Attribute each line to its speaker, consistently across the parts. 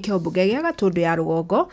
Speaker 1: Kĩombunge gĩa Gatũndũ ya rũgongo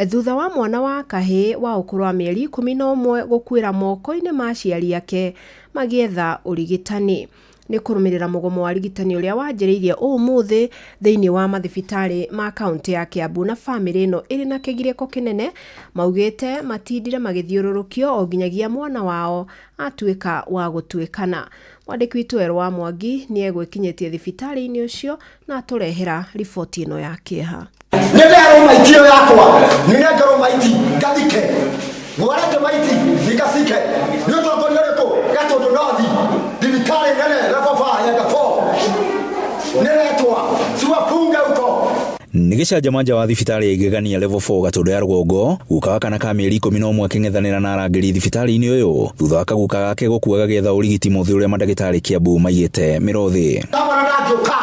Speaker 1: thutha wa mwana wa kahĩĩ wa ũkũrũ wa mĩeri 11 gũkuĩra moko-inĩ ma aciari ake magĩetha ũrigitani. Nĩ kũrũmĩrĩra mũgomo wa arigitani ũrĩa wanjĩrĩirie ũmũthĩ thĩinĩ wa mathibitarĩ ma kaunti ya Kiambu, na bamĩrĩ ĩno ĩrĩ na kĩgirĩko kĩnene maugĩte matindire magĩthiũrũrũkio o nginyagia mwana wao atuĩka wa gũtuĩkana. Mwandĩki witũ Werũ wa Mwangi nĩ egwĩkinyĩtie thibitarĩ-inĩ ũcio na atũrehera riboti ĩno ya kĩeha.
Speaker 2: Nĩ nderwo maiti ĩyo yakwa, nĩ nengerwo maiti ngathike, mwarete maiti nikacike. Nĩ ũtongoria ũrĩkũ Gatũndũ North, thibitarĩ nene level 5 ya 4 nĩretwa siwafunge huko.
Speaker 3: Nĩ gĩcanjama nja wa thibitarĩ ya Igegania Level 4 Gatũndũ ya rũgongo, guka wa kana ka mĩeri 11 akĩng'ethanĩra na arangĩri thibitarĩ-inĩ ũyũ thutha wa kaguka gake gũkua gagĩetha ũrigiti mũthĩ ũrĩa mandagĩtarĩ Kiambu maigĩte mĩrothi.
Speaker 2: Gavana ndangĩũka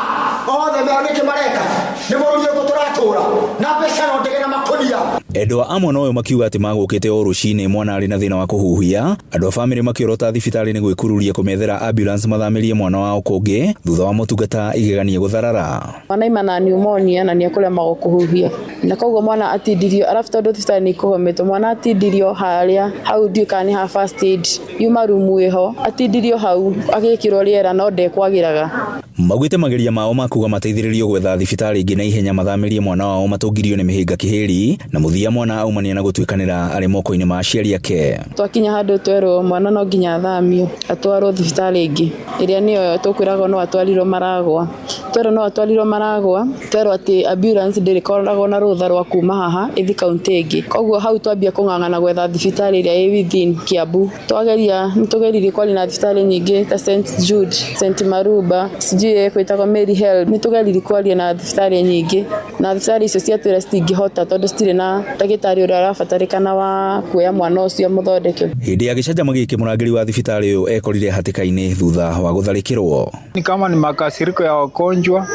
Speaker 2: othe meo nĩkĩ mareka nĩ bũrũri ũrĩkũ tũratũra na mbeca no ndege na makũnia.
Speaker 3: Endwa a mwana ũyũ makiuga atĩ magũkĩte o rũcinĩ mwana arĩ na thĩna wa kũhuhia. Andũ a bamĩrĩ makĩorota thibitarĩ nĩ gwĩkururia kũmethera ambulance mathamĩrie mwana wao kũngĩ thutha wa motungata Igegania gũtharara.
Speaker 4: Mwana aima na pneumonia na nĩ ekũremagwo kũhuhia, na koguo mwana atindirio, arabu tondũ thibitarĩ nĩ ikũgometwo, mwana atindirio harĩa hau, ndiũĩ kana nĩ ha first aid, yuma rumu ĩho, atindirio hau agĩkĩrwo rĩera no ndekwagĩraga.
Speaker 3: Maugĩte mageria mao ma kuga mateithĩrĩrio gwetha thibitarĩ ĩngĩ na ihenya mathamĩrie mwana wao matũngirio nĩ mĩhĩnga kĩhĩri, na mũthia mwana aumania na gũtuĩkanĩra arĩ moko-inĩ ma aciari ake.
Speaker 4: Twakinya handũ twerwo mwana no nginya athamio atwarwo thibitarĩ ĩngĩ ĩrĩa nĩyo tũkwĩragwo no atwarirwo Maragwa. Twerwo no atwarirwo Maragwa, twerwo atĩ ambulance ndĩrĩkoragwo na rũtha rwa kuma haha ĩthi kaunti ĩngĩ, koguo hau twambia kũng'ang'ana gwetha thibitarĩ ĩrĩa ĩ within Kiambu. Twageria, nĩ tũgeririe kwaria na thibitarĩ nyingĩ ta St Jude, St Maruba, sijui ĩkwĩtagwo Mary Help. Nĩ tũgeririe kwaria na thibitarĩ nyingĩ na thibitarĩ icio ciatwĩra citingĩhota tondũ citirĩ na ndagĩtarĩ ũrĩa ũrabatarĩkana wa kuoya mwana ũcio amũthondeke.
Speaker 3: Hĩndĩ ya gĩcanjama gĩkĩ, mũrangĩri wa thibitarĩ ũyũ ekorire hatĩka-inĩ thutha wa gũtharĩkĩrwo.
Speaker 5: Ni kama ni makasiriko ya wagonjwa,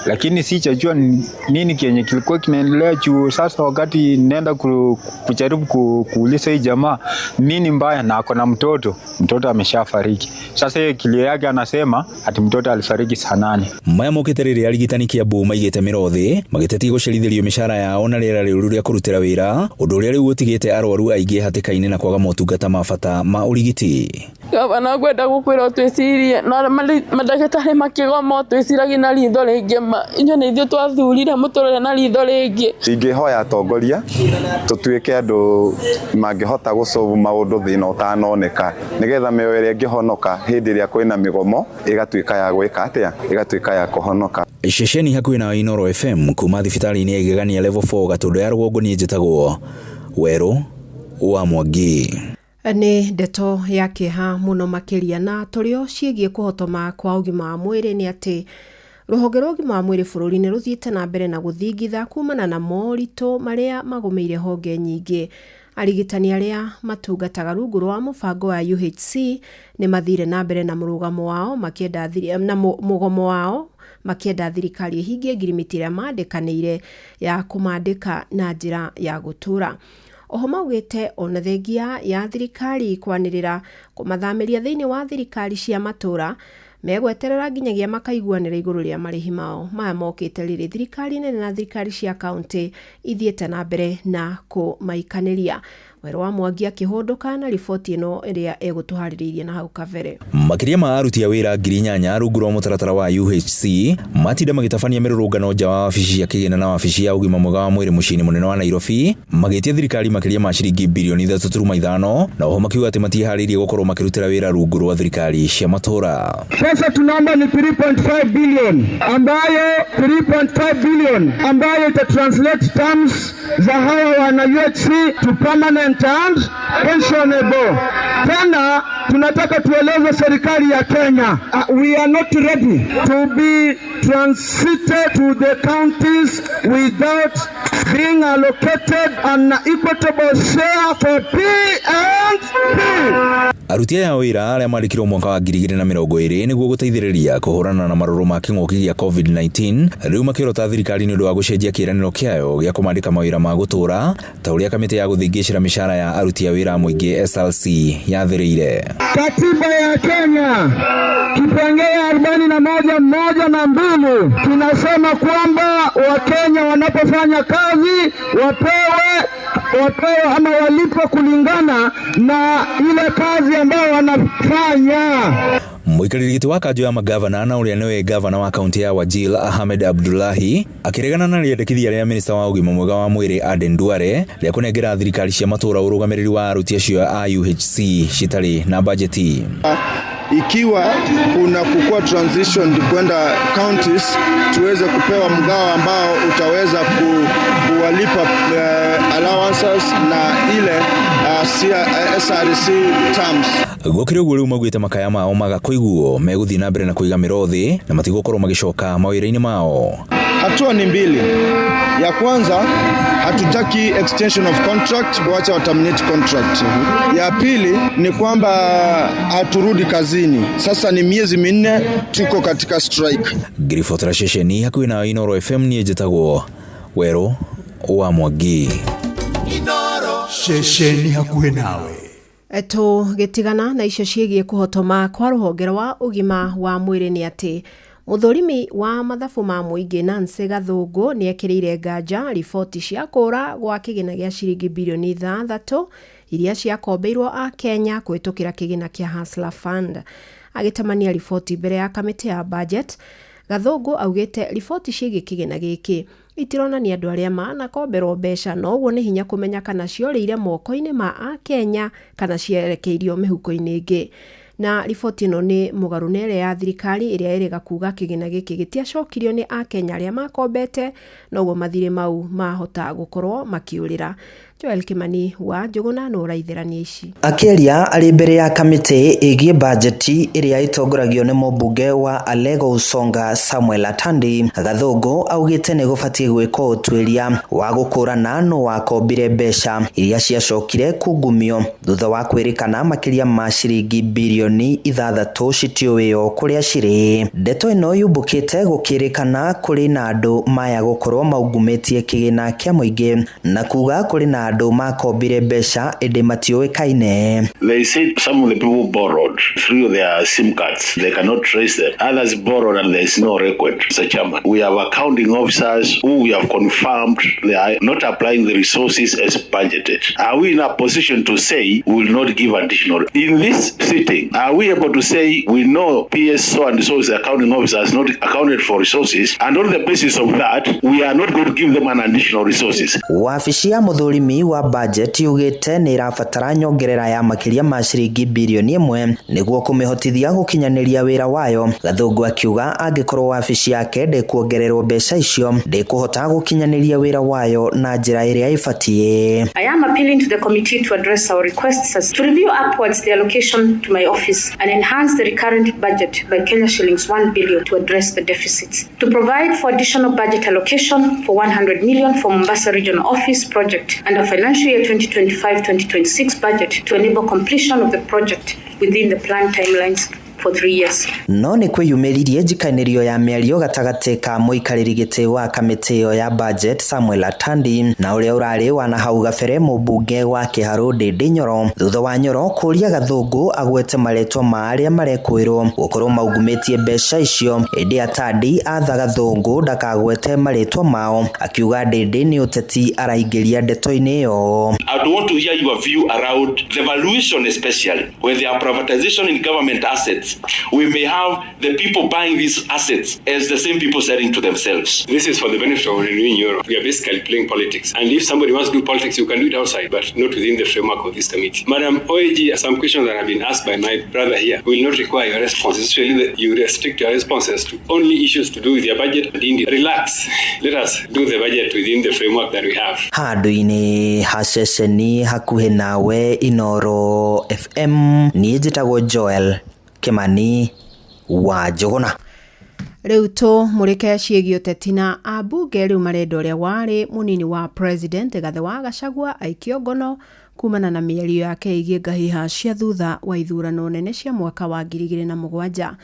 Speaker 5: lakini sijajua ni nini kenye kilikuwa kinaendelea juu sasa wakati nenda kujaribu kuuliza hii jamaa nini mbaya, na ako na mtoto, mtoto ameshafariki. Sasa hiyo kilio yake anasema ati mtoto alifariki saa 8.
Speaker 3: Maya mokĩte rĩrĩa arigitani Kiambu maigĩte mĩro thĩ magĩtetia gũcerithĩrio mĩcara yao na rĩera rĩũru rĩa kũrutĩra wĩra, ũndũ ũrĩa rĩu ũtigĩte arwaru aingĩ hatĩka-inĩ na kwaga motungata ma bata ma ũrigiti.
Speaker 4: Gavana, ngwenda gũkwĩra ũtwĩcirie na mandagĩtarĩ makĩgoma, ũtwĩciragie na ritho rĩngĩ ma inyuĩ nĩ ithuĩ twathurire, mũtũrore na ritho rĩngĩ.
Speaker 6: Ingĩhoya atongoria tũtuĩke andũ mangĩhota gũsolve maũndũ thĩna ũtanoneka, nĩgetha mĩoyo ĩrĩa ĩngĩhonoka hĩndĩ ĩrĩa kwĩna mĩgomo ĩgatuĩka ya gwĩka atĩa, ĩgatuĩka ya kũhonoka.
Speaker 3: Ceceni hakuhĩ na Inooro FM kuma thibitarĩ-inĩ ya Igegania Level 4 Gatũndũ ya rũgongo, niĩ njĩtagwo Werũ wa Mwangi.
Speaker 1: Nĩ ndeto ya kĩeha mũno makĩria, na tũrĩ o ciĩgiĩ kũhotoma kwa ũgima wa mwĩrĩ, nĩ atĩ rũhonge rwa ũgima wa mwĩrĩ bũrũri-inĩ rũthiĩte na mbere na gũthingitha kumana na moritũ marĩa magũmĩire honge nyingĩ. Arigitani arĩa matungataga rungu rwa mũbango wa UHC nĩ mathire na mbere na mũrũgamo wao makĩenda na mũgomo wao, makĩenda thirikari ĩhingie ngirimiti ĩrĩa mandĩkanĩire ya kũmandĩka na njĩra ya gũtũra. Oho maugĩte ona thengia ya thirikari kwanĩrĩra kũmathamĩria thĩinĩ wa thirikari cia matũra, megweterera nginyagia makaiguanĩra igũrũ rĩa marĩhi mao. Maya mokĩte rĩrĩ thirikari nene na thirikari cia kaunti ithiĩte na mbere na kũmaikanĩria. Werũ wa Mwangi akĩhũndũka na riboti ĩno ĩrĩa egũtũharĩrĩirie na hau kabere.
Speaker 3: Makĩria ma aruti a wĩra 8,000 rungu rwa mũtaratara wa UHC matinda magĩtabania mĩrũrũngano nja wa wabici cia kĩgĩna na wabici ya ũgima mwega wa mwĩrĩ mũciĩ-inĩ mũnene wa Nairobi, magĩtia thirikari makĩria ma ciringi bilioni 3.5, na oho makiuga atĩ matiĩharĩirie gũkorwo makĩrutĩra wĩra rungu rwa thirikari cia matũra.
Speaker 7: Sasa tunaomba ni 3.5 billion, ambayo 3.5 billion ambayo ita translate terms za hawa wana UHC to permanent and pensionable. Tena tunataka tueleze serikali ya Kenya, we are not ready to be transited to the counties without being allocated an equitable share for P and P.
Speaker 3: Aruti aya a wĩra arĩa mandĩkirwo mwaka wa 2020 nĩguo gũteithĩrĩria kũhũrana na marũrũ ma kĩng'ũki gĩa COVID-19 rĩu makĩorota thirikari nĩ ũndũ wa gũcenjia kĩĩranĩro kĩayo gĩa kũmandĩka mawĩra ma gũtũũra ta ũrĩa kamĩtĩ ya gũthingĩcĩra mĩcara ya aruti a wĩra a mũingĩ SRC yathĩrĩire.
Speaker 7: Katiba ya Kenya kipengee 41(1) na 2 kinasema kwamba Wakenya wanapofanya kazi wapewe ama walipwe kulingana na ile kazi ambayo wanafanya.
Speaker 3: Mũikarĩri gĩtĩ wa kanjũ ya magavana na ũrĩa nĩwe gavana wa kaunti ya Wajir Ahmed Abdullahi akĩregana na rĩendekithia rĩa minista wa ũgima mwega wa mwĩrĩ Aden Duale rĩa kũnengera thirikari cia matũũra ũrũgamĩrĩri wa aruti acio a UHC citarĩ na bajeti.
Speaker 8: Ikiwa kuna kukua transition kwenda counties, tuweze kupewa mgao ambao utaweza kuwalipa allowances na ile SRC terms.
Speaker 3: Gũkĩrĩ ũguo rĩu maugĩte makaya mao maga kũiguo megũthiĩ na mbere na kũiga mĩro thĩ na matigũkorwo magĩcoka mawĩra-inĩ mao.
Speaker 8: Hatua ni mbili. Ya kwanza, hatutaki extension of contract, wacha wa terminate contract. Ya pili ni kwamba haturudi kazini. Sasa ni miezi 4 tuko katika strike.
Speaker 3: Ngiribotera ceceni hakuhĩ na Inooro FM niĩ njĩtagwo Werũ wa Mwangi.
Speaker 9: Ceceni hakuhĩ nawe.
Speaker 1: Tũgĩtigana na icio ciĩgiĩ kũhotoma kwa rũhonge rwa ũgima wa mwĩrĩ nĩ atĩ mũthũrimi wa mathabu ma mũingĩ Nancy Gathũngũ nĩ ekĩrĩire nganja riboti cia kũra gwa kĩgĩna gĩa ciringi birioni 6 iria ciakombeirwo a Kenya kũhĩtũkĩra kĩgĩna kĩa Hustler Fund. Agĩtamania riboti mbere ya kamĩtĩ ya budget, Gathũngũ augĩte riboti ciĩgiĩ kĩgĩna gĩkĩ itironania andũ arĩa manakomberwo mbeca na ũguo nĩ hinya kũmenya kana ciorĩire moko-inĩ ma akenya kana cierekeirio mĩhuko-inĩ ĩngĩ. Na riboti ĩno nĩ mũgarũ na ĩrĩa ya thirikari ĩrĩa ĩrĩga kuga kĩgĩna gĩkĩ gĩtiacokirio nĩ akenya arĩa makombete noguo mathirĩ mau mahota gũkorwo makĩũrĩra. Joel Kimani wa Njũgũna nũ ũraithĩrania ici.
Speaker 10: Akĩaria arĩ mbere ya kamĩtĩ ĩgiĩ bajeti ĩrĩa ĩtongoragio nĩ mũmbunge wa Alego Usonga Samuel Atandi, Gathũngũ augĩte nĩ gũbatiĩ gwĩkwo ũtuĩria wa gũkũrana nũ wakombire mbeca iria ciacokire kungumio thutha wa kwĩrĩkana makĩria ma ciringi birioni 6 citiũĩo kũrĩa cirĩ. Ndeto ĩno yumbũkĩte gũkĩrĩkana kũrĩ na andũ maya gũkorwo maungumĩtie kĩgĩna kĩa mũingĩ na kuga kũrĩ na andũ makombire mbeca ĩndĩ matiũĩkaine.
Speaker 11: They said some of the people borrowed through their SIM cards. They cannot trace them. Others borrowed and there is no record. Mr. Chairman, we have accounting officers who we have confirmed they are not applying the resources as budgeted. Are we in a position to say we will not give additional? In this sitting, are we able to say we know PS so and so is the accounting officer has not accounted for resources, and on the basis of that, we are not going to give them an additional resources?
Speaker 10: Wabici ya mũthũrimi wa budget yugĩte nĩ ĩrabatara nyongerera ya makĩria ma ciringi birioni 1 nĩguo kũmĩhotithia gũkinyanĩria wĩra wayo. Gathũngũ akiuga angĩkorwo wabici yake ndĩkuongererwo mbeca icio ndĩkũhota gũkinyanĩria wĩra wayo na njĩra ĩrĩa ĩbatiĩ.
Speaker 12: I am appealing to the committee to address our requests as to review upwards the allocation to my office and enhance the recurrent budget by Kenya shillings 1 billion to address the deficits, to provide for additional budget allocation for 100 million for Mombasa Regional Office project and a financial year 2025-2026 budget to enable completion of the project within the planned timelines for 3 years.
Speaker 10: No nĩ kwĩyumĩririe njikanĩrio ya mĩario gatagatĩ ka mũikarĩri gĩtĩ wa kamĩtĩ ĩyo ya budget Samuel Atandi na ũrĩa ũrarĩ wa na hau gabere mũmbunge wa Kĩharũ Ndĩndĩ Nyoro, thutha wa Nyoro kũria Gathũngũ agwete marĩtwa ma arĩa marekwĩrwo gũkorwo maungumĩtie mbeca icio, ĩndĩ Atandi atha Gathũngũ ndakagwete marĩtwa mao, akiuga Ndĩndĩ nĩ ũteti araingĩria ndeto-inĩ ĩyo.
Speaker 13: I want to hear your view around the valuation, especially when there are privatization in government assets. We may have the people buying these assets as the same people selling to themselves.
Speaker 14: This is for the benefit of renewing Europe. We are basically playing politics. And if somebody wants to do politics, you can do it outside, but not within the framework of this committee. Madam OAG, some questions that have been asked by my brother here will not require your response. Especially that you restrict your responses to only issues to do with your budget and India. Relax. Let us do the budget within the framework that we have.
Speaker 10: Handũ-inĩ ha ceceni hakuhĩ nawe Inooro FM, niĩ njĩtagwo Joel Kimani wa Njũgũna.
Speaker 1: Rĩu tũmũrĩke ciĩgiĩ ũteti na ambunge rĩu marenda ũrĩa warĩ mũnini wa president Gathe wa Gachagua aikio ngono Kumana na mĩario yake ĩgiĩ ngahĩha cia thutha wa ithurano nene cia mwaka wa 2007,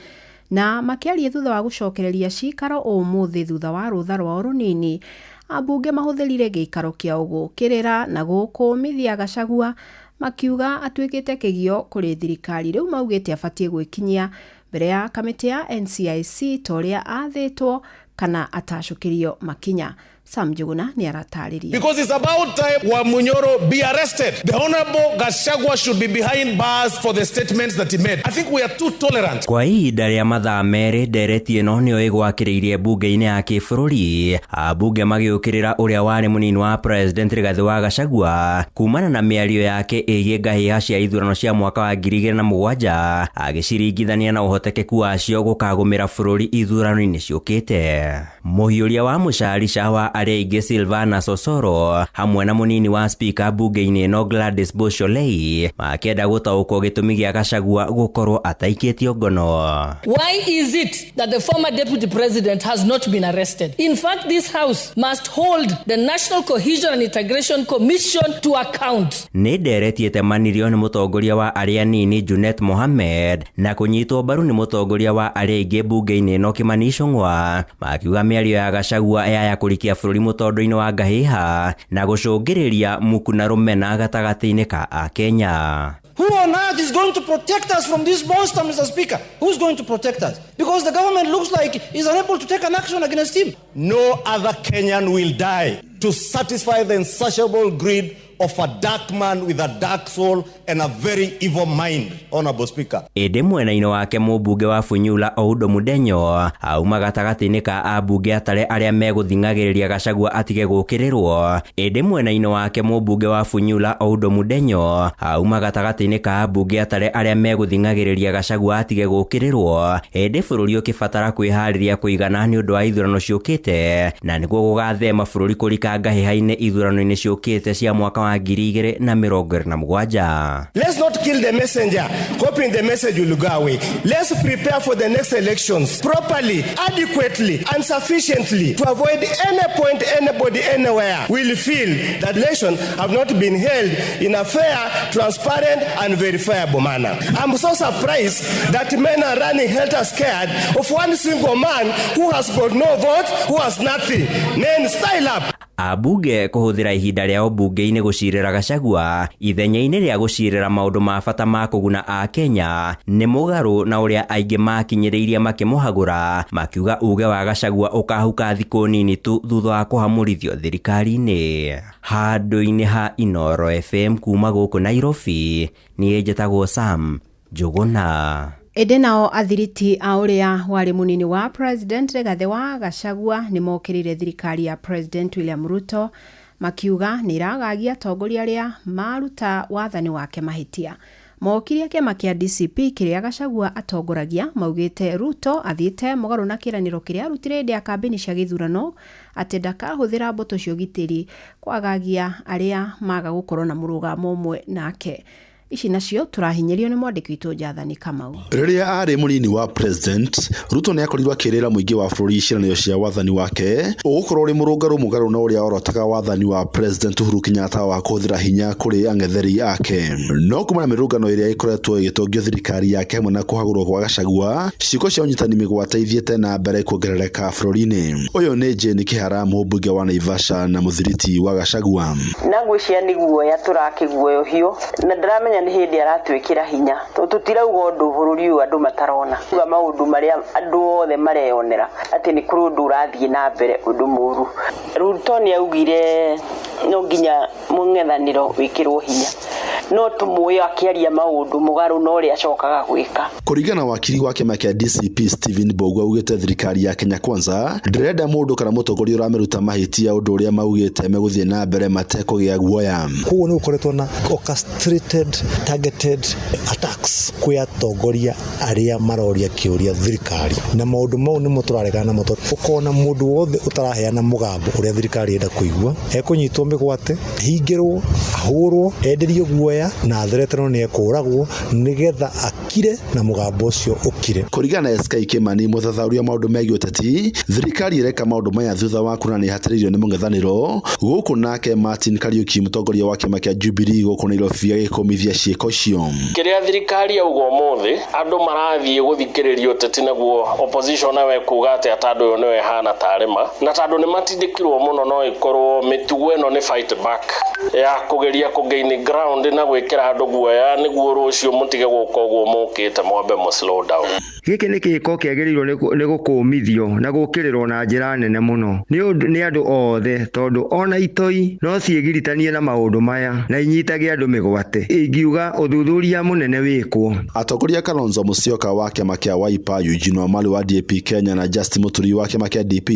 Speaker 1: na makĩaria thutha wa gũcokereria cikaro ũmũthĩ thutha wa rũtha rwao rũnini, ambunge mahũthĩrire gĩikaro kĩa gũũkĩrĩra na gũkũmithia Gachagua, makiuga atuĩkĩte kĩgio kũrĩ thirikari. Rĩu maugĩte abatiĩ gwĩkinyia mbere ya kamĩtĩ ya NCIC ta ũrĩa athĩtwo kana atacũkĩrio makinya. Sam Njuguna nĩ aratarĩria.
Speaker 9: Because it's about time Wamunyoro be arrested. The Honorable Gachagua should be behind bars for the statements that he made. I think we are too tolerant.
Speaker 15: Kwa ihinda rĩa mathaa 2, ndereti ĩno nĩyo ĩgwakĩrĩirie mbunge-inĩ ya kĩbũrũri, ambunge magĩũkĩrĩra ũrĩa warĩ mũnini wa President Rigathĩ wa Gachagua kumana na mĩario yake ĩgiĩ ngahĩha cia ithurano cia mwaka wa 2007, agĩciringithania na ũhotekeku wacio gũkagũmĩra bũrũri ithurano-inĩ ciũkĩte. Mũhiũria wa mũcarica wa arĩa aingĩ Silvana Sosoro hamwe na mũnini wa speaker mbunge-inĩ ĩno Gladys Bosholei makĩenda gũtaũkwo gĩtũmi gĩa Gachagua gũkorwo ataikĩtio ngono.
Speaker 16: Why is it that the former deputy president has not been arrested? In fact, this house must hold the National Cohesion and Integration Commission to account.
Speaker 15: Nĩ ndereti ĩtemanirio nĩ mũtongoria wa arĩa nini Junet Mohamed na kũnyitwo mbaru nĩ mũtongoria wa arĩa aingĩ mbunge-inĩ ĩno Kimani Ichung'wa, makiuga mĩario ya Gachagua yaya kũrikia bũrũri mũtondo-inĩ wa ngahĩha na gũcũngĩrĩria muku na rũmena gatagatĩ-inĩ ka Akenya.
Speaker 17: Who on earth is going to protect us from this monster, Mr. Speaker? Who's going to protect us? Because the government looks like is unable to take an action against him.
Speaker 18: No other Kenyan will die to satisfy the insatiable greed of a dark man with a dark soul and a very evil mind, Honorable Speaker.
Speaker 15: Ĩndĩ mwena-inĩ wake mũmbunge wa Funyula Oundo Mudenyo auma gatagatĩ-inĩ ka ambunge atare arĩa megũthing'agĩrĩria Gachagua atige gũũkĩrĩrwo. Ĩndĩ mwena-inĩ wake mũmbunge wa Funyula Oundo Mudenyo auma gatagatĩ-inĩ ka ambunge atare arĩa megũthing'agĩrĩria Gachagua atige gũũkĩrĩrwo, ĩndĩ bũrũri ũkĩbatara kwĩharĩria kũigana nĩ ũndũ wa ithurano ciũkĩte, na nĩguo gũgathema bũrũri kũrika ngahĩha-inĩ ithurano-inĩ ciũkĩte cia mwaka wa 2027.
Speaker 19: Let's not kill the messenger, hoping the message will go away. Let's prepare for the next elections properly, adequately, and sufficiently to avoid any point anybody anywhere will feel that elections have not been held in a fair, transparent, and verifiable manner. I'm so surprised that men are running helter-scared of one single man who has got no vote, who has nothing. Men, style up.
Speaker 15: Ambunge kũhũthĩra ihinda rĩao mbunge-inĩ gũcirĩra Gachagua ithenya-inĩ rĩa gũcirĩra maũndũ ma bata ma kũguna Akenya nĩ mũgarũ na ũrĩa aingĩ makinyĩrĩirie makĩmũhagũra, makiuga uge wa Gachagua ũkahuka thikũ nini tu thutha wa kũhamũrithio thirikari-inĩ. Handũ-inĩ ha Inooro FM kuma gũkũ Nairobi, niĩ njĩtagwo Sam Njũgũna.
Speaker 1: Ĩndĩ nao athiriti a ũrĩa warĩ mũnini wa President Rigathĩ wa Gachagua nĩ mokĩrĩire thirikari ya President William Ruto, makiuga nĩ ĩragagia atongoria arĩa maruta wathani wake mahĩtia. Mokirie kĩama kĩa DCP kĩrĩa Gachagua atongoragia, maugĩte Ruto athiĩte mũgarũ na kĩĩranĩro kĩrĩa arutire hĩndĩ ya kambĩini cia gĩthurano atĩ ndakahũthĩra mbũtũ cia ũgitĩri kwagagia arĩa maga gũkorwo na mũrũgamo ũmwe nake. Ici nacio tũrahinyĩrio nĩ mwandĩki witũ Jathani Kamau.
Speaker 20: Rĩrĩa arĩ mũnini wa President, Ruto nĩ akorirwo akĩrĩra mũingĩ wa bũrũri ciĩranĩro cia wathani wake ũgũkorwo ũrĩ mũrũngarũ mũgarũ na ũrĩa orotaga wathani wa President Uhuru Kenyatta wa kũhũthĩra hinya kũrĩ ang'etheri ake. No kumana na mĩrũngano ĩrĩa ĩkoretwo ĩgĩtongio thirikari yake hamwe na kũhagũrwo kwa Gachagua, ciĩko cia ũnyitani mĩgwate ithiĩte na mbere kuongerereka bũrũri-inĩ. Ũyũ nĩ Jane Kĩhara, mũmbunge wa Naivasha na mũthiriti wa Gachagua.
Speaker 21: Na ngwĩciria nĩ guoya tũrakĩguoyohio na ndĩramenya nĩ hĩndĩ aratwĩkĩra hinya, tondũ tũtirauga ũndũ bũrũri ũyũ andũ matarona, uga maũndũ marĩa andũ othe mareyonera atĩ nĩ kũrĩ ũndũ ũrathiĩ na mbere, ũndũ mũru. Ruto nĩ augire no nginya mũng'ethanĩro wĩkĩrwo hinya, no tũmũĩ akĩaria maũndũ mũgarũ na ũrĩa acokaga gwĩka.
Speaker 20: Kũringana wakiri wa kĩama kĩa DCP Stephen Mbugua augĩte thirikari ya Kenya Kwanza ndĩrenda mũndũ kana mũtongoria ũramĩruta mahĩtia, ũndũ ũrĩa maugĩte megũthiĩ na mbere matekũgĩa guoya.
Speaker 22: Koguo nĩ gũkoretwo na orchestrated targeted attacks kwĩ atongoria arĩa maroria kĩũria thirikari, na maũndũ mau nĩmo tũraregana namo, tondũ ũkona mũndũ wothe ũtaraheana mũgambo ũrĩa thirikari ĩrenda kũigua ekũnyitwo mĩgwate, hingĩrwo, ahũrwo, enderio guoya. guoya na athereterwo nĩ ekũragwo nĩgetha akire na mũgambo ũcio ũkire.
Speaker 20: Kũringana na SK Kimani, mũthathaũri wa maũndũ megiĩ ũteti, thirikari ĩreka maũndũ maya thutha wa kuona nĩ ĩhatĩrĩirio nĩ mũng'ethanĩro gũkũ, nake Martin Kariuki, mũtongoria wa kĩama kĩa Jubilee gũkũ Nairobi, agĩkũmithia ciĩko icio.
Speaker 2: Kĩrĩa thirikari yauga ũmũthĩ andũ marathiĩ gũthikĩrĩria ũteti, naguo opposition nawe kuga atĩ tondũ ũyũ nĩwe hana tarĩ ma na tondũ nĩ matindĩkirwo mũno, no ĩkorwo mĩtugo ĩno nĩ fight back ya kũgeria kũgain ground na gwĩkĩra andũ guoya nĩguo rũciũ mũtige gũka ũguo mũkĩte, mwambe mũ slow down.
Speaker 5: Gĩkĩ nĩ gĩko kĩagĩrĩirwo nĩ gũkũmithio na gũkĩrĩrwo na njĩra nene mũno nĩ ũndũ nĩ andũ othe, tondũ ona itoi no ciĩgiritanie na maũndũ maya na inyitage andũ mĩgwate. Ingiuga ũthuthuria mũnene wĩkwo.
Speaker 20: Atongoria Kalonzo Musyoka wa kĩama kĩa Wiper, Eugene Wamalwa wa DAP Kenya na Justin Muturi wa kĩama kĩa DP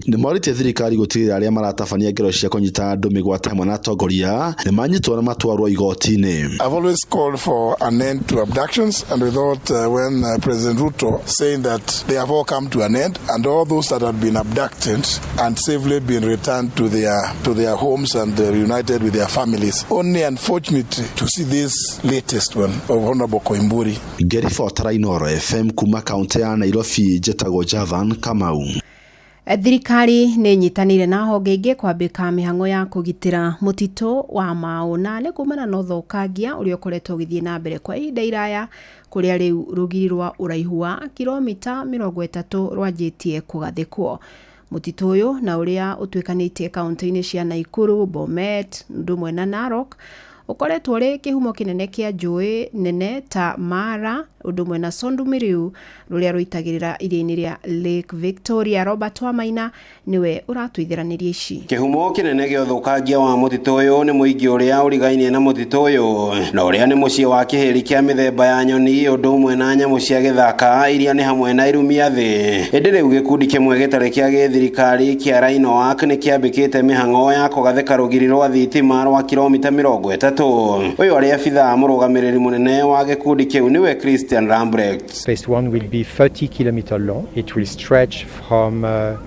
Speaker 20: nĩ morĩtie thirikari gũtigĩrĩra arĩa maratabania ngero cia kũnyita andũ mĩgwate hamwe na atongoria nĩ manyitwo na matwarwo igoti-inĩ.
Speaker 23: I've always called for an end to abductions, and we thought when President Ruto saying that they have all come to an end and all those that had been abducted and safely been returned to their homes and reunited with their families. Only unfortunately to see this latest one of Honorable Koimburi.
Speaker 20: Ngĩribotera Inooro FM kuma kaunti ya Nairobi, njĩtagwo Javan Kamau.
Speaker 1: Thirikari nĩ ĩnyitanĩire na honge ingĩ kwambĩka mĩhang'o ya kũgitĩra mũtitũ wa Mau, na nĩ kumana na ũthũkangia ũrĩa ũkoretwo ũgĩthiĩ na mbere kwa ihinda iraya, kũrĩa rĩu rũgiri rwa ũraihu wa kilomita 30 rwanjĩtie kũgathĩkwo. Mũtitũ ũyũ na ũrĩa ũtuĩkanĩtie kaunti-inĩ cia Nakuru, Bomet ũndũ ũmwe na Narok, ũkoretwo ũrĩ kĩhumo kĩnene kĩa njũĩ nene ta Mara ũndũ ũmwe na Sondu Miriu, rũrĩa rũitagĩrĩra iria-inĩ rĩa Lake Victoria. Robert Wamaina nĩwe ũratũitheranĩria ici.
Speaker 24: Kĩhumo kĩnene gĩa ũthũkangia wa mũtitũ ũyũ nĩ mũingĩ ũrĩa ũrigainie na mũtitũ ũyũ, na ũrĩa nĩ mũciĩ wa kĩhĩri kĩa mĩthemba ya nyoni ũndũ ũmwe na nyamũ cia gĩthaka iria nĩ hamwe na irumia thĩ. Ĩndĩ rĩu gĩkundi kĩmwe gĩtarĩ kĩa gĩthirikari kĩa Rhino Ark nĩ kĩambĩkĩte mĩhang'o ya kũgathĩka rũgiri rwa thitima rwa kilomita 30. Ũyũ arĩ abithaa mũrũgamĩrĩri mũnene wa gĩkundi kĩu, nĩwe Christian Lambrecht.
Speaker 25: Phase 1 will be 30 kilometers long. It will stretch from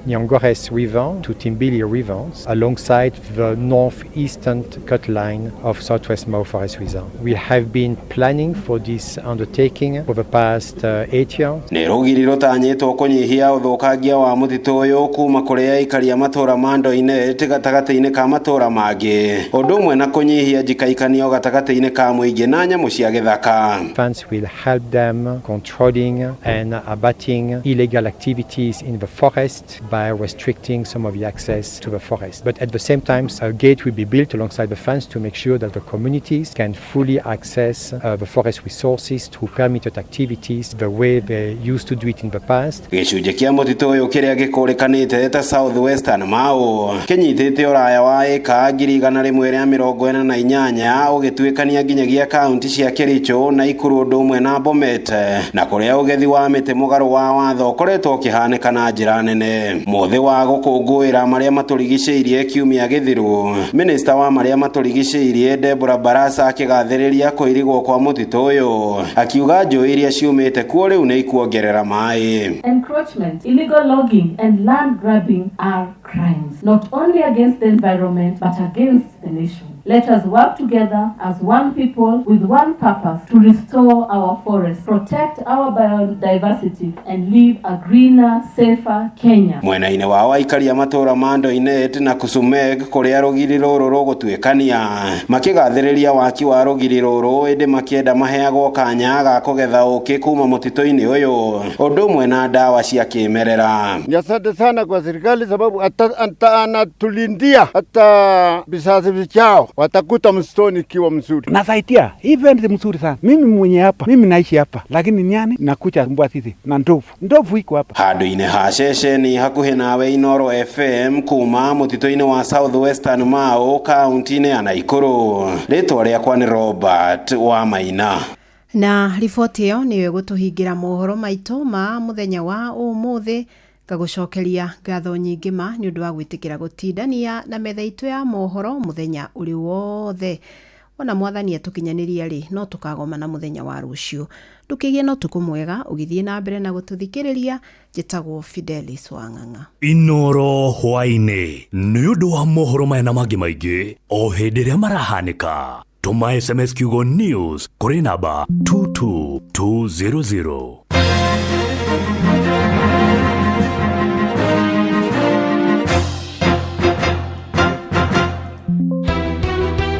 Speaker 25: Nyangores River to Timbili River alongside the northeastern cut line of Southwest Mau Forest Reserve. We have been planning for this undertaking for the past 8 years.
Speaker 24: Nĩ rũgiri rũtanyĩtwo kũnyihia ũthũkangia wa mũtitũ ũyũ kuma kũrĩ aikari a matũra ma Ndoinet gatagatĩ-inĩ ka matũra mangĩ, ũndũ ũmwe na kũnyihia njikaikanio gatagatĩ-inĩ ka mũingĩ na nyamũ cia gĩthaka.
Speaker 25: Funds will help them controlling and abating illegal activities in the forest by restricting some of the access to the forest. But at the same time, a gate will be built alongside the fence to make sure that the communities can fully access the forest resources through permitted activities the way they used to do it in the past.
Speaker 24: Gĩcunjĩ kĩa mũtitũ ũyũ kĩrĩa gĩkũrĩkanĩte ta South Western Mau kĩnyitĩte ũraya wa ĩka 148,048, ũgĩtuĩkania nginyagia kaunti cia Kericho na Nakuru ũndũ ũmwe na Bomet, na kũrĩa ũgethi wa mĩtĩ mũgarũ wa watho ũkoretwo ũkĩhanĩka na njĩra nene. Mũthĩ wa gũkũngũĩra marĩa matũrigicĩirie kiumia gĩthiru, minista wa marĩa matũrigicĩirie Deborah Barasa akĩgathĩrĩria kũirigwo kwa mũtitũ ũyũ, akiuga njũĩ iria ciumĩte kuo rĩu nĩ ikuongerera maĩ.
Speaker 26: Encroachment, illegal logging, and land grabbing are crimes, not only against the environment, but against the nation. Let us work together as one people with one purpose to restore our forests, protect our biodiversity, and leave a greener, safer Kenya.
Speaker 24: Mwena-inĩ wao, aikari a matũra ma Ndoinet na Kusumek kũrĩa rũgiri rũrũ rũgũtuĩkania makĩgathĩrĩria waki wa rũgiri rũrũ, ĩndĩ makĩenda maheagwo kanya ga kũgetha ũkĩ kuma mũtitũ-inĩ ũyũ ũndũ ũmwe na ndawa cia kĩmerera.
Speaker 27: Ni asante sana kwa serikali sababu anatulindia hata vizazi vijao watakuta msituni ikiwa mzuri.
Speaker 28: Nasaidia hii fence mzuri sana. Mimi mwenye hapa, mimi naishi hapa, lakini nyani nakucha mbwa sisi na ndovu, ndovu iko hapa.
Speaker 24: Handũ-inĩ ha ceceni hakuhĩ nawe Inooro FM kuma mũtitũ-inĩ wa South Western Mau, kaunti-inĩ ya Nakuru, rĩtwa rĩakwa nĩ Robert wa Maina.
Speaker 1: Na riboti ĩyo nĩyo ĩgũtũhingĩra mohoro maitũ ma mũthenya wa ũmũthĩ. Ngagũcokeria ngatho nyingĩ ma nĩ ũndũ wa gwĩtĩkĩra gũtindania na metha itũ ya mohoro mũthenya ũrĩ wothe. Wona Mwathani atũkinyanĩria rĩ, no tũkagomana mũthenya wa rũciũ. Ndũkĩgĩe na ũtukũ mwega ũgĩthiĩ na mbere na gũtũthikĩrĩria. Njĩtagwo Fidelis Wang'ang'a.
Speaker 29: Inoro hwaĩ-inĩ nĩ ũndũ wa mohoro maya na mangĩ maingĩ o hĩndĩ ĩrĩa marahanĩka.
Speaker 3: Tũma SMS kiugo news kũrĩ namba 22200.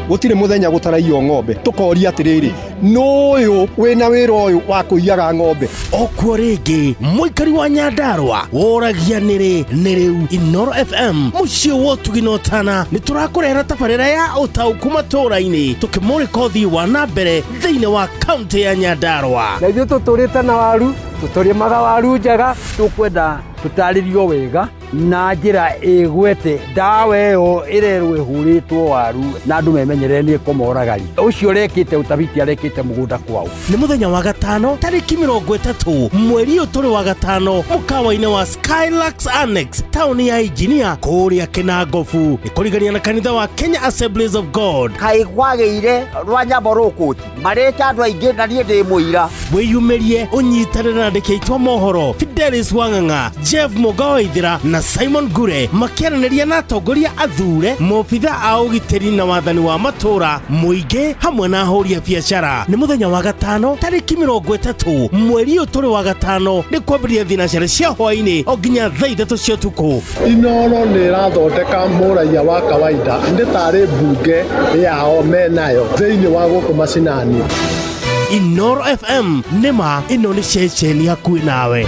Speaker 4: Gũtirĩ mũthenya gũtaraiywo ng'ombe, tũkoria atĩrĩrĩ, nũyũ wĩna wĩra ũyũ wa kũiyaga ng'ombe?
Speaker 6: Okuo rĩngĩ mũikari wa Nyandarũa woragia nĩrĩ nĩ rĩu Inoro FM mũciĩ wa ũtugi na ũtana nĩ tũrakũrehera tabarĩra ya ũtaũku matũũra-inĩ tũkĩmũrĩka ũthii wa na mbere thĩinĩ wa kaũntĩ ya Nyandarũa.
Speaker 7: Na ithuĩ tũtũrĩte na waru, tũtũrĩmaga waru njega, tũkwenda tũtarĩrio wega na njĩra ĩgwete ndawa ĩyo ĩrerwo ĩhũrĩtwo waru na andũ memenyerere nĩ ĩkũmoragari. Ũcio ũrekĩte ũtabiti arekĩte mũgũnda kwao.
Speaker 6: Nĩ mũthenya wa gatano tarĩki 30 mweri ũyũ tũrĩ wa gatano mũkawa-inĩ wa Skylux Annex taũni ya Engineer kũrĩa Kĩnangobu nĩ kũrigania na kanitha wa Kenya Assemblies of God.
Speaker 8: Kaĩ kwagĩire rwa nyambo rũkũti marĩte andũ aingĩ na niĩ ndĩ mũira.
Speaker 6: Wĩyumĩrie ũnyitanĩre na andĩki aitũ a mohoro Fidelis Wang'ang'a, Jeff Mũga Waithĩra na Simon Ngure makĩaranĩria na atongoria athure, maobitha a ũgitĩri na wathani wa matũũra, mũingĩ hamwe na ahũri a biacara. Nĩ mũthenya wa gatano tarĩki 30 mweri ũyũ tũrĩ wa gatano nĩ kwambĩrĩria thinacara cia hwaĩ-inĩ o nginya thaa 3 cia ũtukũ.
Speaker 11: Inoro nĩ ĩrathondeka mũraiya wa kawaida nĩ tarĩ mbunge yao menayo thĩinĩ wa gũkũ macinani.
Speaker 6: Inoro FM nĩma ĩno nĩ ceceni hakuhĩ nawe.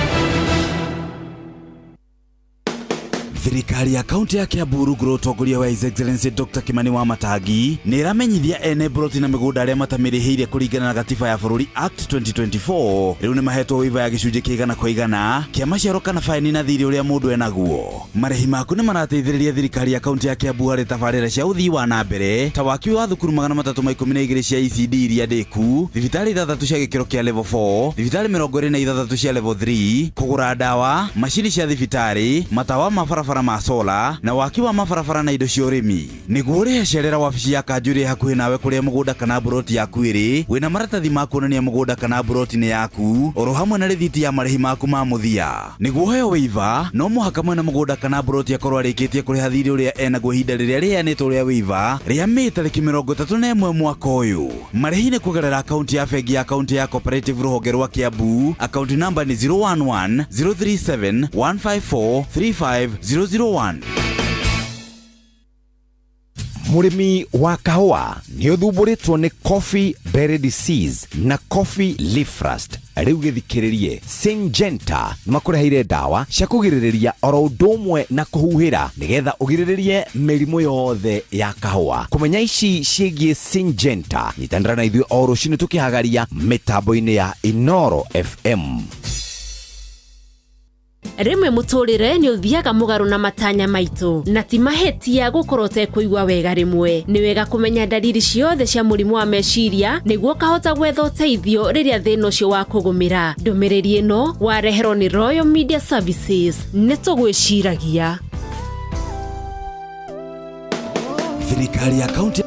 Speaker 12: Thirikari ya kaunti ya Kiambu rungu rwa ũtongoria wa His Excellency Dr. Kimani Wamatangi nĩ ĩramenyithia ene mburoti na mĩgũnda arĩa matamĩrĩhĩire kũringana na gatiba ya bũrũri Act 2024 rĩu nĩ mahetwo waiver ya gĩcunjĩ kĩa 100% kĩa maciaro kana baini na thirĩ ũrĩa mũndũ enaguo. Marĩhi maku nĩ marateithĩrĩria thirikari ya kaunti ya Kiambu harĩ tabarĩra cia ũthii wa na mbere ta waki wa thukuru 312 cia ECD iria ndĩku, thibitarĩ 6 cia gĩkĩro kĩa level 4, thibitarĩ 26 cia level 3, kũgũra ndawa, macini cia thibitarĩ, matawa ma barabara ma sola na waki wa mabarabara na indo cia ũrĩmi. Nĩguo ũrĩhe cerera wabici ya kanjũ ĩrĩa hakuhĩ nawe kũrĩa mũgũnda kana mburoti yaku ĩrĩ, wĩna maratathi ma kuonania mũgũnda kana mburoti nĩ yaku, oro hamwe na rĩthiti ya marĩhi maku ma mũthia. Nĩguo ũheo waiver, no mũhaka mwene mũgũnda kana mburoti akorwo arĩkĩtie kũrĩha thirĩ ũrĩa enaguo ihinda rĩrĩa rĩheanĩtwo rĩa waiver rĩa Mĩĩ tarĩki 31 mwaka ũyũ. Marĩhi nĩ kũgerera akaunti ya bengi ya kaunti ya Cooperative rũhonge rwa Kiambu, akaunti namba nĩ 011 037 154 35 001.
Speaker 13: Mũrĩmi wa kahũa nĩ ũthumbũrĩtwo nĩ coffee berry disease na coffee leaf rust. Rĩu gĩthikĩrĩrie, Syngenta nĩmakũreheire ndawa cia kũgirĩrĩria oro ũndũ ũmwe na kũhuhĩra nĩgetha ũgirĩrĩrie mĩrimũ yothe ya kahũa. Kũmenya ici ciĩgiĩ Syngenta, nyitanĩra na ithuĩ o rũcinĩ tũkĩhagaria mĩtambo-inĩ ya Inoro FM.
Speaker 29: Rĩmwe mũtũrĩre nĩ ũthiaga mũgarũ na matanya maitũ na ti mahĩtia gũkorwo ũtekũigua wega. Rĩmwe nĩ wega kũmenya ndariri ciothe cia mũrimũ wa meciria nĩguo ũkahota gwetha ũteithio rĩrĩa thĩna ũcio wa kũgũmĩra. Ndũmĩrĩri ĩno wareherwo nĩ Royal Media Services. Nĩ tũgwĩciragia.
Speaker 12: Thirikari ya kaunti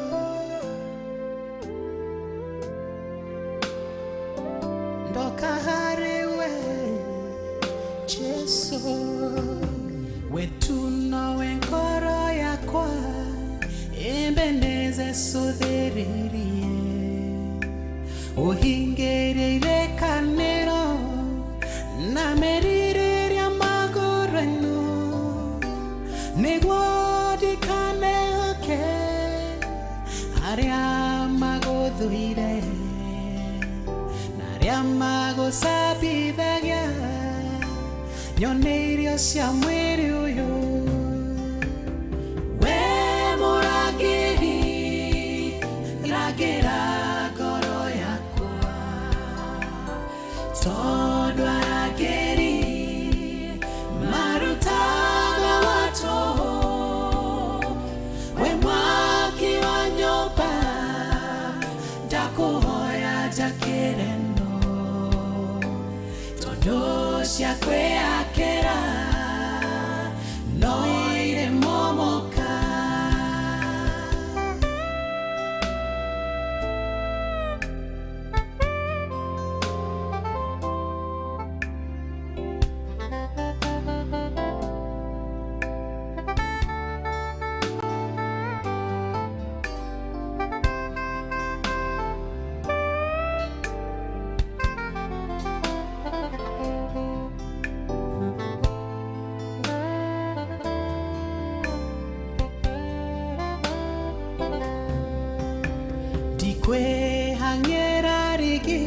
Speaker 9: Ndikwĩhang'ĩra rĩngĩ,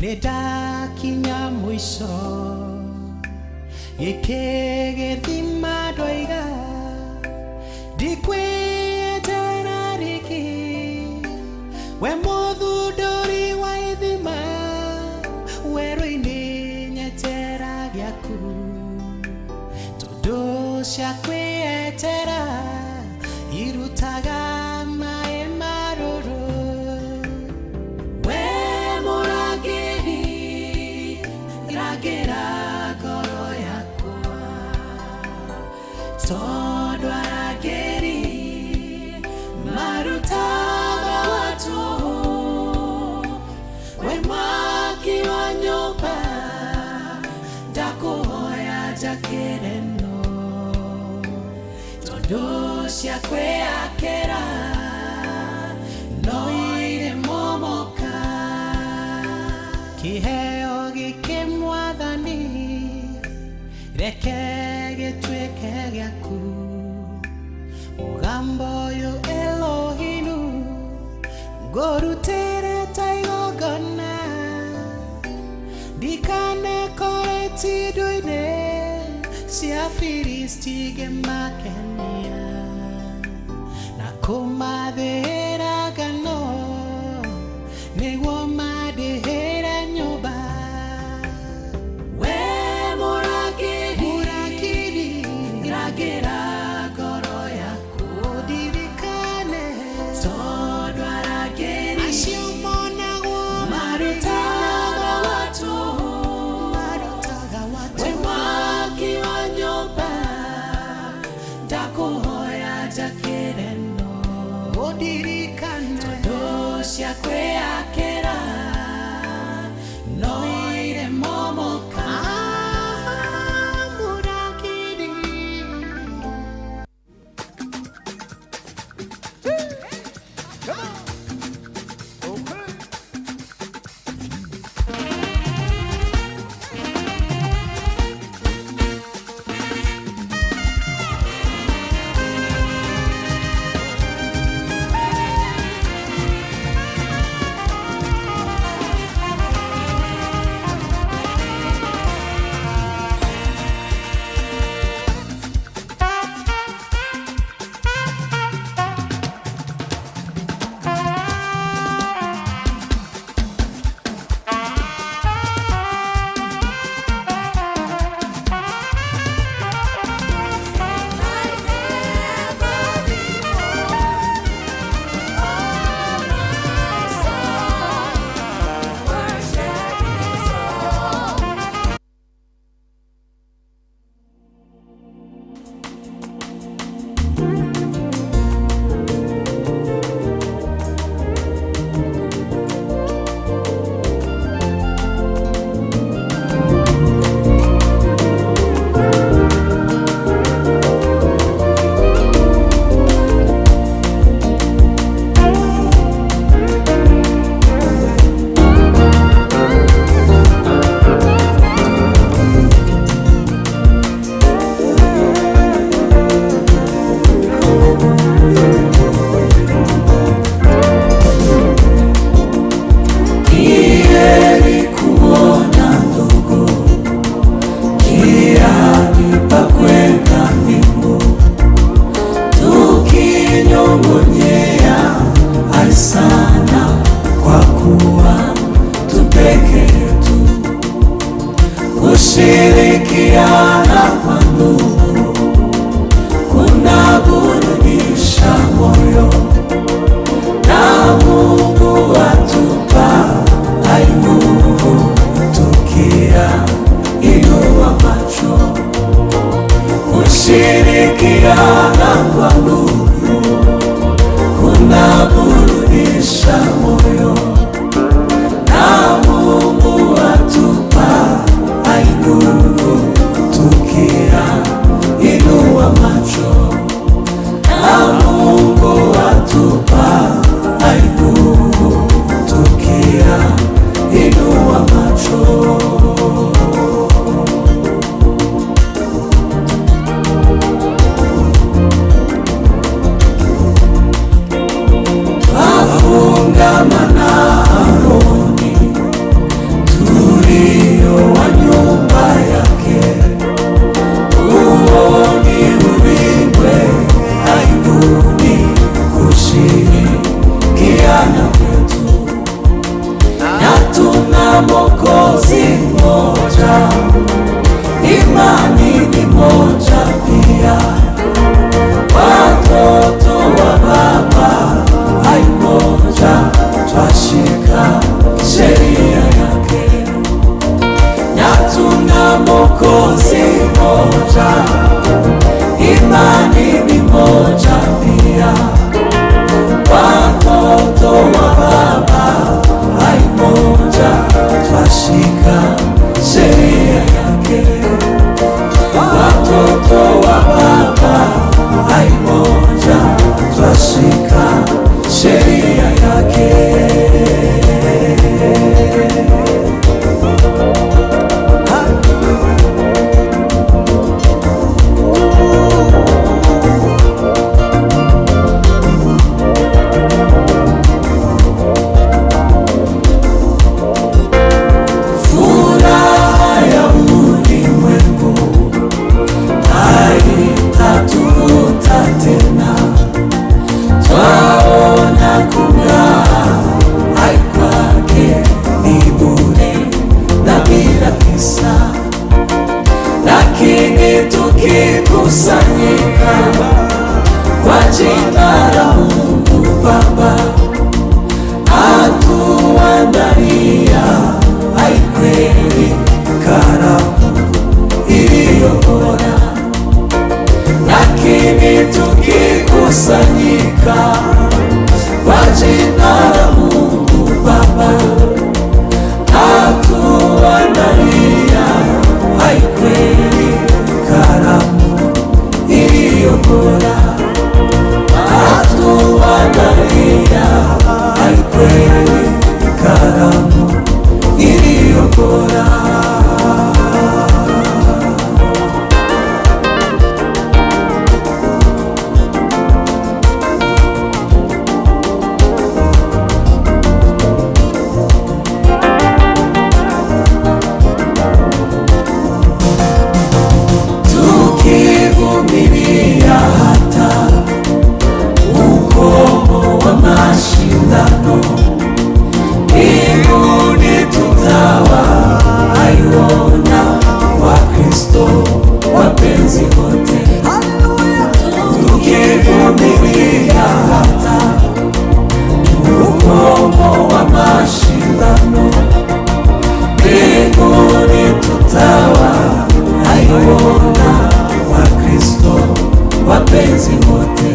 Speaker 9: nĩndakinya mũico. Gĩkĩ gĩthima ndoiga, ndikwĩyendera rĩngĩ. We mũthundũri wa ithima, werũ-inĩ nyetera gĩaku. Tondũ cia kwĩyetera irutaga maĩ marũrũ. We mũrangĩri, rangĩra ngoro yakwa. Tondũ arangĩri marutaga watu. We mwaki wa nyũmba, ndakũhoya njakĩre no. Tondũ cia kwĩyakĩra no irĩ momoka. Kĩheo gĩkĩ mwathani, reke gĩtuĩke gĩaku. Mũgambo ũyũ Elohinu, ngũrutĩre ta igongona. Ndikanekore itindu-inĩ cia Filisti ngĩmakenia. Na kũmathĩĩra ngano nĩguo mandĩhĩre nyũmba. We mũrangĩri, mũrangĩri, rangĩra ngoro yaku. Ũndirikane, tondũ arangĩri acio monagwo marutaga watu. We mwaki wa nyũmba, ndakũhoya njakĩre no. Ũndirikane, tondũ cia kwĩyakĩra no irĩ momoka. Mũrangĩri.
Speaker 10: Heri kuona ndugu njiani pa kwenda mbingu, tukinyong'onyea ai sana, kwa kuwa tu peke yetu. Kushirikiana kwa ndugu kunaburudisha moyo, na Mungu atupa hai nguvu tukia inua macho. Kushirikiana kwa ndugu jina la Mungu Baba atuandalia haikweli karamu iliyo bora, lakini tukikusanyika kwa jina la Mungu Baba atuandalia haikweli karamu iliyo bora, atuandalia haikweli karamu iliyo bora. Tukivumilia hata ukomo wa mashindano, mbinguni tutawaiona Wakristo wapenzi wote. Tukivumilia hata ukomo wa mashindano, mbinguni tutawaiona Wakristo wapenzi wote.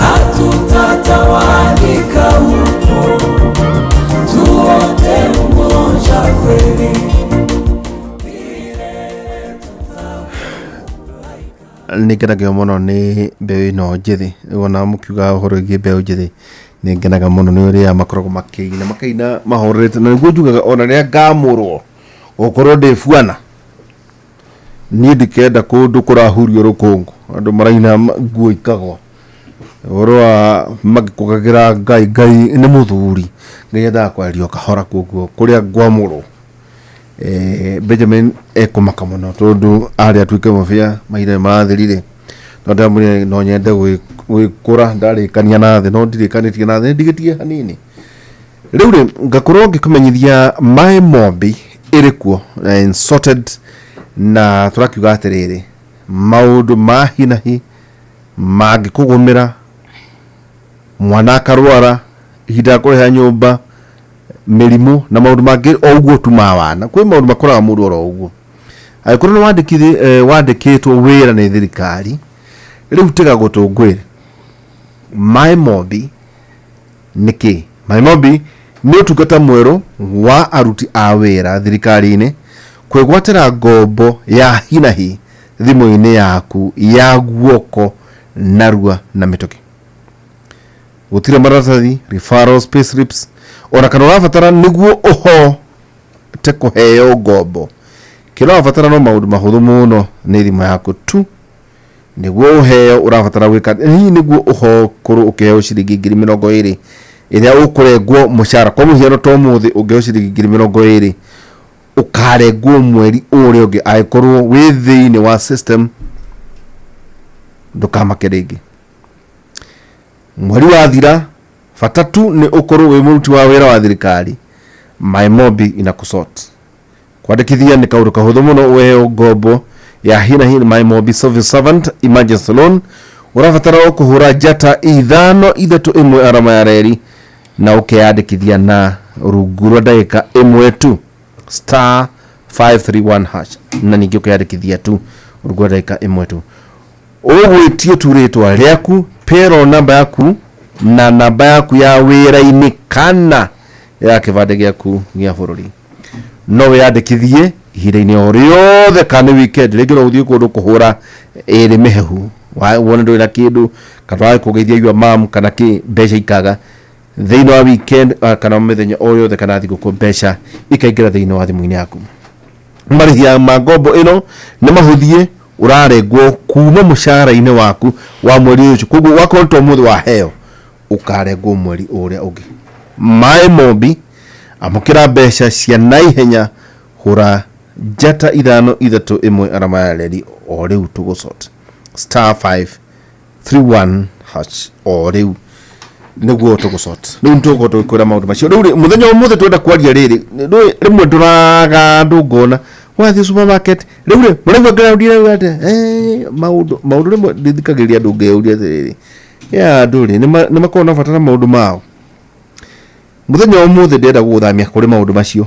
Speaker 10: Hatutatawanyika huko, tuote umoja kweli.
Speaker 2: Nä ngenagio må nä mbeå ä no njä thä ona må kiuga å horo wä mbeå njä thä nä ngenaga må no nä å rä a makoragwo makä makaina mahorerete, na nĩguo njugaga ona rä a ngamå rwo gũkorwo ndä buana niä ndikenda kå ndå kå rahurio rå kå ngå andå maraina nguo ikagwa ũhoro wa magĩkũgagĩra Ngai. Ngai nĩ mũthuri, Ngai endaga kwario kahora, koguo kũrĩa ngwamũrwo Benjamin ekũmaka mũno tondũ arĩ atuĩke mũbĩa mahinda marathirire, no ndamwĩrire no nyende gwĩkũra ndarĩkania na thĩ, no ndirĩkanĩtie na thĩ, ndigĩtie hanini. Rĩu rĩ ngakorwo ngĩkũmenyithia My Mobi ĩrĩ kuo and sorted, na tũrakiuga atĩrĩrĩ, maũndũ ma hi na hi mangĩkũgũmĩra, mwana akarwara, ihinda rĩa kũrĩha nyũmba, mĩrimũ na maũndũ mangĩ o ũguo tu ma wana, kwĩ maũndũ makoraga mũndũ oro ũguo. Angĩkorwo nĩ wandĩkĩtwo wĩra nĩ thirikari, rĩu tiga gũtũngwĩre. My Mobi nĩ kĩ? My Mobi nĩ ũtungata mwerũ wa aruti a wĩra thirikari-inĩ kwĩgwatĩra ngombo ya hi na hi thimũ-inĩ yaku ya guoko narua na mĩtũkĩ. Gũtirĩ maratathi, referrals, payslips ona kana ũrabatara nĩguo ũhote kũheo ngombo. Kĩrĩa ũrabatara no maũndũ mahũthũ mũno, nĩ thimũ yaku tu nĩguo ũheo. Ũrabatara gwĩka hihi nĩguo ũkorwo ũkĩheo ciringi 20,000 ĩrĩa ũkũrengwo mũcara. Kwa mũhiano to ũmũthĩ ũngĩheo ciringi 20,000 ũkarengwo mweri ũrĩa ũngĩ angĩkorwo wĩ thĩinĩ wa system, ndũkamake rĩngĩ. Mweri wathira, bata tu nĩ ũkorwo wĩ mũruti wa wĩra wa thirikari, My Mobi inakusort. Kwandĩkithia nĩ kaũndũ kahũthũ mũno ũheo ngombo ya hi na hi My Mobi Civil Servant Emergency Loan. Ũrabatara o kũhũra njata 5 3 1 arama ya reri na ũkeyandĩkithia na rungu rwa ndagĩka 1 tu, star 531 hash, na ningĩ ũkeyandĩkithia tu rungu rwa ndagĩka 1 tu. Ũgwĩtio tu rĩtwa rĩaku, payroll number yaku na namba yaku ya wĩra-inĩ kana ya kĩbandĩ gĩaku gĩa bũrũri. No wĩyandĩkithie ihinda-inĩ o rĩothe kana nĩ weekend, rĩngĩ no ũthiĩ kũndũ kũhũra ĩrĩ mĩhehu wone ndũrĩ na kĩndũ, kana wathiĩ kũgeithia your mom kana kĩ, mbeca ikaga thĩinĩ wa weekend kana mĩthenya o yothe kana thigũkũ, mbeca ikaingĩra thĩinĩ wa thimũ-inĩ yaku. Marĩhi ma ngombo ĩno nĩ mahũthie, ũrarengwo kuma mũcara-inĩ waku wa mweri ũcio, koguo wakorwo to ũmũthĩ waheo ũkarengwo mweri ũrĩa ũngĩ. My Mobi, amũkĩra mbeca cia naihenya, hũra njata 5 3 1 arama ya reri o rĩu tũgũsort, star 531 hash o rĩu nĩguo tũgũsort. Rĩu nĩtũgũkorwo tũgĩkwĩra maũndũ macio. Rĩu rĩ, mũthenya ũmũthĩ twenda kwaria rĩrĩ, rĩmwe ndũraga andũ ngona Wathiĩ supermarket rĩu rĩ, mũraigua ground ĩrauga atĩa? Eh, maũndũ maũndũ rĩmwe ndithikagĩrĩria andũ ngeyũria atĩrĩrĩ, ya andũ rĩ, nĩ makoragwo na bata na maũndũ mao. Mũthenya wa ũmũthĩ ndĩrenda gũgũthamia kũrĩ maũndũ macio,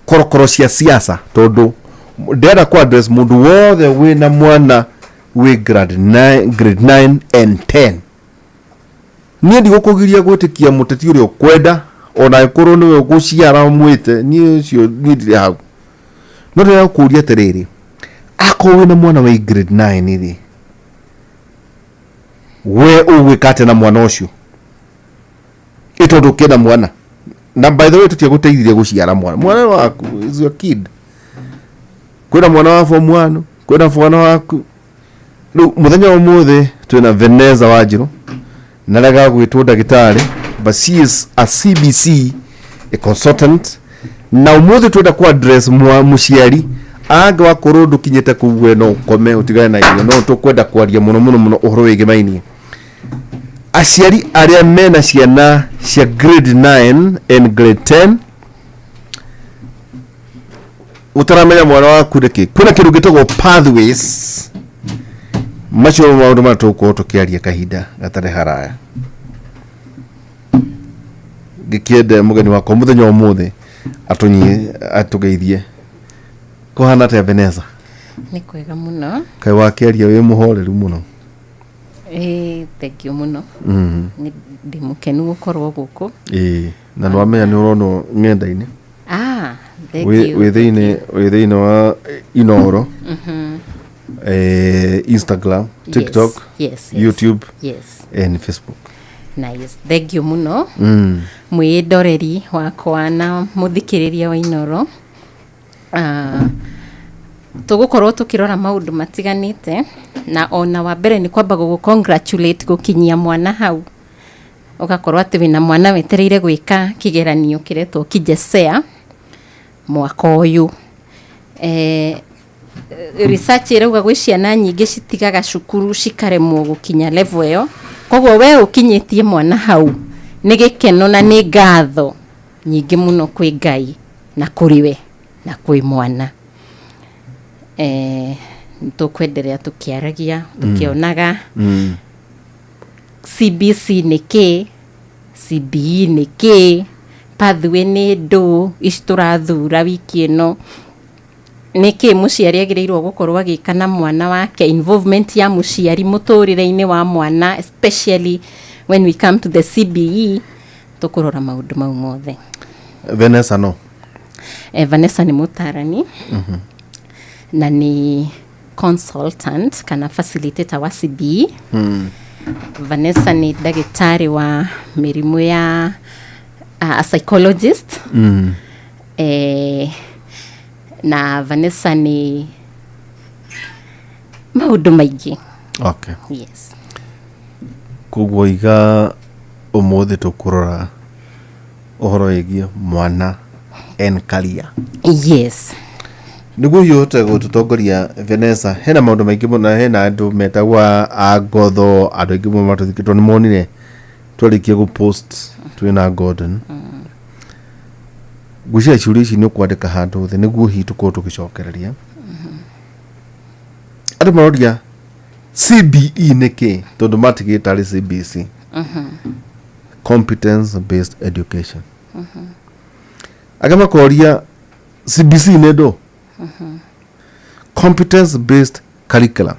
Speaker 2: korokoro cia siasa, tondũ ndĩrenda kũ address mũndũ wothe wĩna mwana wĩ grade 9, grade 9 and 10. Niĩ ndigũkũgiria gwĩtĩkia mũteti ũrĩa ũkwenda, ona angĩkorwo nĩwe ũgũciara ũmwĩte, niĩ ũcio niĩ ndirĩ hau. No ndĩrenda gũkũria atĩrĩrĩ, akorwo wĩna mwana wĩ grade 9 rĩ, we ũgwĩka atĩa na mwana ũcio? Ĩ tondũ ũkĩenda mwana, na by the way tũtiagũteithirie gũciara mwana, mwana waku is your kid. Kwĩna mwana wa form 1, kwĩna mwana waku. Rĩu mũthenya wa ũmũthĩ twĩna Veneza Wanjirũ, na rega gwĩtwo ndagĩtarĩ, but she is a CBC, a consultant. Na ũmũthĩ twenda ku address mũciari angĩ wakorwo ndũkinyĩte kũu, we no ũkome ũtigane na irio, no tũkwenda kwaria mũno mũno mũno ũhoro wĩgĩmainie aciari arĩa mena ciana cia grade 9 and grade 10. Ũtaramenya mwana waku nĩkĩ, kwĩna kĩndũ gĩtagwo pathways. Macio maũndũ marĩa tũgũkorwo tũkĩaria kahinda gatarĩ haraya. Ngĩkĩende mũgeni wakwa mũthenya wa ũmũthĩ atũnyie atũgeithie. Kũhana atĩa, Vanessa?
Speaker 5: Nĩ kwega mũno.
Speaker 2: Kaĩ wakĩaria wĩ mũhoreru mũno.
Speaker 5: Ĩĩ, thank you mũno. Nĩ ndĩ mũkenu gũkorwo gũkũ.
Speaker 2: Ĩĩ, na nĩ wamenya nĩ ũronwo ng'enda-inĩ.
Speaker 5: Ah, thank you.
Speaker 2: Wĩ thĩinĩ wa Inoro, Instagram, TikTok, YouTube and Facebook.
Speaker 5: Nice, thank you mũno. Mwĩndoreri wakwa na mũthikĩrĩria wa Inoro. Ah, tũgũkorwo tũkĩrora maũndũ matiganĩte, na ona wa mbere nĩ kwamba gũgũ congratulate gũkinyia mwana hau, ũgakorwo atĩ wĩna mwana wetereire gwĩka kĩgeranio kĩretwo KJSEA mwaka ũyũ. Research ĩrauga gwĩ ciana nyingĩ citigaga cukuru cikaremwo gũkinya level ĩyo, koguo we ũkinyĩtie mwana hau nĩ gĩkeno na nĩ ngatho nyingĩ mũno kwĩ Ngai na kũrĩ we na kwĩ mwana. Nĩ tũkwenderea tũkĩaragia tũkĩonaga CBC nĩ kĩ, CBE nĩ kĩ, pathway nĩ ndũ ici tũrathura wiki ĩno, nĩ kĩ mũciari agĩrĩirwo gũkorwo agĩka na mwana wake, involvement ya mũciari mũtũrĩre-inĩ wa mwana, especially when we come to the CBE. Tũkũrora maũndũ mau mothe.
Speaker 2: Vanessa no
Speaker 5: Vanessa nĩ mũtarani na nĩ consultant kana facilitator wa CBE. Vanessa nĩ ndagĩtarĩ wa mĩrimũ ya a psychologist. Na Vanessa nĩ maũndũ maingĩ. Yes.
Speaker 2: Koguo iga ũmũthĩ tũkũrora ũhoro wĩgiĩ mwana and career.
Speaker 5: Yes.
Speaker 2: Nĩguo hihi ũhote gũtũtongoria, Vanessa, hena maũndũ maingĩ mũno, hena andũ metagwo a ngotho, andũ aingĩ mũno matũthikĩtwo nĩ monire twarĩkia gũ post twĩna Gordon. Ngwĩciria ciũria ici nĩ ũkwandĩka handũ thĩ nĩguo hihi tũkorwo tũgĩcokereria. Andũ maroria CBE nĩ kĩ, tondũ matigĩte arĩ CBC, competence based education. Angĩ makoria CBC nĩ ndũ, competence based curriculum.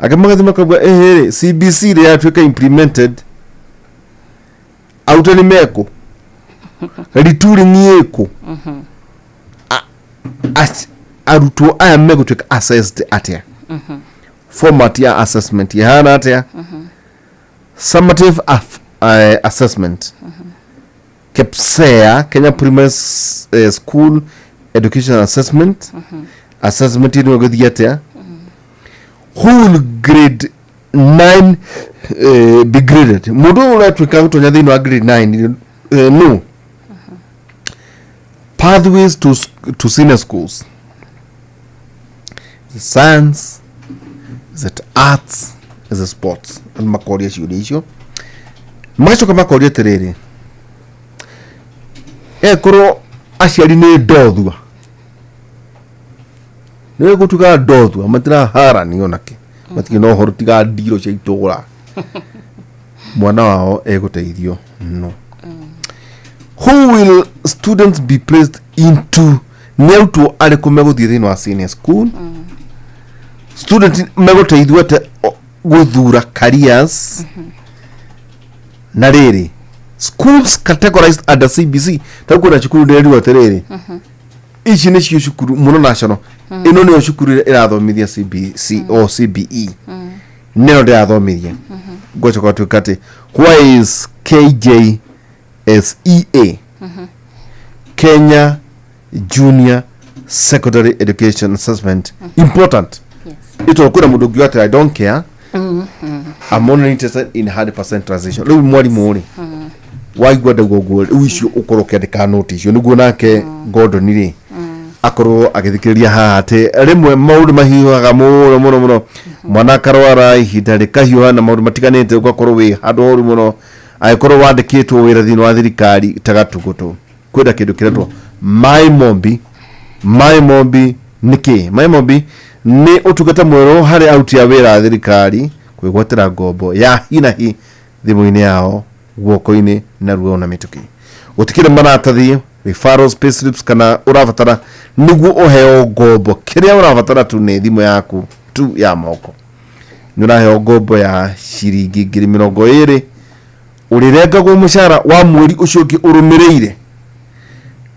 Speaker 2: Angĩ magathiĩ makauga ĩhĩrĩ CBC rĩ yatuĩka implemented, arutani mekũ, retooling ĩkũ, arutwo aya megũtuĩka assessed atĩa, format ya assessment ihana atĩa, summative assessment, KPSEA, Kenya Primary School Education Assessment, assessment ĩno ĩgũthiĩ atĩa, who will grade 9 be graded, mũndũ ũyũ ũratuĩka gũtonya thĩinĩ wa grade 9, no pathways to senior schools, is it science, is it arts, is it sports? Andũ makoria ciũria icio, magacoka makoria atĩrĩrĩ, ekorwo aciari nĩ ndothua. Nĩ gũtuĩka ndothua matiraharanio nake matirĩ na ũhoro tiga ndiro cia itũra mwana wao egũteithio no. Who will students be placed into? Nĩ arutwo arĩkũ megũthiĩ thĩinĩ wa senior school? Student megũteithio atĩa gũthura careers? Na rĩrĩ, schools categorized under CBC, ta kwĩna cukuru ndĩrerirwo atĩrĩrĩ, ici nĩcio cukuru mũno national, ĩno nĩyo cukuru ĩrĩa ĩrathomithia CBC o CBE, nĩno ndĩrathomithia. Ngwacoka gũtuĩka atĩ why is KJSEA, Kenya Junior Secondary Education Assessment, important? Ĩtondũ kwĩna mũndũ ũngiuga atĩ I don't care, I'm only interested in 100% transition. Rĩu mwarimũ rĩ, waigua ndauga ũguo, rĩu icio ũkorwo ũkĩandĩka note icio nĩguo nake Gordon rĩ akorwo agĩthikĩrĩria haha atĩ rĩmwe maũndũ mahiũhaga mũno mũno mũno, mwana akarwara ihinda rĩkahiũha na maũndũ matiganĩte, ũgakorwo wĩ handũ horu mũno angĩkorwo wandĩkĩtwo wĩra thĩinĩ wa thirikari ta gatũgũtũ. Kwĩna kĩndũ kĩretwo My Mombi. My Mombi nĩ kĩ? My Mombi nĩ ũtungata mwerũ harĩ aruti a wĩra a thirikari kwĩgwatĩra ngombo ya hi na hi thimũ-inĩ yao guoko-inĩ narua na mĩtũkĩ. Gũtikĩrĩ maratathi, referrals, payslips kana ũrabatara nĩguo ũheo ngombo. Kĩrĩa ũrabatara tu nĩ thimũ yaku tu ya moko, nĩ ũraheo ngombo ya ciringi 20,000 ũrĩrengagwo mũcara wa mweri ũcio ũngĩ ũrũmĩrĩire.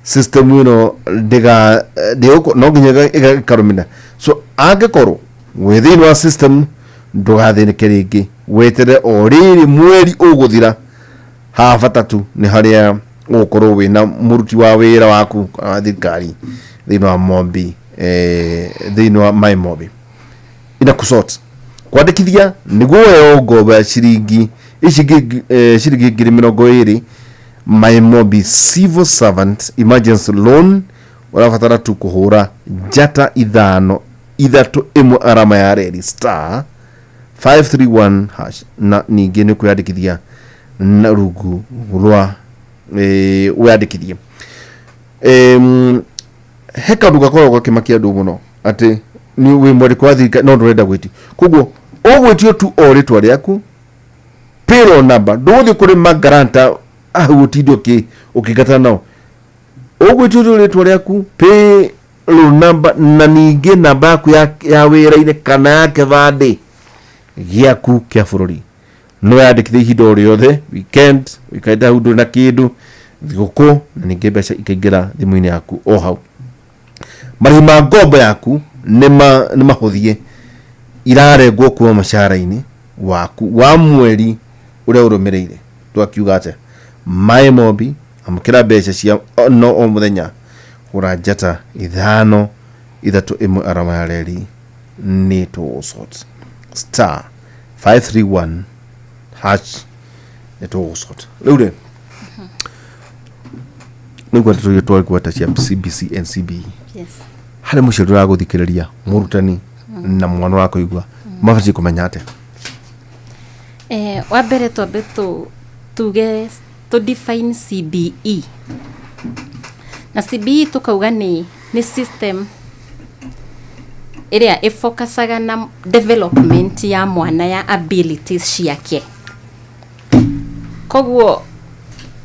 Speaker 2: System ĩno ndĩga ndĩgũko no nginya ĩkarũmĩrĩra, so angĩkorwo wĩ thĩinĩ wa system ndũgathĩnĩke rĩngĩ, weterere o rĩrĩ mweri ũgũthira. Haha bata tu nĩ harĩa ũgũkorwo wĩna mũruti wa wĩra waku wa thirikari thĩinĩ wa Mombi, thĩinĩ wa My Mombi ina kusort kwandĩkithia nĩguo weo ngombo ya ciringi ici ciringi 20,000. My Mombi Civil Servant Emergency Loan, ũrabatara tu kũhũra njata 531 arama ya reri, star 531 hash, na ningĩ nĩ kwĩyandĩkithia na rungu rwa wĩyandĩkithie. He kaũndũ gakoragwo gakĩmakia andũ mũno atĩ nĩ wĩ mwandĩko wa thirikari no ndũrenda gwĩtio, koguo ũgwĩtio tu o rĩtwa rĩaku, payroll number, ndũgũthiĩ kũrĩ magaranta hau ũtinde ũkĩngatana nao. Ũgwĩtio tu rĩtwa rĩaku, payroll number, na ningĩ namba yaku ya wĩra-inĩ kana ya kĩbandĩ gĩaku kĩa bũrũri. No yandĩkithia ihinda o rĩothe, weekend ũikarĩte hau ndũrĩ na kĩndũ, thigũkũ, na ningĩ mbeca ikaingĩra thimũ-inĩ yaku o hau. Marĩhi ma ngombo yaku nĩ mahũthie, irarengwo kuma mũcara-inĩ waku wa mweri ũrĩa ũrũmĩrĩire. Twakiuga atĩa? My Mombi, amũkĩra mbeca cia no o mũthenya. Hũra njata 531 arama ya reri nĩ tũgũsort, star 531 hash, nĩ tũgũsort. Rĩu rĩ, nĩguo tũtũire twagweta cia CBC and CBE. Harĩ mũciari ũragũthikĩrĩria, mũrutani na mwana ũrakũigua, mabatiĩ kũmenya atĩa?
Speaker 5: Wa mbere twambe tuge tu define CBE, na CBE tukauga nĩ system ĩrĩa ĩfocusaga na development ya mwana ya abilities ciake. Koguo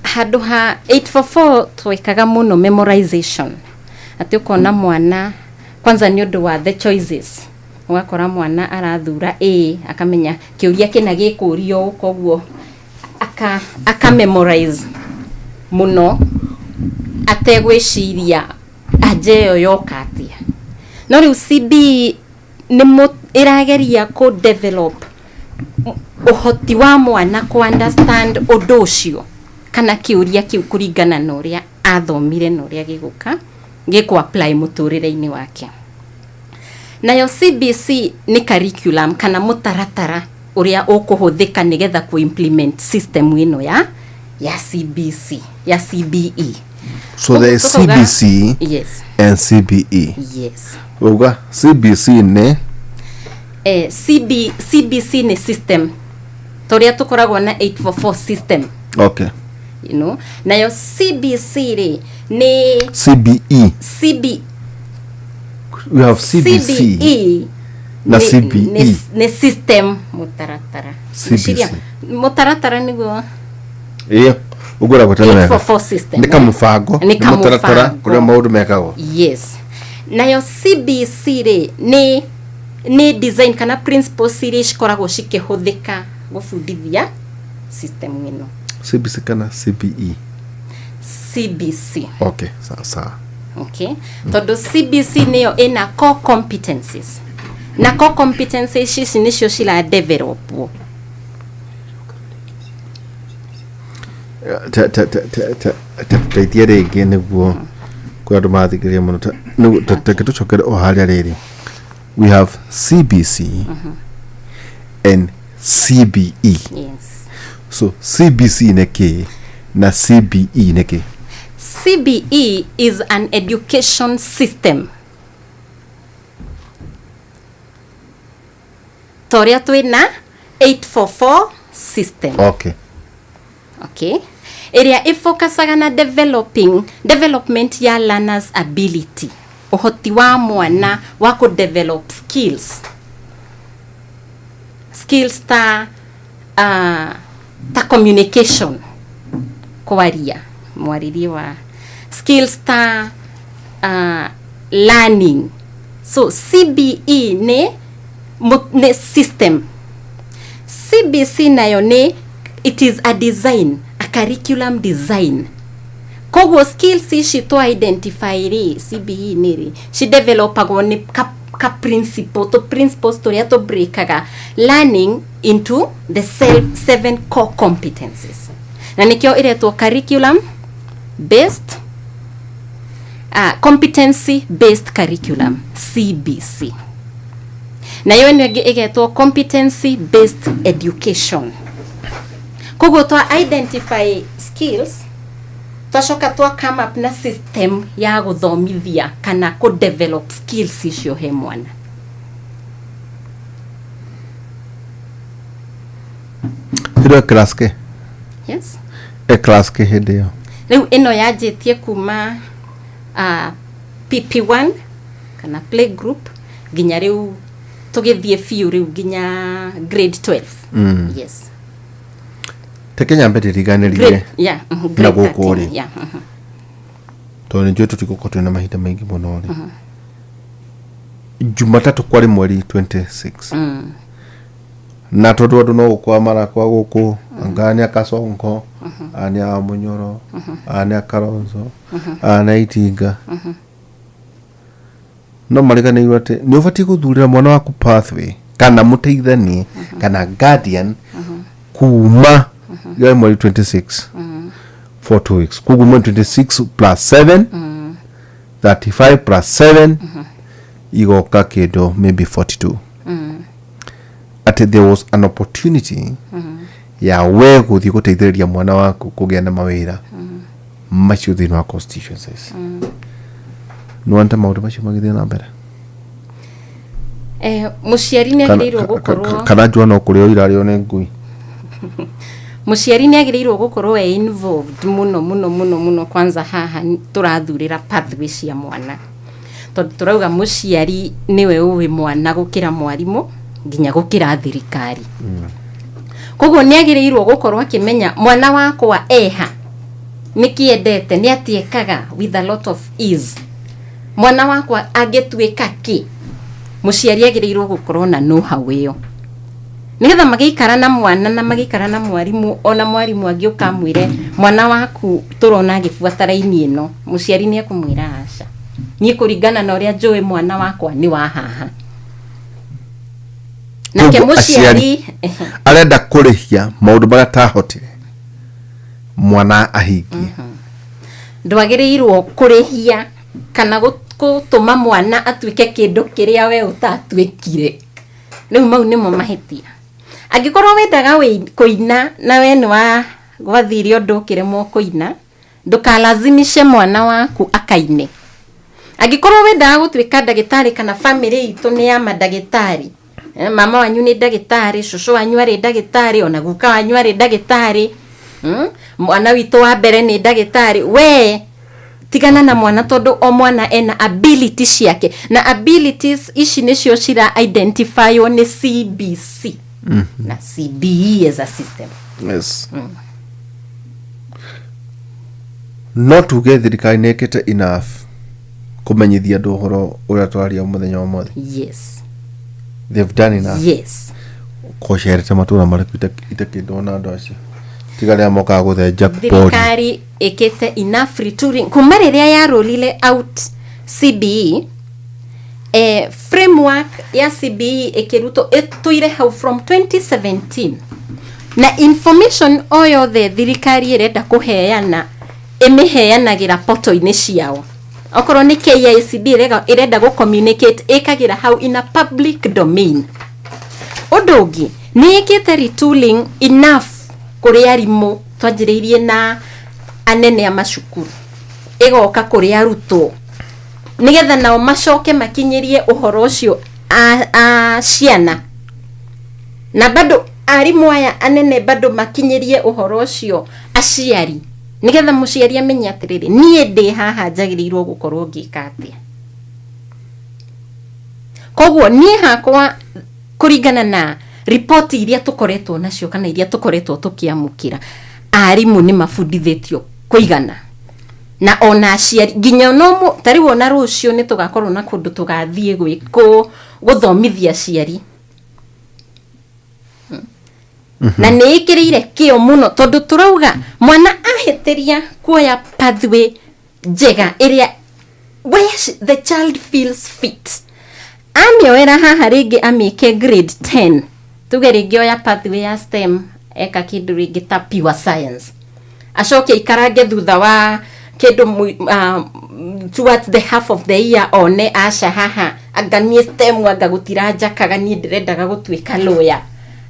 Speaker 5: handũ ha 844 twekaga mũno memorization, atĩ ũkona mwana kwanza nĩ ũndũ wa the choices, ũgakora mwana arathura A akamenya kĩũria kĩna gĩkũrio ũũ, koguo aka memorize mũno ategwĩciria anja ĩyo yoka atĩa. No rĩu CBE nĩ ĩrageria kũ develop ũhoti wa mwana kũ understand ũndũ ũcio kana kĩũria kĩu kũringana na ũrĩa athomire na ũrĩa gĩgũka gĩkũ apply mũtũrĩre-inĩ wake. Nayo CBC nĩ curriculum kana mũtaratara ũrĩa ũkũhũthĩka nĩgetha kũ implement system ĩno ya CBC, ya CBE.
Speaker 2: So there is CBC and CBE.
Speaker 5: Yes.
Speaker 2: Uga CBC nĩ
Speaker 5: CBC nĩ system tũrĩa tũkoragwo na 844 system. Nayo CBC rĩ nĩ
Speaker 2: CBE.
Speaker 5: CB
Speaker 2: We have CBC
Speaker 5: CBE
Speaker 2: na CBE.
Speaker 5: Nĩ system mũtaratara.
Speaker 2: CBC.
Speaker 5: Ngwĩciria mũtaratara nĩguo.
Speaker 2: Ĩyo ũguo ũragwetana wega.
Speaker 5: 844 system.
Speaker 2: Nĩ kamũbango,
Speaker 5: Nĩ
Speaker 2: nĩ mũtaratara
Speaker 5: kamũbango.
Speaker 2: kũrĩa maũndũ mekagwo.
Speaker 5: Yes, nayo CBC rĩ nĩ design kana principles iria cikoragwo cikĩhũthĩka gũbundithia system ĩno.
Speaker 2: CBC kana CBE?
Speaker 5: CBC.
Speaker 2: Okay, sawa sawa.
Speaker 5: Okay, tondũ CBC nĩyo ĩna core competencies, na core competencies ici nĩcio ciradevelopwo.
Speaker 2: Teteithie rĩngĩ nĩguo kwĩ andũ marathikĩrĩria mũno. Reke tũcokere o harĩa rĩrĩ, we have CBC and CBE.
Speaker 5: Yes.
Speaker 2: So CBC nĩ kĩ na CBE nĩ kĩ?
Speaker 5: CBE is an education system ta ũrĩa twĩna 844 system.
Speaker 2: Okay.
Speaker 5: Okay, ĩrĩa ĩfocusaga na development ya learners ability, ũhoti wa mwana wa kũ develop skills ta communication, kwaria, mwarĩrie wa skills ta learning. So CBE nĩ system. CBC nayo nĩ, it is a design, a curriculum design. Koguo skills ici twa identify rĩ, CBE nĩ rĩ cidevelopagwo nĩ ka principle, to principles tũrĩa tũ breakaga learning into the seven core competencies, na nĩkĩo ĩretwo curriculum based, competency based curriculum, CBC. Nayo ĩno ĩngĩ ĩgetwo competency based education. Koguo twa identify skills, twacoka twa come up na system ya gũthomithia kana kũ develop skills icio he mwana.
Speaker 2: Hĩndĩ ĩyo class kĩ?
Speaker 5: Yes.
Speaker 2: E class kĩ hĩndĩ ĩyo?
Speaker 5: Rĩu ĩno yanjĩtie kuma PP1 kana play group nginya rĩu tũgĩthiĩ biũ rĩu nginya grade 12. Yes.
Speaker 2: Teke nyambe ndĩriganĩrie
Speaker 5: Grade, yeah,
Speaker 2: na
Speaker 5: grade
Speaker 2: gũkũ
Speaker 5: 13,
Speaker 2: rĩ,
Speaker 5: yeah,
Speaker 2: tondũ nĩ njũĩ tũtigũkorwo twĩna mahinda maingĩ mũno rĩ. Jumatatũ kwarĩ mweri 26, na tondũ andũ no gũkwa marakwa gũkũ, anga nĩ akasongo, aya nĩ a Mũnyoro, aya nĩ a Kalonzo, aya nĩ a Itinga, no mariganĩirwo atĩ nĩ ũbatiĩ gũthurĩra mwana waku pathway kana mũteithanie kana guardian kuma ya mweri 26 for 2 weeks. Koguo mweri 26 plus 7, 35 plus 7 igoka kĩndũ maybe 42, atĩ there was an opportunity ya we gũthiĩ gũteithĩrĩria mwana waku kũgĩa na mawĩra macio thĩinĩ wa constituencies. Nĩwonete maũndũ macio magĩthiĩ na mbere?
Speaker 5: Mũciari nĩ agĩrĩirwo gũkorwo
Speaker 2: Kana njua no kũrĩo irarĩo nĩ ngui?
Speaker 5: Mũciari nĩ agĩrĩirwo gũkorwo e involved mũno mũno mũno mũno. Kwanza haha tũrathurĩra pathway cia mwana, tondũ tũrauga mũciari nĩwe ũĩ mwana gũkĩra mwarimũ, nginya gũkĩra thirikari. Koguo nĩ agĩrĩirwo gũkorwo akĩmenya mwana wakwa eha, nĩkĩ endete, nĩ atĩ with a lot of ease, mwana wakwa angĩtuĩka kĩ. Mũciari agĩrĩirwo gũkorwo na know-how ĩyo nĩgetha magĩikara na mwana na magĩikara na mwarimũ. Ona mwarimũ angĩũka amwĩre mwana waku tũrona agĩbuata raini ĩno, mũciari nĩ ekũmwĩra aca, niĩ kũringana na ũrĩa njũĩ mwana wakwa nĩ wa haha. Nake
Speaker 2: Koguo
Speaker 5: mũciari
Speaker 2: arenda kũrĩhia maũndũ marĩa atahotire mwana ahingie.
Speaker 5: Ndwagĩrĩirwo kũrĩhia kana gũtũma mwana atuĩke kĩndũ kĩrĩa we ũtatuĩkire. Rĩu mau nĩmo mahĩtia. Angĩkorwo wendaga kũina na we nĩ wa gwathire ũndũ ũkĩremwo kũina, ndũkalazimishe mwana waku akaine. Angĩkorwo wendaga gũtuĩka ndagĩtarĩ kana famĩlĩ itũ nĩ ya mandagĩtarĩ, mama wanyu nĩ ndagĩtarĩ, cũcũ wanyu arĩ ndagĩtarĩ, ona guka wanyu arĩ ndagĩtarĩ, mwana witũ wa mbere nĩ ndagĩtarĩ, we Tigana na mwana, tondũ o mwana ena ability ciake, na abilities ici nĩcio cira identifywo nĩ CBC na CBE as a system.
Speaker 2: No tuge thirikari nĩ ĩkĩte enough kũmenyithia andũ ũhoro ũrĩa twaria mũthenya wa ũmũthĩ?
Speaker 5: Yes.
Speaker 2: They've done enough?
Speaker 5: Yes.
Speaker 2: Kocerete matũra marĩkũ itakĩndwo na andũ acio, tiga arĩa mokaga gũthenja pori?
Speaker 5: Thirikari ĩkĩte enough retooling kuma rĩrĩa yarolile out CBE, framework ya CBE ĩkĩrutwo, ĩtũire hau from 2017, na information o yothe thirikari ĩrenda kũheana ĩmĩheanagĩra portal-inĩ ciao. Okorwo nĩ KICD ĩrenda gũ communicate, ĩkagĩra hau in a public domain. Ũndũ ũngĩ, nĩ ĩkĩte retooling enough kũrĩ arimũ. Twanjĩrĩirie na anene a macukuru, ĩgoka kũrĩ arutwo, nĩgetha nao macoke makinyĩrie ũhoro ũcio a ciana, na bado arimũ aya anene bado makinyĩrie ũhoro ũcio aciari, nĩgetha mũciari amenye atĩrĩrĩ, niĩ ndĩ haha njagĩrĩirwo gũkorwo ngĩka atĩa. Koguo niĩ hakwa, kũringana na ripoti iria tũkoretwo nacio kana iria tũkoretwo tũkĩamũkĩra, arimũ nĩ mabundithĩtio kũigana, na ona aciari nginya no ta rĩu ona rũciũ nĩ tũgakorwo na kũndũ tũgathiĩ gwĩkũ gũthomithia aciari, na nĩ ĩkĩrĩire kĩo mũno, tondũ tũrauga mwana ahĩtĩria kuoya pathway njega ĩrĩa where the child feels fit, amĩoera haha rĩngĩ amĩke grade 10, tuge rĩngĩ oya pathway ya STEM, eka kĩndũ rĩngĩ ta pure science, acoke ikarange thutha wa kĩndũ towards the half of the year, one aca haha anga niĩ STEM anga gũtiranjakaga, niĩ ndĩrendaga gũtuĩka lawyer,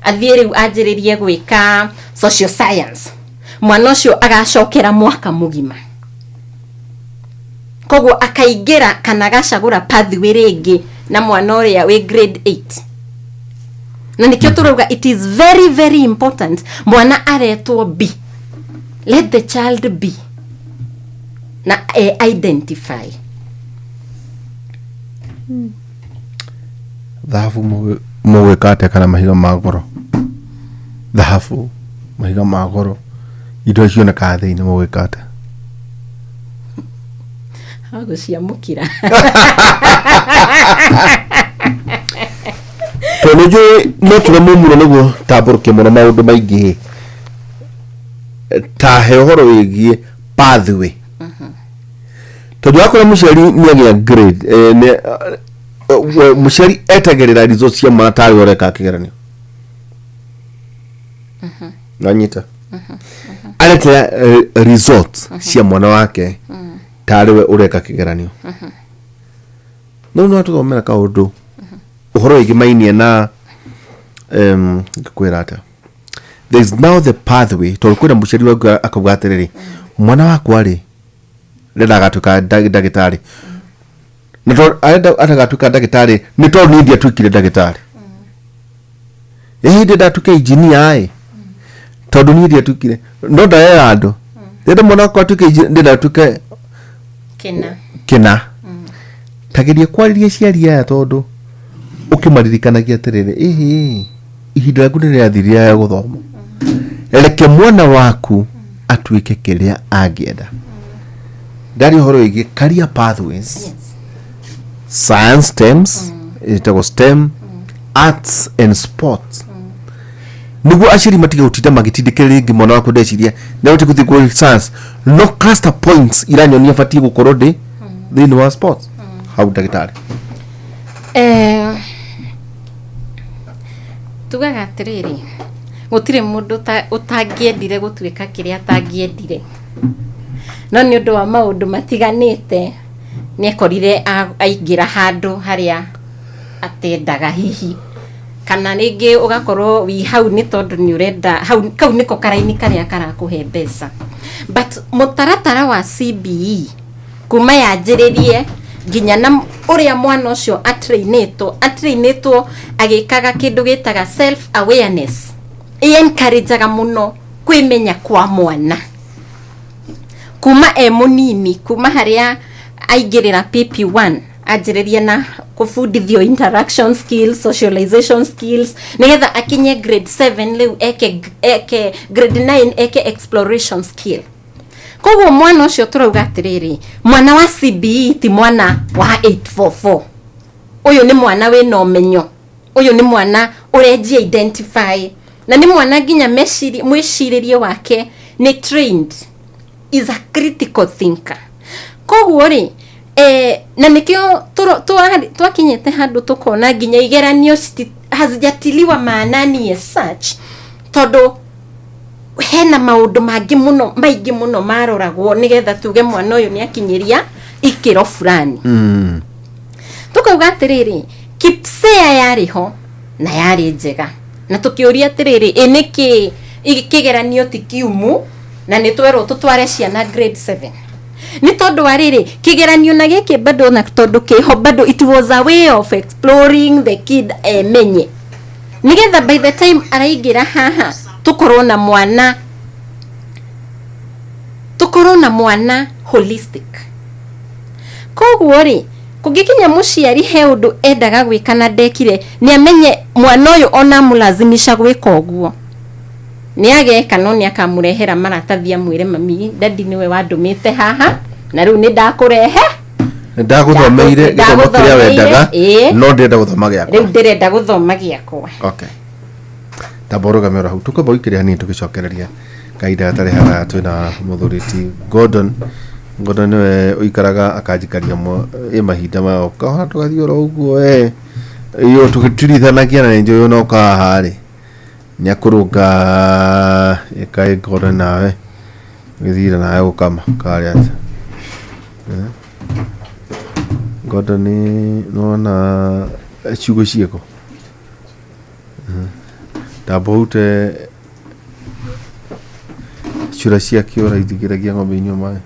Speaker 5: athiĩ rĩu anjĩrĩrie gwĩka social science. Mwana ũcio agacokera mwaka mũgima, koguo akaingĩra kana agacagũra pathway rĩngĩ na mwana ũrĩa wĩ grade 8. Na nĩkĩo tũrauga it is very very important mwana aretwo be, let the child be na identify.
Speaker 2: Thahabu mũgwĩka atĩa, kana mahiga ma goro? Thahabu, mahiga ma goro, indo cionekaga thĩinĩ, mũgwĩka atĩa?
Speaker 5: Gũciamũkĩra.
Speaker 2: Tondũ nĩ njũĩ no tũremwo mũno nĩguo tambũrũkie mũno maũndũ maingĩ, ta he ũhoro wĩgiĩ pathway, tondũ wakora mũciari nĩ agĩa grade, mũciari etagĩrĩra results cia mwana tarĩ ũreka kĩgeranio. Nanyita aretera results cia mwana wake tarĩ we ũreka kĩgeranio. No no atũthomera kaũndũ ũhoro wĩgiĩ mainie na ngĩkwĩra atĩa, there is now the pathway, tondũ kwĩna mũciari waku akauga atĩrĩrĩ, mwana wakwa rĩ, ndenda agatuĩka ndagĩtarĩ, na tondũ arenda atagatuĩka ndagĩtarĩ nĩ tondũ niĩ ndiatuĩkire ndagĩtarĩ, ĩhĩ ndenda atuĩke engineer ĩ, tondũ niĩ ndiatuĩkire. No ndarera andũ, ndenda mwana wakwa atuĩke engineer, ndenda atuĩke
Speaker 5: kĩna.
Speaker 2: Kĩna. Tageria kwarĩria aciari aya, tondũ ũkĩmaririkanagia atĩrĩrĩ, ĩhĩ ihinda rĩaku nĩ rĩathirire ya gũthoma, reke mwana waku atuĩke kĩrĩa angĩenda. Ndaria ũhoro wĩgiĩ career pathways, science, STEMs, ĩtagwo STEM, arts and sports, nĩguo aciari matige gũtinda magĩtindĩkĩrĩria rĩngĩ mwana waku ndeciria nĩ abatiĩ gũthiĩ kũrĩ science, no cluster points iranyonia batiĩ gũkorwo ndĩ thĩinĩ wa sports hau ndagĩtarĩ.
Speaker 5: Tugaga atĩrĩrĩ, gũtirĩ mũndũ ũtangĩendire gũtuĩka kĩrĩa atangĩendire, no nĩ ũndũ wa maũndũ matiganĩte nĩ ekorire aingĩra handũ harĩa atendaga hihi, kana rĩngĩ ũgakorwo wi hau nĩ tondũ nĩ ũrenda hau, kau nĩko karaini karĩa karakũhe mbeca. But mũtaratara wa CBE kuma yanjĩrĩrie nginya na ũrĩa mwana ũcio atrainĩtwo agĩkaga kĩndũ gĩtaga self awareness, ĩ encourageaga mũno kwĩmenya kwa mwana. Kuma e mũnini, kuma harĩa aingĩrĩra PP1, anjĩrĩrie na kũbundithio interaction skills, socialization skills, nĩgetha akinye grade 7 rĩu eke grade 9 eke exploration skill. Koguo mwana ũcio tũrauga atĩrĩrĩ, mwana wa CBE ti mwana wa 844. Ũyũ nĩ mwana wĩna ũmenyo, ũyũ nĩ mwana ũrenjia identify, na nĩ mwana nginya mwĩcirĩrie wake nĩ trained, is a critical thinker. Koguo rĩ, na nĩkĩo twakinyĩte handũ tũkona nginya igeranio hazijatiliwa maanani as such, tondũ hena maũndũ mangĩ mũno, maingĩ mũno maroragwo nĩgetha tuge mwana ũyũ nĩ akinyĩria ikĩro fulani. Tukauga atĩrĩrĩ, KPSEA yarĩ ho na yarĩ njega, na tũkĩũria atĩrĩrĩ, ĩ nĩkĩ kĩgeranio ti kiumu na nĩ twerwo tũtware ciana grade 7? Nĩ tondũ wa rĩrĩ, kĩgeranio na gĩkĩ bado, na tondũ kĩho bado, it was a way of exploring the kid, emenye, nĩgetha by the time araingĩra haha tũkorwo na mwana holistic. Koguo rĩ, kũngĩkinya mũciari he ũndũ endaga gwĩka na ndekire, nĩ amenye mwana ũyũ ona amũlazimisha gwĩka ũguo nĩ ageka, no nĩ akamũrehera maratathi amwĩre, "Mami, daddy, nĩwe wandũmĩte haha na rĩu nĩ ndakũrehe."
Speaker 2: Ndagũthomeire gĩthomo kĩrĩa wendaga.
Speaker 5: Ĩĩ.
Speaker 2: No ndĩrenda gũthoma gĩakwa.
Speaker 5: Rĩu ndĩrenda gũthoma gĩakwa.
Speaker 2: Okay, tamba ũrũgame oro hau, tũkwamba gũikĩrĩa hanini, tũgĩcokereria kahinda gatarĩ haraya. Twĩna mũthuri ti Gordon. Gordon nĩwe ũikaraga akanjikaria ĩ mahinda maya kahora, tũgathiĩ oro ũguo iyo tũgĩtirithanagia, na nĩnjũĩ ona ũka haha rĩ nĩ akũrũnga ĩkaĩ. Gordon, nawe gĩthire nawe gũkama karĩ atĩa? Eh? Gordon, nĩwona ciugo ciĩko tamba ũrute cura cia kĩũra ithigĩragia ng'ombe inyua maĩ.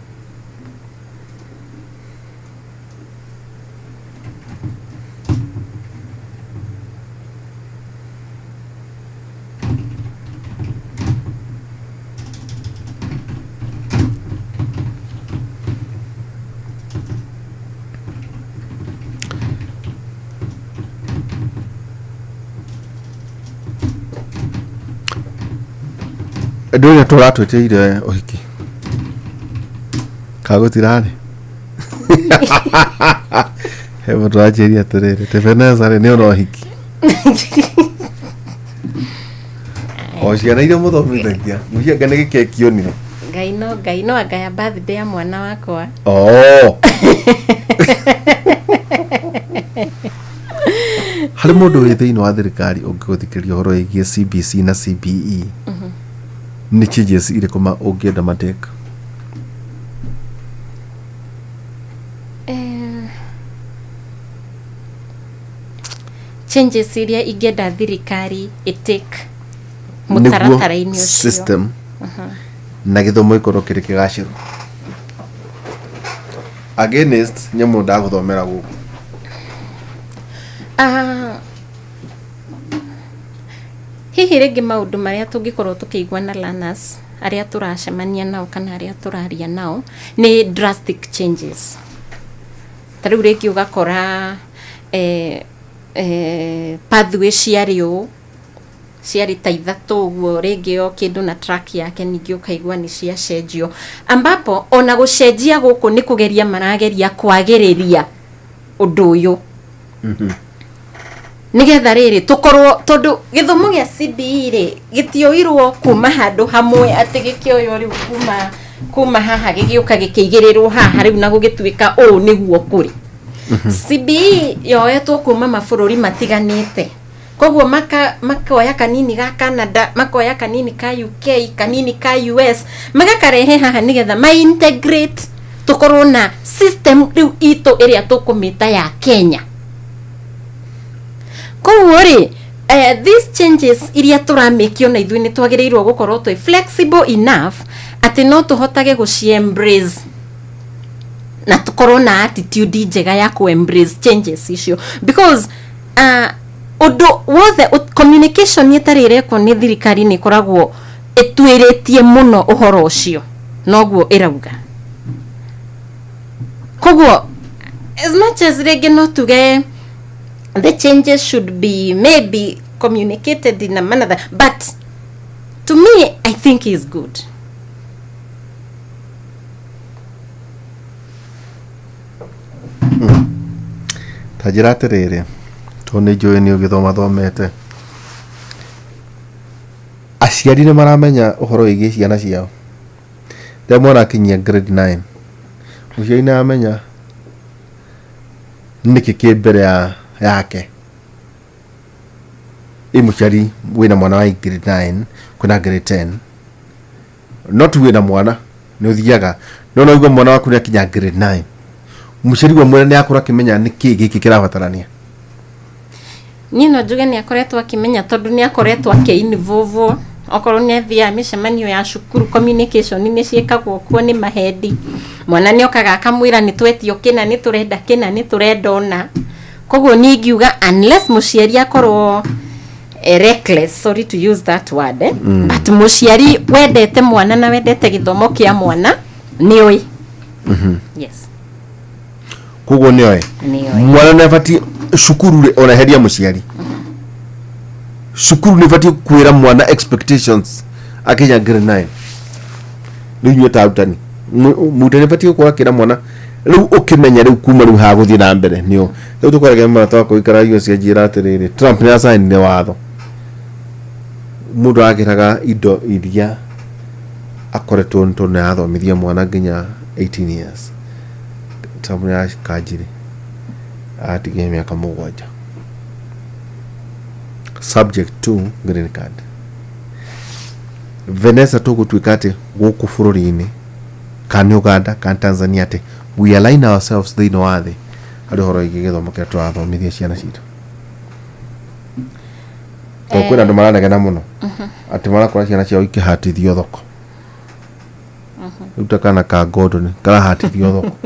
Speaker 2: Ndũrĩ tũratwĩtĩire ũhiki kagũtirarĩ he mũndũ wanjĩria atĩrĩrĩ, Tebeneza rĩ, nĩ ona ũhiki o ciana iria mũthomithagia mũcianga nĩ gĩkekionire.
Speaker 5: Ngai no Ngai no anga ya birthday ya mwana wakwa.
Speaker 2: Oh. Harĩ mũndũ wĩ thĩinĩ wa thirikari ũngĩgũthikĩrĩria ũhoro wĩgiĩ CBC na CBE, nĩ changes irĩkũ ũngĩenda mateka?
Speaker 5: Changes iria ingĩenda thirikari ĩtake mũtaratara-inĩ ũcio
Speaker 2: system na gĩthomo gĩkorwo kĩrĩ kĩgacĩru against nyamũ ndagũthomera gũkũ.
Speaker 5: Ah, hihi rĩngĩ maũndũ marĩa tũngĩkorwo tũkĩigua na learners arĩa tũracemania nao kana arĩa tũraria nao nĩ drastic changes. Ta rĩu rĩngĩ ũgakora pathway ciarĩ ũũ, ciarĩ ta ithatũ ũguo, rĩngĩ o kĩndũ na track yake, ningĩ ũkaigua nĩ ciacenjio, ambapo ona gũcenjia gũkũ nĩ kũgeria marageria kwagĩrĩria ũndũ ũyũ nigetha rĩrĩ tũkorwo, tondũ gĩthomo gĩa CBE rĩ gĩtioirwo kuma handũ hamwe atĩ gĩkĩoywo rĩu kuma haha gĩgĩũka gĩkĩigĩrĩrwo haha rĩu na gũgĩtuĩka ũũ nĩguo kũrĩ. CBE yoetwo kuma mabũrũri matiganĩte, koguo makoya kanini ga Canada, makoya kanini ka UK, kanini ka US, magakarehe haha nigetha ma integrate tũkorwo na system rĩu itũ ĩrĩa tũkũmĩta ya Kenya. Koguo rĩ, these changes iria tũramĩkio na ithuĩ nĩ twagĩrĩirwo gũkorwo twĩ flexible enough atĩ no tũhotage gũci embrace na tũkorwo na attitude njega ya ku embrace changes icio, because ũndũ wothe communication ĩtarĩ ĩrekwo nĩ thirikari nĩ ĩkoragwo ĩtuĩrĩtie mũno ũhoro ũcio noguo ĩrauga. Koguo as much as rĩngĩ no tuge the changes should be maybe communicated in a manner that, but to me I think is good.
Speaker 2: Ta njĩra atĩrĩrĩ, tondũ nĩ njũĩ nĩ ũgĩthomathomete, aciari nĩ maramenya ũhoro wĩgiĩ ciana ciao? Rĩrĩa mwana akinyia grade 9, mũciari nĩ aramenya nĩkĩ kĩ mbere ya yake? Ĩ mũciari wĩna mwana wa grade 9, kwĩna grade 10, no tu wĩna mwana nĩ ũthiaga, no no igua mwana waku nĩ akinya grade 9, mũciari we mwene nĩ akorwo akĩmenya nĩkĩ gĩkĩ kĩrabatarania?
Speaker 5: Niĩ no njuge nĩ akoretwo akĩmenya, tondũ nĩ akoretwo akĩ-involve. Okorwo nĩ athiaga mĩcemanio ya cukuru, communication nĩ ciĩkagwo kuo nĩ mahendi. Mwana nĩ okaga akamwĩra nĩ twetio kĩna, nĩ tũrenda kĩna, nĩ tũrenda ũna. Koguo niĩ ingiuga unless mũciari akorwo reckless, sorry to use that word, eh? But mũciari wendete mwana na wendete gĩthomo kĩa mwana nĩ oĩ. Yes.
Speaker 2: Koguo nĩ oĩ.
Speaker 5: Nĩ oĩ.
Speaker 2: Mwana nĩ abatiĩ cukuru rĩ, ona heria mũciari, cukuru nĩ ĩbatiĩ kwĩra mwana expectations akinya grade 9. Rĩu inyuĩ ta arutani, mũrutani abatiĩ gũkorwo akĩra mwana rĩu ũkĩmenya rĩu kuma rĩu haha gũthiĩ na mbere nĩo rĩu tũkoragĩa mwana twakũikara US. Anjĩra atĩrĩrĩ, Trump nĩ acainire watho, mũndũ arakĩraga indo iria akoretwo tondũ nĩ arathomithia mwana nginya 18 years. Trump nĩ arakanjire aratigia mĩaka 7 subject to green card. Vanessa, tũgũtuĩka atĩ gũkũ bũrũri-inĩ, kana nĩ Uganda kana Tanzania, atĩ we align ourselves thĩinĩ wa thĩ harĩ ũhoro wĩgiĩ gĩthomo kĩrĩa tũrathomithia ciana citũ, tondũ kwĩna andũ maranegena mũno atĩ marakora ciana ciao ikĩhatithio thoko. Rĩu ta kana ka Gordon karahatithio thoko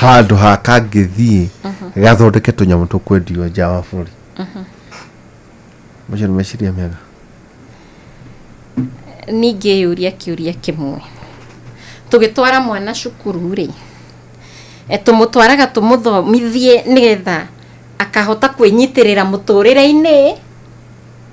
Speaker 2: handũ ha kangĩthiĩ gathondeke tũnyamũ tũkwendio nja wa bũrũri. Macio nĩ meciria mega?
Speaker 5: Ningĩyũria kĩũria kĩmwe, tũgĩtwara mwana cukuru rĩ, tũmũtwaraga tũmũthomithie nĩgetha akahota kwĩnyitĩrĩra mũtũrĩre-inĩ,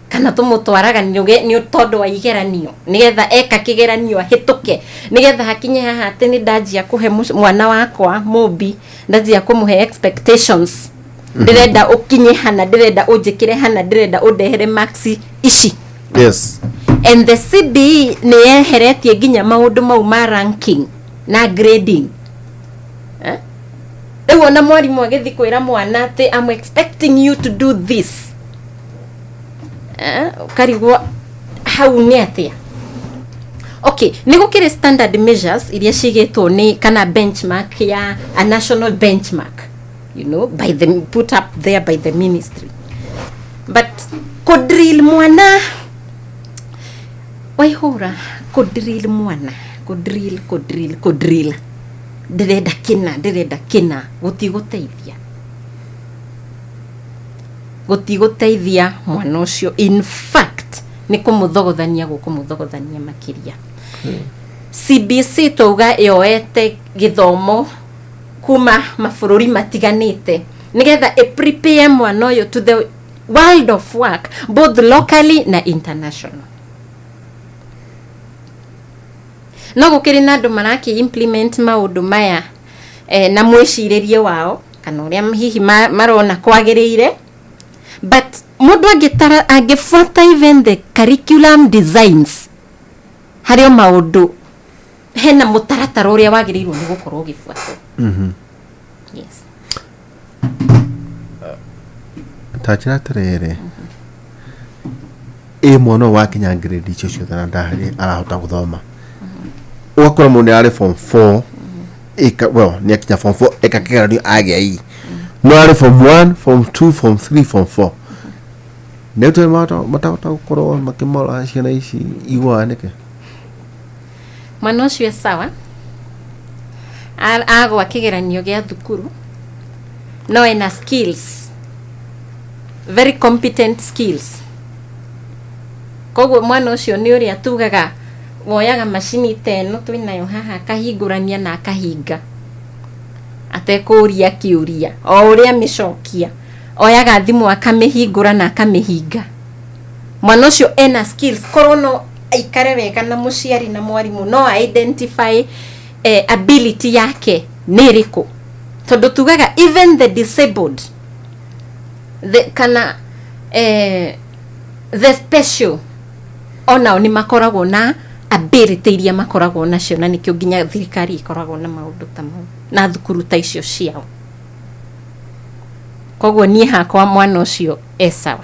Speaker 5: kana tũmũtwaraga nĩ tondũ wa igeranio, nĩgetha eka kĩgeranio ahĩtũke, nĩgetha hakinye haha atĩ nĩ ndanjia kũhe mwana wakwa mũmbi, ndanjia kũmũhe expectations, ndĩrenda ũkinye hana, ndĩrenda ũnjĩkĩre hana, ndĩrenda ũndehere marks ici? And the CBE nĩ yeheretie nginya maũndũ mau ma ranking na grading, eh? Rĩu ona mwarimũ agĩthiĩ kwĩra mwana atĩ I'm expecting you to do this, eh? Ũkarigwo hau nĩ atĩa. Okay, nĩ gũkĩrĩ standard measures iria cigĩtwo nĩ kana benchmark ya a national benchmark by the put up there by the ministry, but kũdrill mwana waihũra, kũdrill mwana, kũdrill, kũdrill, kũdrill, ndĩrenda kĩna, ndĩrenda kĩna, gũtigũteithia, gũtigũteithia mwana ũcio. In fact, nĩ kũmũthogothania, gũkũmũthogothania makĩria. CBC twauga yoete gĩthomo kuma mabũrũri matiganĩte nĩgetha ĩ prepare mwana ũyũ to the world of work, both locally na international. No gũkĩrĩ na andũ marakĩ implement maũndũ maya na mwĩcirĩrie wao kana ũrĩa hihi marona kwagĩrĩire, but mũndũ angĩtara, angĩbuata even the curriculum designs, harĩ o maũndũ hena mũtaratara ũrĩa wagĩrĩirwo nĩ gũkorwo ũgĩbuatwo. Yes.
Speaker 2: Ta njĩra atĩrĩrĩ, ĩ mwana ũyũ wakinya grade icio ciothe na ndarĩ arahota gũthoma, ũgakora mũndũ nĩ arĩ form 4 ĩka, well, nĩ akinya form 4, eka kĩgeranio agĩa i, no arĩ form 1, form 2, form 3, form 4, nĩ tũĩ matahota gũkorwo makĩmora ciana ici igũaga nĩkĩ?
Speaker 5: Mwana ũcio e sawa. Agwa kĩgeranio gĩa thukuru, no ena skills, very competent skills. Koguo mwana ũcio nĩ ũrĩa tugaga woyaga macini ta ĩno twĩnayo haha, akahingũrania na akahinga. Atekũũria kĩũria, o ũrĩa mĩcokia, oyaga thimũ akamĩhingũra na akamĩhinga. Mwana ũcio ena skills, korwo no aikare wega na mũciari na mwarimũ, no identify ability yake nĩ ĩrĩkũ, tondũ tugaga even the disabled, the, kana the special, onao nĩ makoragwo na ability iria makoragwo nacio, na nĩkĩo nginya thirikari ĩkoragwo na maũndũ ta mau na thukuru ta icio ciao. Koguo niĩ hakwa mwana ũcio e sawa.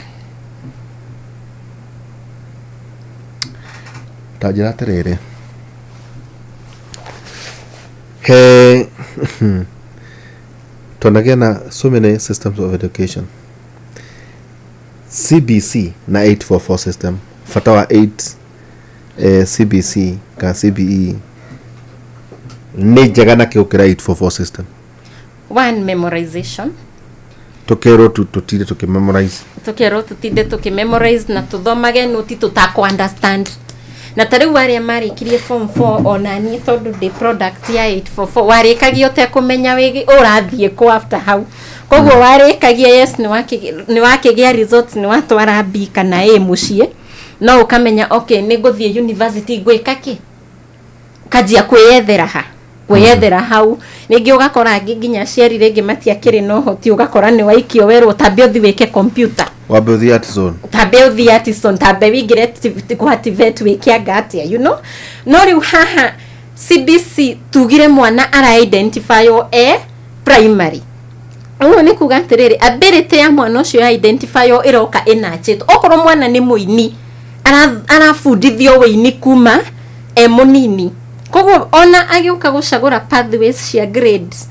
Speaker 2: Ta njĩra atĩrĩrĩ, he twanagĩa na so many systems of education, CBC na 844 system. Bata wa 8 CBC ka CBE nĩ njega na kĩgũkĩra 844 system?
Speaker 5: One, memorization.
Speaker 2: Tũkerwo tũtinde tũkĩmemorize.
Speaker 5: Tukerwo tutinde tukimemorize na tuthomage noti tutakũ understand. Na ta rĩu arĩa marĩkirie form 4, ona niĩ tondũ ndĩ product ya 844, warĩkagia ũtekũmenya wĩgi ũrathiĩ kũ after hau. Koguo warĩkagia, yes, nĩ wakĩgĩa results, nĩ watwara B kana A mũciĩ, no ũkamenya, okay, nĩ ngũthiĩ university ngwĩka kĩ, kanjia kwĩyethera ha kwĩyethera hau. Rĩngĩ ũgakora angĩ nginya aciari rĩngĩ matiakĩrĩ na ũhoti, ũgakora nĩ waikio, werwo tambe ũthi wĩke computer.
Speaker 2: Wambe ũthiĩ Artizone.
Speaker 5: Tambe ũthiĩ Artizone, tambe wĩingĩre kwa TVET wĩke anga atĩa. No rĩu haha CBC tugire mwana ara identify o e primary. Ũguo nĩ kuga atĩrĩrĩ, ability ya mwana ũcio ya identify o ĩroka ĩnachĩtwo. Okorwo mwana nĩ mũini, arabundithio wĩini kuma e mũnini. Koguo ona agĩũka gũcagũra pathways cia grades,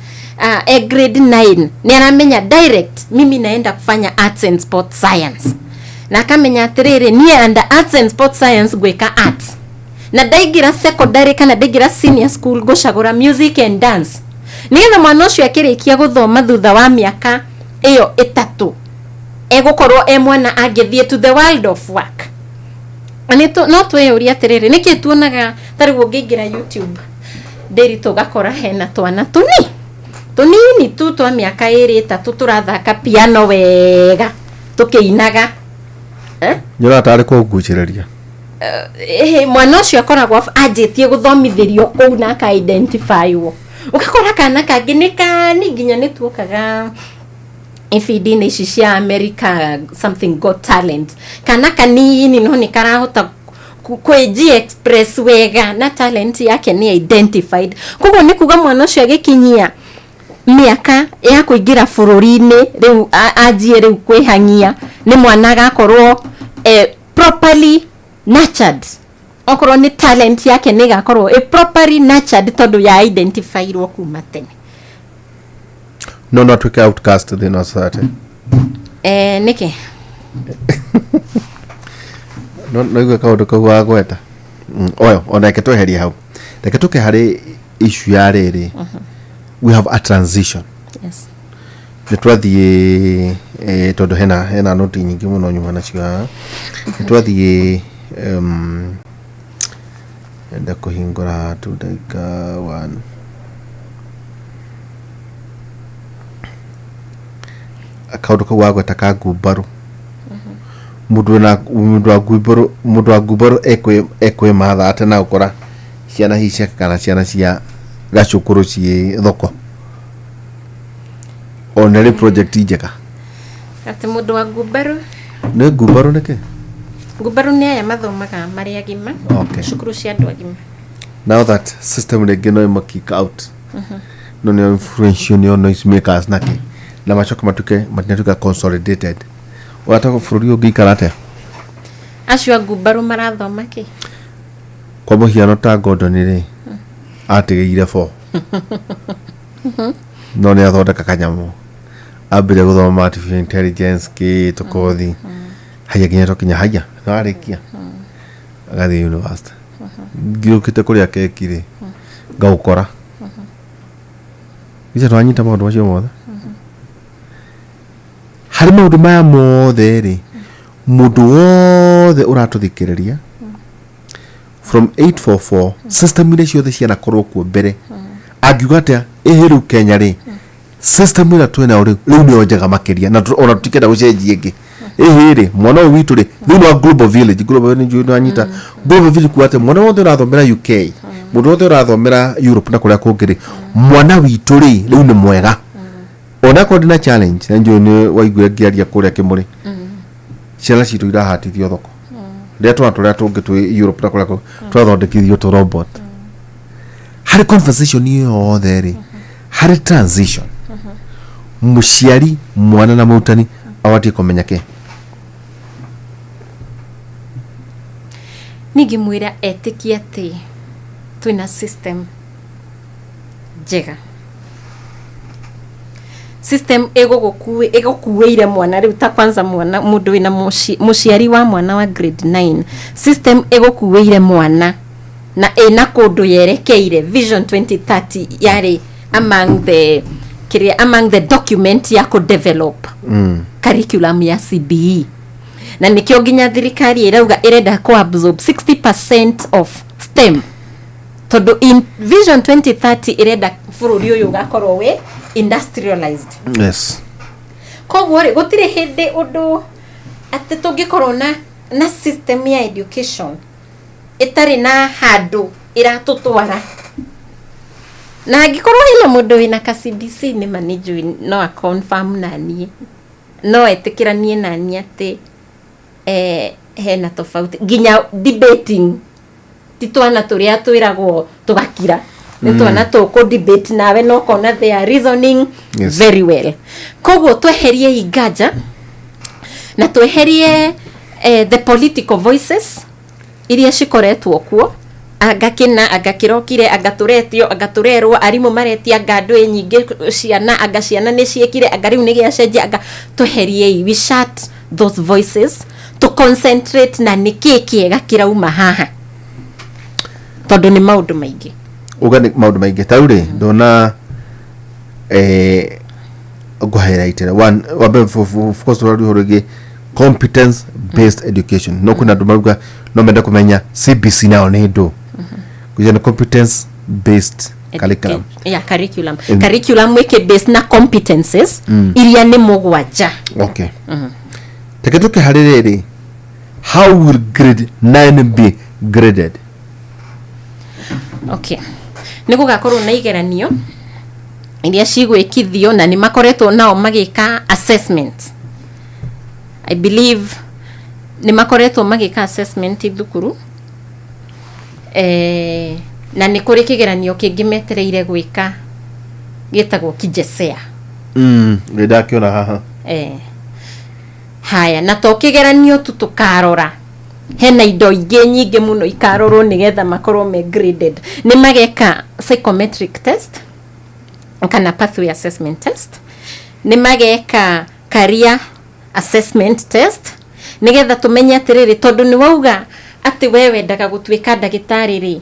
Speaker 5: e grade 9 nĩ aramenya direct, mimi naenda kufanya arts and sports science, na akamenya atĩrĩrĩ, niĩ under arts and sports science ngwĩka arts, na ndaingĩra secondary kana ndaingĩra senior school ngũcagũra music and dance, nĩgetha mwana ũcio akĩrĩkia gũthoma thutha wa mĩaka ĩyo 3 egũkorwo e mwana angĩthiĩ to the world of work. Na no twĩyũrie atĩrĩrĩ, nĩkĩ tuonaga ta rĩu ũngĩingĩra YouTube ndĩri tũgakora hena twana tũni tũnini tu twa mĩaka 2 3 tũrathaka piano wega tũkĩinaga, eh?
Speaker 2: Nyonaga tarĩ kũngucĩrĩria.
Speaker 5: Mwana ũcio akoragwo anjĩtie gũthomithĩrio kũu na aka identify-wo. Ũgakora kana kangĩ nĩ kani nginya nĩ tuokaga ibindi-inĩ ici cia America, something Got Talent, kana kanini no nĩ karahota kwĩji express wega na talent yake nĩ identified. Koguo nĩ kuga mwana ũcio agĩkinyia mĩaka ya kũingĩra bũrũri-inĩ rĩu anjie rĩu kwĩhang'ia, nĩ mwana agakorwo properly nurtured. Okorwo nĩ talent yake nĩ ĩgakorwo ĩ properly nurtured tondũ ya identifyirwo kuma tene.
Speaker 2: No atuĩke outcast thĩinĩ wa society.
Speaker 5: Nĩkĩ?
Speaker 2: No igue kaũndũ kau wagweta. Oyo ona reke tweherie hau, reke tũke harĩ issue ya rĩrĩ, we have a transition. Nĩ twathiĩ tondũ hena noti nyingĩ mũno nyuma nacio haha. Nĩ twathiĩ enda kũhingũra tu ndagĩka one. Kaũndũ kau wagweta ka ngumbarũ, mũndũ wĩna mũndũ wa ngumbarũ, mũndũ wa ngumbarũ ekwĩmatha atĩ na gũkora ciana hihi ciake kana ciana cia gacukuru ciĩ thoko, ona rĩ project njega.
Speaker 5: Atĩ mũndũ wa ngumbarũ?
Speaker 2: Nĩ ngumbarũ nĩkĩ?
Speaker 5: Ngumbarũ nĩ aya mathomaga marĩ agima. Cukuru cia andũ agima.
Speaker 2: Now that system rĩngĩ no ĩma kick out, no nĩ influential nĩo noise makers nake na macoke matuĩke matinatuĩka consolidated, ũrata bũrũri ũngĩikara atĩa?
Speaker 5: Acio a ngumbarũ marathoma kĩ?
Speaker 2: Kwa mũhiano ta Gordon rĩ, atigĩire 4, no nĩ athondeka kanyamũ, ambire gũthoma artificial intelligence kĩ tũkothi haya nginya twakinya haya nĩwarĩkia agathiĩ university. Ngĩũkĩte kũrĩa keki rĩ, ngaũkora icio twanyita maũndũ macio mothe. Harĩ maũndũ maya mothe rĩ, mũndũ wothe ũratũthikĩrĩria, from 844 system iria ciothe cianakorwo kuo mbere, angiuga atĩa ĩhĩ rĩu Kenya rĩ? System ĩrĩa twĩnayo rĩu rĩu nĩyo njega makĩria, na ona tũtikenda gũcenjia ĩngĩ. Ĩhĩ rĩ, mwana ũyũ witũ rĩ, thĩinĩ wa global village, global village nĩ wanyita global village kuga atĩ mwana wothe ũrathomera UK, mũndũ wothe ũrathomera Europe na kũrĩa kũngĩ rĩ, mwana witũ rĩ, rĩu nĩ mwega, onakorwo ndĩ na challenge. Na njũĩ nĩ waiguire ngĩaria kũrĩa Kĩmũrĩ, ciana citũ irahatithio thoko rĩrĩa twana tũrĩa tũngĩ twĩ Europe na kũrĩa kũngĩ twathondekithio tũ robot. Harĩ conversation ĩyo yothe rĩ, harĩ transition, mũciari, mwana na mũrutani abatiĩ kũmenya kĩ?
Speaker 5: Ningĩ mwĩra etĩkie atĩ twĩna system njega, system ĩgũkuĩire mwana rĩu. Ta kwanza mwana, mũndũ wĩna mũciari wa mwana wa grade 9, system ĩgũkuĩire mwana na ĩna kũndũ yerekeire. Vision 2030 yarĩ among the kĩrĩa, among the document ya kũ develop curriculum ya CBE, na nĩkĩo nginya thirikari ĩrauga ĩrenda kũ absorb 60% of STEM, tondũ in Vision 2030 ĩrenda bũrũri ũyũ ũgakorwo wĩ industrialized. Koguo rĩ, gũtirĩ hĩndĩ ũndũ atĩ tũngĩkorwo na system ya education ĩtarĩ na handũ ĩratũtwara. Na angĩkorwo hena mũndũ wĩna ka CBC, nĩ ma nĩ njũĩ no a confirm na niĩ, no etĩkĩranie na niĩ atĩ hena tofauti nginya debating. Ti twana tũrĩa twĩragwo tũgakira, nĩ twana tũkũ debate nawe na ũkona they are reasoning very well. Koguo tweherie inganja na tweherie the political voices iria cikoretwo kuo, anga kĩna, anga kĩrokire, anga tũretio, anga tũrerwo arimũ maretia, anga andũ ĩ nyingĩ ciana, anga ciana nĩ ciĩkire, anga rĩu nĩ gĩacenjia, anga tweheriei. We shut those voices to concentrate na nĩ kĩĩ kĩega kĩrauma haha, tondũ nĩ maũndũ maingĩ.
Speaker 2: Uga nĩ maũndũ maingĩ. Ta rĩu rĩ, ndona ngũ highlight one wa mbere, of course tũraria ũhoro wĩgiĩ competence based education, no kwĩna andũ maruga no mende kũmenya CBC nayo nĩ ndũ kuja nĩ competence based curriculum.
Speaker 5: Yeah, curriculum. Curriculum wĩkĩ based na competences iria nĩ mũgwanja.
Speaker 2: Okay, reke tũke harĩ rĩrĩ, how will grade 9 be graded?
Speaker 5: Okay, nĩ gũgakorwo na igeranio iria cigwĩkithio, na nĩ makoretwo nao magĩka assessment. I believe nĩ makoretwo magĩka assessment thukuru, na nĩ kũrĩ kĩgeranio kĩngĩ metereire gwĩka gĩtagwo KJSEA.
Speaker 2: Nĩ ndakĩona haha.
Speaker 5: Haya, na to kĩgeranio tu tũkarora, hena indo ingĩ nyingĩ mũno ikarorwo nĩgetha makorwo me graded. Nĩ mageka psychometric test kana pathway assessment test, nĩ mageka career assessment test, nĩgetha tũmenye atĩrĩrĩ, tondũ nĩ wauga atĩ we wendaga gũtuĩka ndagĩtarĩ rĩ,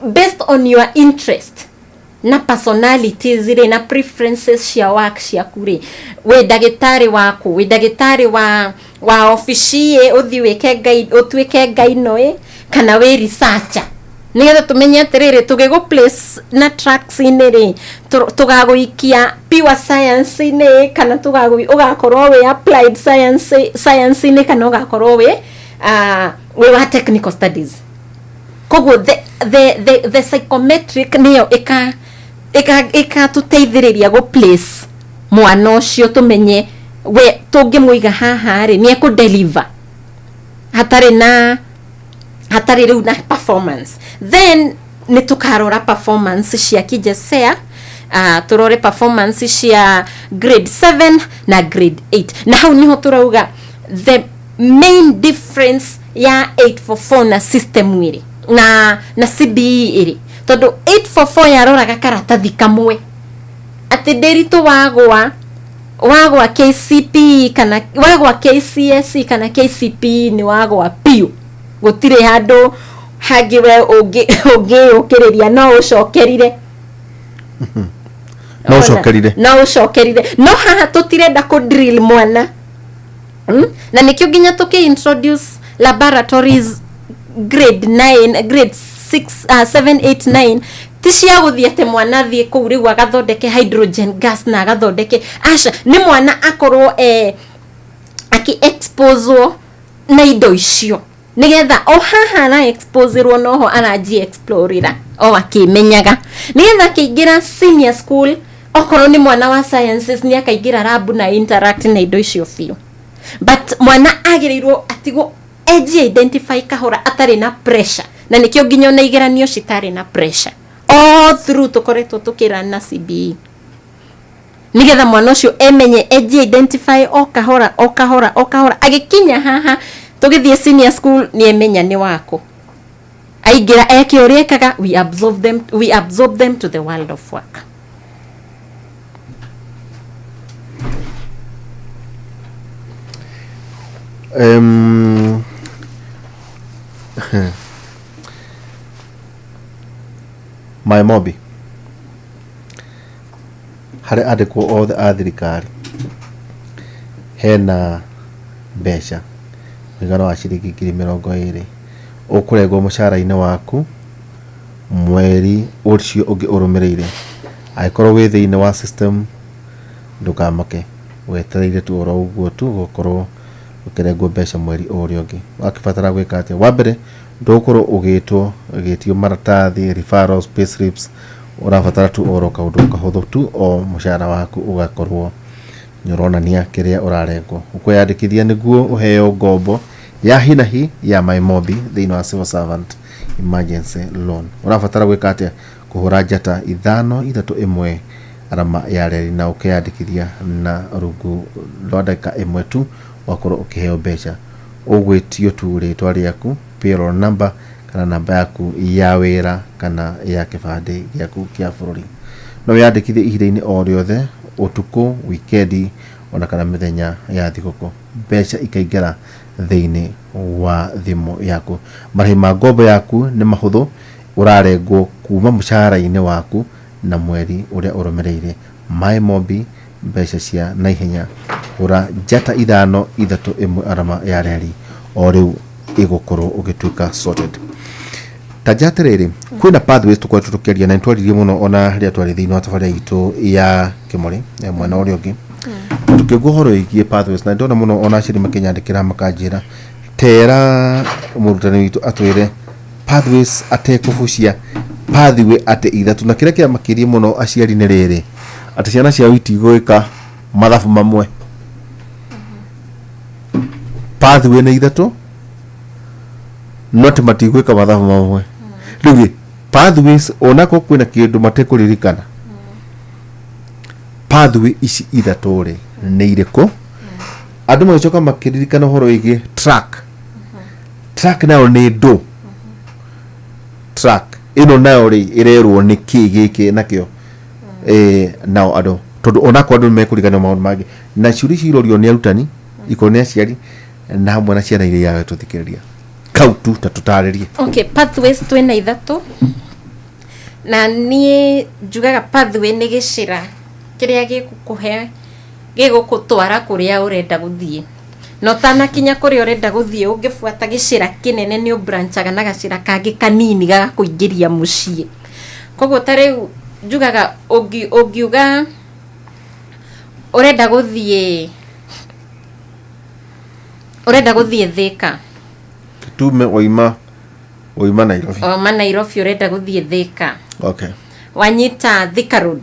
Speaker 5: based on your interest na personalities rĩ, na preferences cia work ciaku rĩ, wĩ ndagĩtarĩ waku, wĩ ndagĩtarĩ wa obici ĩ, ũthiĩ wĩke ngai ũtuĩke ngaino ĩ, kana wĩ researcher, nĩgetha tũmenye atĩrĩrĩ, tũgĩgũ place na tracks-inĩ rĩ, tũgagũikia pure science-inĩ, kana ũgakorwo wĩ applied science-inĩ, kana ũgakorwo wĩ wa technical studies. Koguo the psychometric nĩyo ĩkatũteithĩrĩria gũ place mwana ũcio, tũmenye we tũngĩmũiga haha rĩ, nĩ ekũ deliver hatarĩ na hatarĩ rĩu na performance. Then nĩ tũkarora performance cia KJSEA, tũrore performance cia grade 7 na grade 8, na hau niho tũrauga the main difference ya 844 na system ĩrĩ na CBE ĩrĩ, tondũ 844 yaroraga karatathi kamwe atĩ ndĩritũ wagwa KCPE kana wagwa KCSE kana KCPE, nĩ wagwa piũ, gũtirĩ handũ hangĩ we ũngĩyũkĩrĩria, no ũcokerire.
Speaker 2: No ũcokerire.
Speaker 5: No ũcokerire, no haha tũtirenda kũ drill mwana, Na nĩkĩo nginya tũkĩ introduce laboratories grade 9, grade 6, 7, 8, 9, ti Ti cia gũthiĩ atĩ mwana athiĩ kũu rĩu agathondeke hydrogen gas na agathondeke, aca, nĩ mwana akorwo akĩ exposewo na indo icio nigetha o haha ara exposerwo noho aranji explorera o akĩmenyaga, nigetha akĩingĩra senior school, okorwo nĩ mwana wa sciences, nĩ akaingĩra lab na interact na indo icio biũ. But mwana agĩrĩirwo atigwo eji identify kahora atarĩ na pressure, na nĩkĩo nginya ona igeranio citarĩ na pressure all through tũkoretwo tũkĩrana CBE, nigetha mwana ũcio emenye, eji identify o kahora, o kahora, o kahora, agĩkinya haha tũgĩthiĩ senior school nĩ emenya nĩ wako aingĩra eke ũrĩa ekaga. We absorb them to the world of work.
Speaker 2: My Mobi harĩ andĩkwo othe a thirikari hena mbeca mũigana wa ciringi 20,000 ũkũrengwo mũcara-inĩ waku mweri ũcio ũngĩ ũrũmĩrĩire. Angĩkorwo wĩ thĩinĩ wa system, ndũkamake, wetereire tu oro ũguo tu gũkorwo ũkĩrengwo mbeca mweri ũrĩa ũngĩ. Wakĩbatara gwĩka atĩa? Wa mbere, ndũgũkorwo ũgĩtwo ũgĩtio maratathi, referrals, payslips. Ũrabatara tu oro kaũndũ kahũthũ tu, o mũcara waku ũgakorwo nĩ ũronania kĩrĩa ũrarengwo. Ũkwĩyandĩkithia nĩguo ũheo ngombo ya hi na hi ya MyMobi thĩinĩ wa civil servant emergency loan. Ũrabatara gwĩka atĩa? Kũhũra *531#, na ũkeyandĩkithia na rungu rwa ndagĩka 1 tu ũgakorwo ũkĩheo mbeca. Ũgwĩtio tu rĩtwa rĩaku, payroll number kana namba yaku ya wĩra kana ya kĩbandĩ gĩaku kĩa bũrũri. No wĩyandĩkithie ihinda-inĩ o rĩothe, ũtukũ, wikendi ona kana mĩthenya ya thigũkũ, mbeca ikaingĩra thĩinĩ wa thimũ yaku. Marĩhi ma ngombo yaku nĩ mahũthũ, ũrarengwo kuma mũcara-inĩ waku na mweri ũrĩa ũrũmĩrĩire. MyMobi, mbeca cia naihenya. Hũra *531#, o rĩu ĩgũkorwo ũgĩtuĩka sorted. Ta nja atĩrĩrĩ, kwĩna pathways tũkoretwo tũkĩaria na nĩtwaririe mũno ona rĩrĩa twarĩ thĩinĩ wa tabarĩra itũ ya kĩmũrĩ ya mwena ũrĩa ũngĩ, tũkĩgua ũhoro wĩgiĩ pathways, na ndona mũno ona aciari makĩnyandĩkĩra makanjĩra tera mũrutani witũ atwĩre pathways atekũbucia pathway atĩ ithatũ, na kĩrĩa kĩamakĩrie mũno aciari nĩ rĩrĩ atĩ ciana ciao itigwĩka mathabu mamwe. Pathway nĩ ithatũ no ti matigwĩka mathabu mamwe. Rĩu rĩ, pathways onako kwĩna kĩndũ matekũririkana, pathway ici ithatũ rĩ nĩ irĩkũ? Andũ magĩcoka makĩririkana ũhoro wĩgiĩ track. Track nayo nĩ ndũ? Track ĩno nayo rĩ ĩrerwo nĩ kĩ gĩkĩ nakĩo? Nao andũ, tondũ onako andũ nĩ mekũriganĩrwo maũndũ mangĩ, na ciũria ici irorio nĩ arutani, ikorwo nĩ aciari na hamwe na ciana iria iragĩtũthikĩrĩria. Kau tu ta tũtarĩrie.
Speaker 5: Okay, pathways twĩna ithatũ, na niĩ njugaga pathway nĩ gĩcĩra kĩrĩa gĩgũkũhe, gĩgũgũtwara kũrĩa ũrenda gũthiĩ, na ũtanakinya kũrĩa ũrenda gũthiĩ, ũngĩbuata gĩcĩra kĩnene nĩ ũbranchaga na gacĩra kangĩ kanini gagakũingĩria mũciĩ. Koguo ta rĩu njugaga ũngiuga ũrenda gũthiĩ Thĩka.
Speaker 2: Tume waima Nairobi.
Speaker 5: Oma Nairobi ũrenda gũthiĩ Thĩka. Wanyita Thika Road,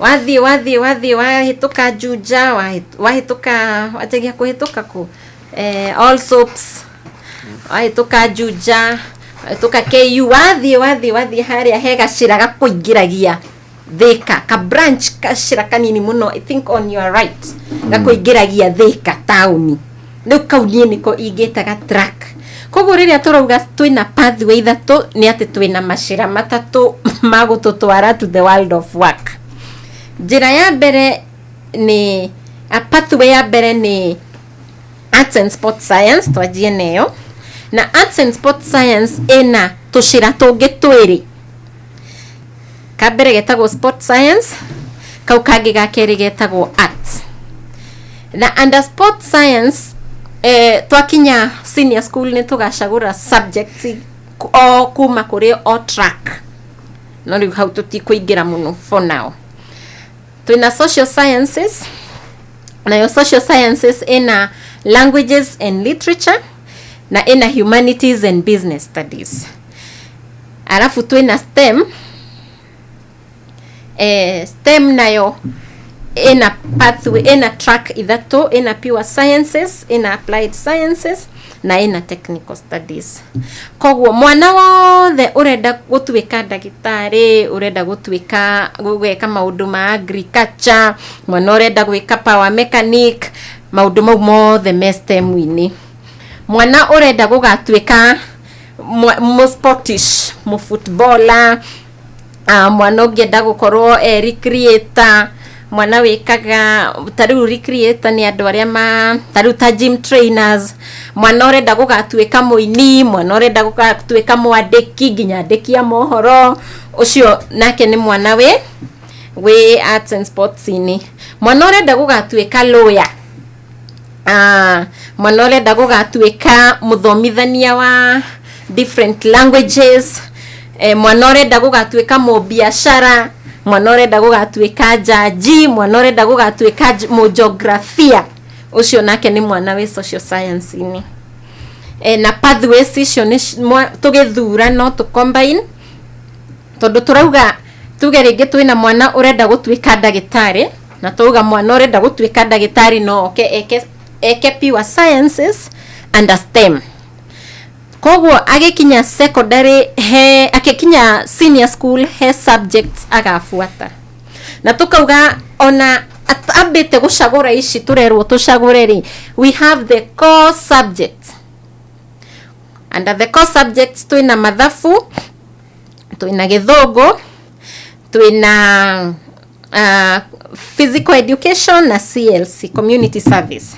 Speaker 5: wathiĩ wathiĩ wathiĩ, wahĩtũka Juja, wahĩtũka, wanjagia kũhĩtũka kũ All Soaps, wahĩtũka Juja, wahĩtũka KU, wathiĩ wathiĩ wathiĩ, harĩa he gacĩra gakũingĩragia Thĩka, ka branch, gacĩra kanini mũno, I think on your right, gakũingĩragia Thĩka taũni. Rĩu kau niĩ nĩko ingĩtaga track. Koguo rĩrĩa tũrauga twĩna pathway ithatũ, nĩ atĩ twĩna macĩra matatũ ma gũtũtwara to the world of work. Njĩra ya mbere nĩ a pathway ya mbere nĩ arts and sports science. Twanjie neyo. Na arts and sports science ĩna tũcĩra tũngĩ twĩrĩ. Ka mbere getagwo sport science, kau kangĩ ga kerĩ getagwo arts. Na under sport science, twakinya senior school nĩ tũgacagũra subjects o kuma kũrĩ o track. No rĩu hau tũtikũingĩra mũno for now. Twĩna social sciences, nayo social sciences ĩna languages and literature na ĩna humanities and business studies. Arabu twĩna STEM. STEM nayo ĩna pathway, ĩna track ithatũ: ĩna pure sciences, ĩna applied sciences na ĩna technical studies. Koguo mwana wothe ũrenda gũtuĩka ndagĩtarĩ, ũrenda gũtuĩka gwĩka maũndũ ma agriculture, mwana ũrenda gwĩka power mechanic, maũndũ mau mothe me STEM-inĩ. Mwana ũrenda gũgatuĩka mũ sportish, mũ footballer, mwana ũngĩenda gũkorwo e recreator, mwana wĩkaga ta rĩu recreator nĩ andũ arĩa ma ta rĩu ta gym trainers, mwana ũrenda gũgatuĩka mũini, mwana ũrenda gũgatuĩka mwandĩki, nginya andĩki a mohoro, ũcio nake nĩ mwana wĩ arts and sports-inĩ. Mwana ũrenda gũgatuĩka lawyer, mwana ũrenda gũgatuĩka mũthomithania wa different languages, mwana ũrenda gũgatuĩka mũbiacara, mwana ũrenda gũgatuĩka jaji, mwana ũrenda gũgatuĩka mũgeografia, ũcio nake nĩ mwana wĩ social science-inĩ. Na pathways icio nĩ tũgĩthura no tũ combine, tondũ tũrauga tuge rĩngĩ twĩna mwana ũrenda gũtuĩka ndagĩtarĩ, na twauga mwana ũrenda gũtuĩka ndagĩtarĩ no oke eke pure sciences and a STEM. Koguo agĩkinya secondary, he akĩkinya senior school, he subjects agabuata, na tukauga ona ambĩte gũcagũra ici tũrerwo tũcagũre rĩ, we have the core subjects. Under the core subjects twĩna mathabu, twĩna gĩthũngũ, twĩna physical education na CLC, community service,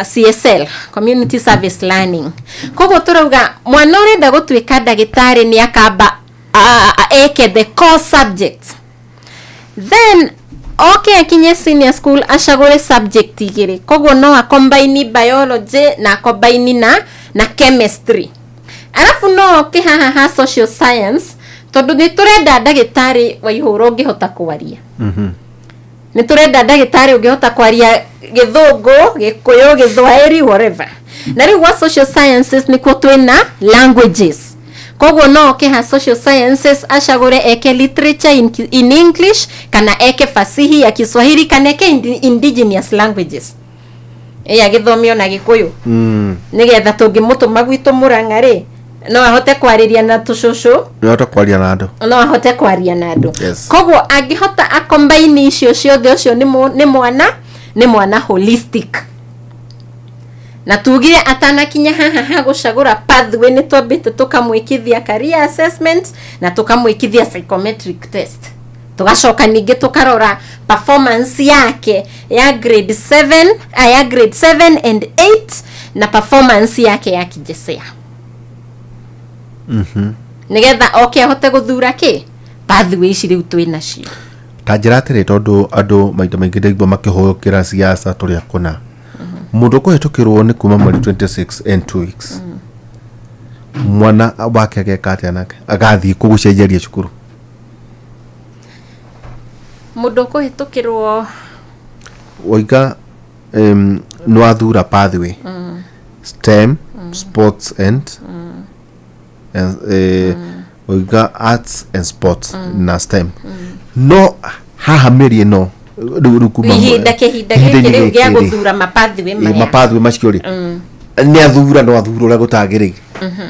Speaker 5: CSL, community service learning. Koguo tũrauga mwana ũrenda gũtuĩka ndagĩtarĩ nĩ akamba eke the core subjects, then oke akinye senior school acagũre subject igĩrĩ. Koguo no acombine biology na acombine na chemistry. Arabu no oke haha ha social science, tondũ nĩ tũrenda ndagĩtarĩ wa ihũra ũngĩhota kwaria, nĩ tũrenda ndagĩtarĩ ũngĩhota kwaria gĩthũngũ, gĩkũyũ, gĩthwaĩri, whatever. Na rĩu gwa social sciences nĩkuo twĩna languages. Koguo no oke ha social sciences acagũre eke literature in English, kana eke fasihi ya Kiswahili, kana eke indigenous languages ĩ agĩthomio na gĩkũyũ, nĩgetha tũngĩmũtũma gwitũ Mũrang'a rĩ, no ahote kwarĩria na tũcũcũ.
Speaker 2: Nĩahota kwaria na andũ.
Speaker 5: No ahote kwaria na andũ. Koguo angĩhota acombine icio ciothe, ũcio nĩ mwana holistic. Na tugire atanakinya haha ha gũcagũra pathway, nĩ twambĩte tũkamwĩkithia career assessment na tũkamwĩkithia psychometric test, tugacoka ningĩ tũkarora performance yake ya grade 7, ya grade 7 and 8, na performance yake ya KJSEA, nĩgetha oke ahote gũthura kĩ pathway ici rĩu twĩ nacio.
Speaker 2: Ta njĩra atĩrĩ, tondũ andũ maita maingĩ ndaigua makĩhũyũkĩra siasa tũrĩa kũna mũndũ ũkũhĩtũkĩrwo nĩ kuma mweri 26 and 2 weeks, mwana wake ageka atĩa nake agathiĩ kũ gũcenjeria cukuru?
Speaker 5: Mũndũ ũkũhĩtũkĩrwo?
Speaker 2: Waiga nĩ wathura pathway STEM, sports and waiga arts and sports na STEM, no haha mĩri ĩno rĩu kuma
Speaker 5: ihinda kĩhinda gĩkĩ rĩu gĩa gũthura mapathway maya.
Speaker 2: Mapathway macio rĩ, nĩ athura, no athura ũrĩa gũtagĩrĩire,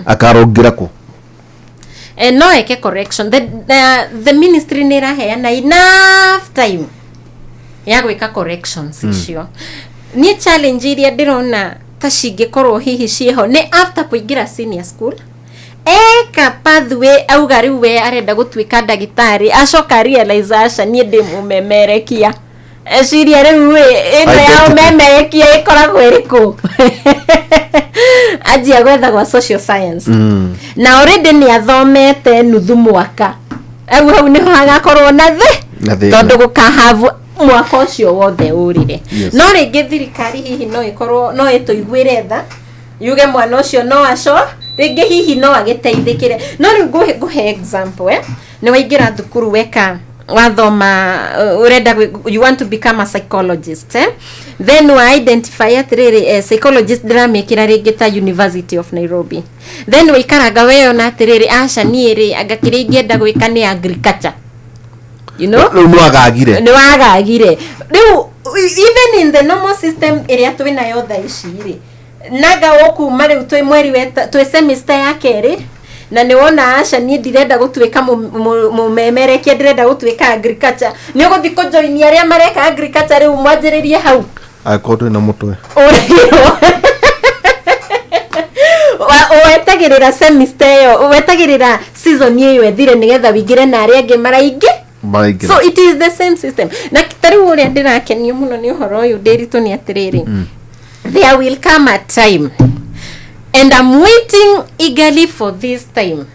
Speaker 2: akarongĩra kũ?
Speaker 5: No eke correction. The ministry nĩ ĩraheana enough time ya gwĩka corrections icio. Niĩ challenge iria ndĩrona ta cingĩkorwo hihi ciĩho nĩ after kũingĩra senior school, eka pathway, auga rĩu we arenda gũtuĩka ndagĩtarĩ, acoka realize, aca, niĩ ndĩ mũmemerekia. Eciria rĩu ĩ ĩno ya
Speaker 2: Identity.
Speaker 5: ũmemerekia ĩkoragwo ĩrĩkũ? Anjia gwetha gwa social science, na already nĩ athomete nuthu mwaka. Hau nĩho hagakorwo na thĩ
Speaker 2: Na thĩna.
Speaker 5: Tondũ gũkahavu mwaka ũcio wothe ũrire. No rĩngĩ thirikari hihi no ĩkorwo no ĩtũiguĩre tha, yuge mwana ũcio no aco Rĩngĩ hihi no agĩteithĩkĩre. No rĩu ngũhe example, eh? Nĩ waingĩra thukuru weka wathoma, urenda you want to become a psychologist, eh? Then wa identify atĩrĩrĩ, psychologist ndĩramĩkĩra rĩngĩ ta University of Nairobi. Then waikaranga weyona atĩrĩrĩ, aca, niĩ rĩ, anga kĩrĩa ingĩenda gwĩka nĩ agriculture.
Speaker 2: Rĩu nĩ wagagire.
Speaker 5: Nĩ wagagire. Rĩu even in the normal system ĩrĩa twĩ nayo thaa ici rĩ, nanga ũkuma rĩu twĩ mweri twĩ semester ya kerĩ, na nĩ wona aca, niĩ ndirenda gũtuĩka mũmemerekia, ndĩrenda gũtuĩka agriculture. Nĩ ũgũthiĩ kũjoini arĩa mareka agriculture, rĩu mwanjĩrĩrie hau.
Speaker 2: Angĩkorwo ndũrĩ na mũtwe.
Speaker 5: Ũrĩrwo wetagĩrĩra semester ĩyo, wetagĩrĩra season ĩyo ĩthire, nĩgetha wĩingĩre na arĩa angĩ maraingĩ.
Speaker 2: Maraingĩra.
Speaker 5: So it is the same system. Na ta rĩu ũrĩa ndĩrakenio mũno nĩ ũhoro ũyũ, Ndĩritũ, nĩ atĩrĩrĩ, there will come a time, and I'm waiting eagerly for this time,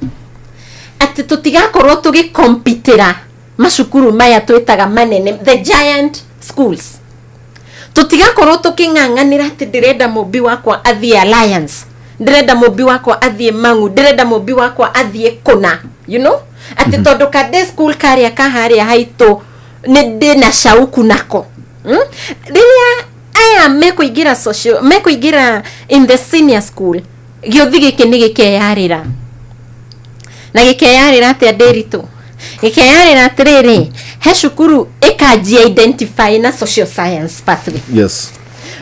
Speaker 5: atĩ tũtigakorwo tũgĩkompitĩra macukuru maya twĩtaga manene, the giant schools. Tũtigakorwo tũkĩng'ang'anĩra atĩ ndĩrenda mũmbi wakwa athiĩ Alliance, ndĩrenda mũmbi wakwa athiĩ Mang'u, ndĩrenda mũmbi wakwa athiĩ kũna, atĩ tondũ ka day school karĩa kaharĩa haitũ nĩ ndĩna shauku nako, Rĩrĩa aya mekũingĩra social, mekũingĩra in the senior school, gĩũthi gĩkĩ nĩ gĩkeyarĩra. Na gĩkeyarĩra atĩa, Ndĩritũ? Gĩkeyarĩra atĩrĩrĩ, he cukuru ĩkanjia identify na social science pathway.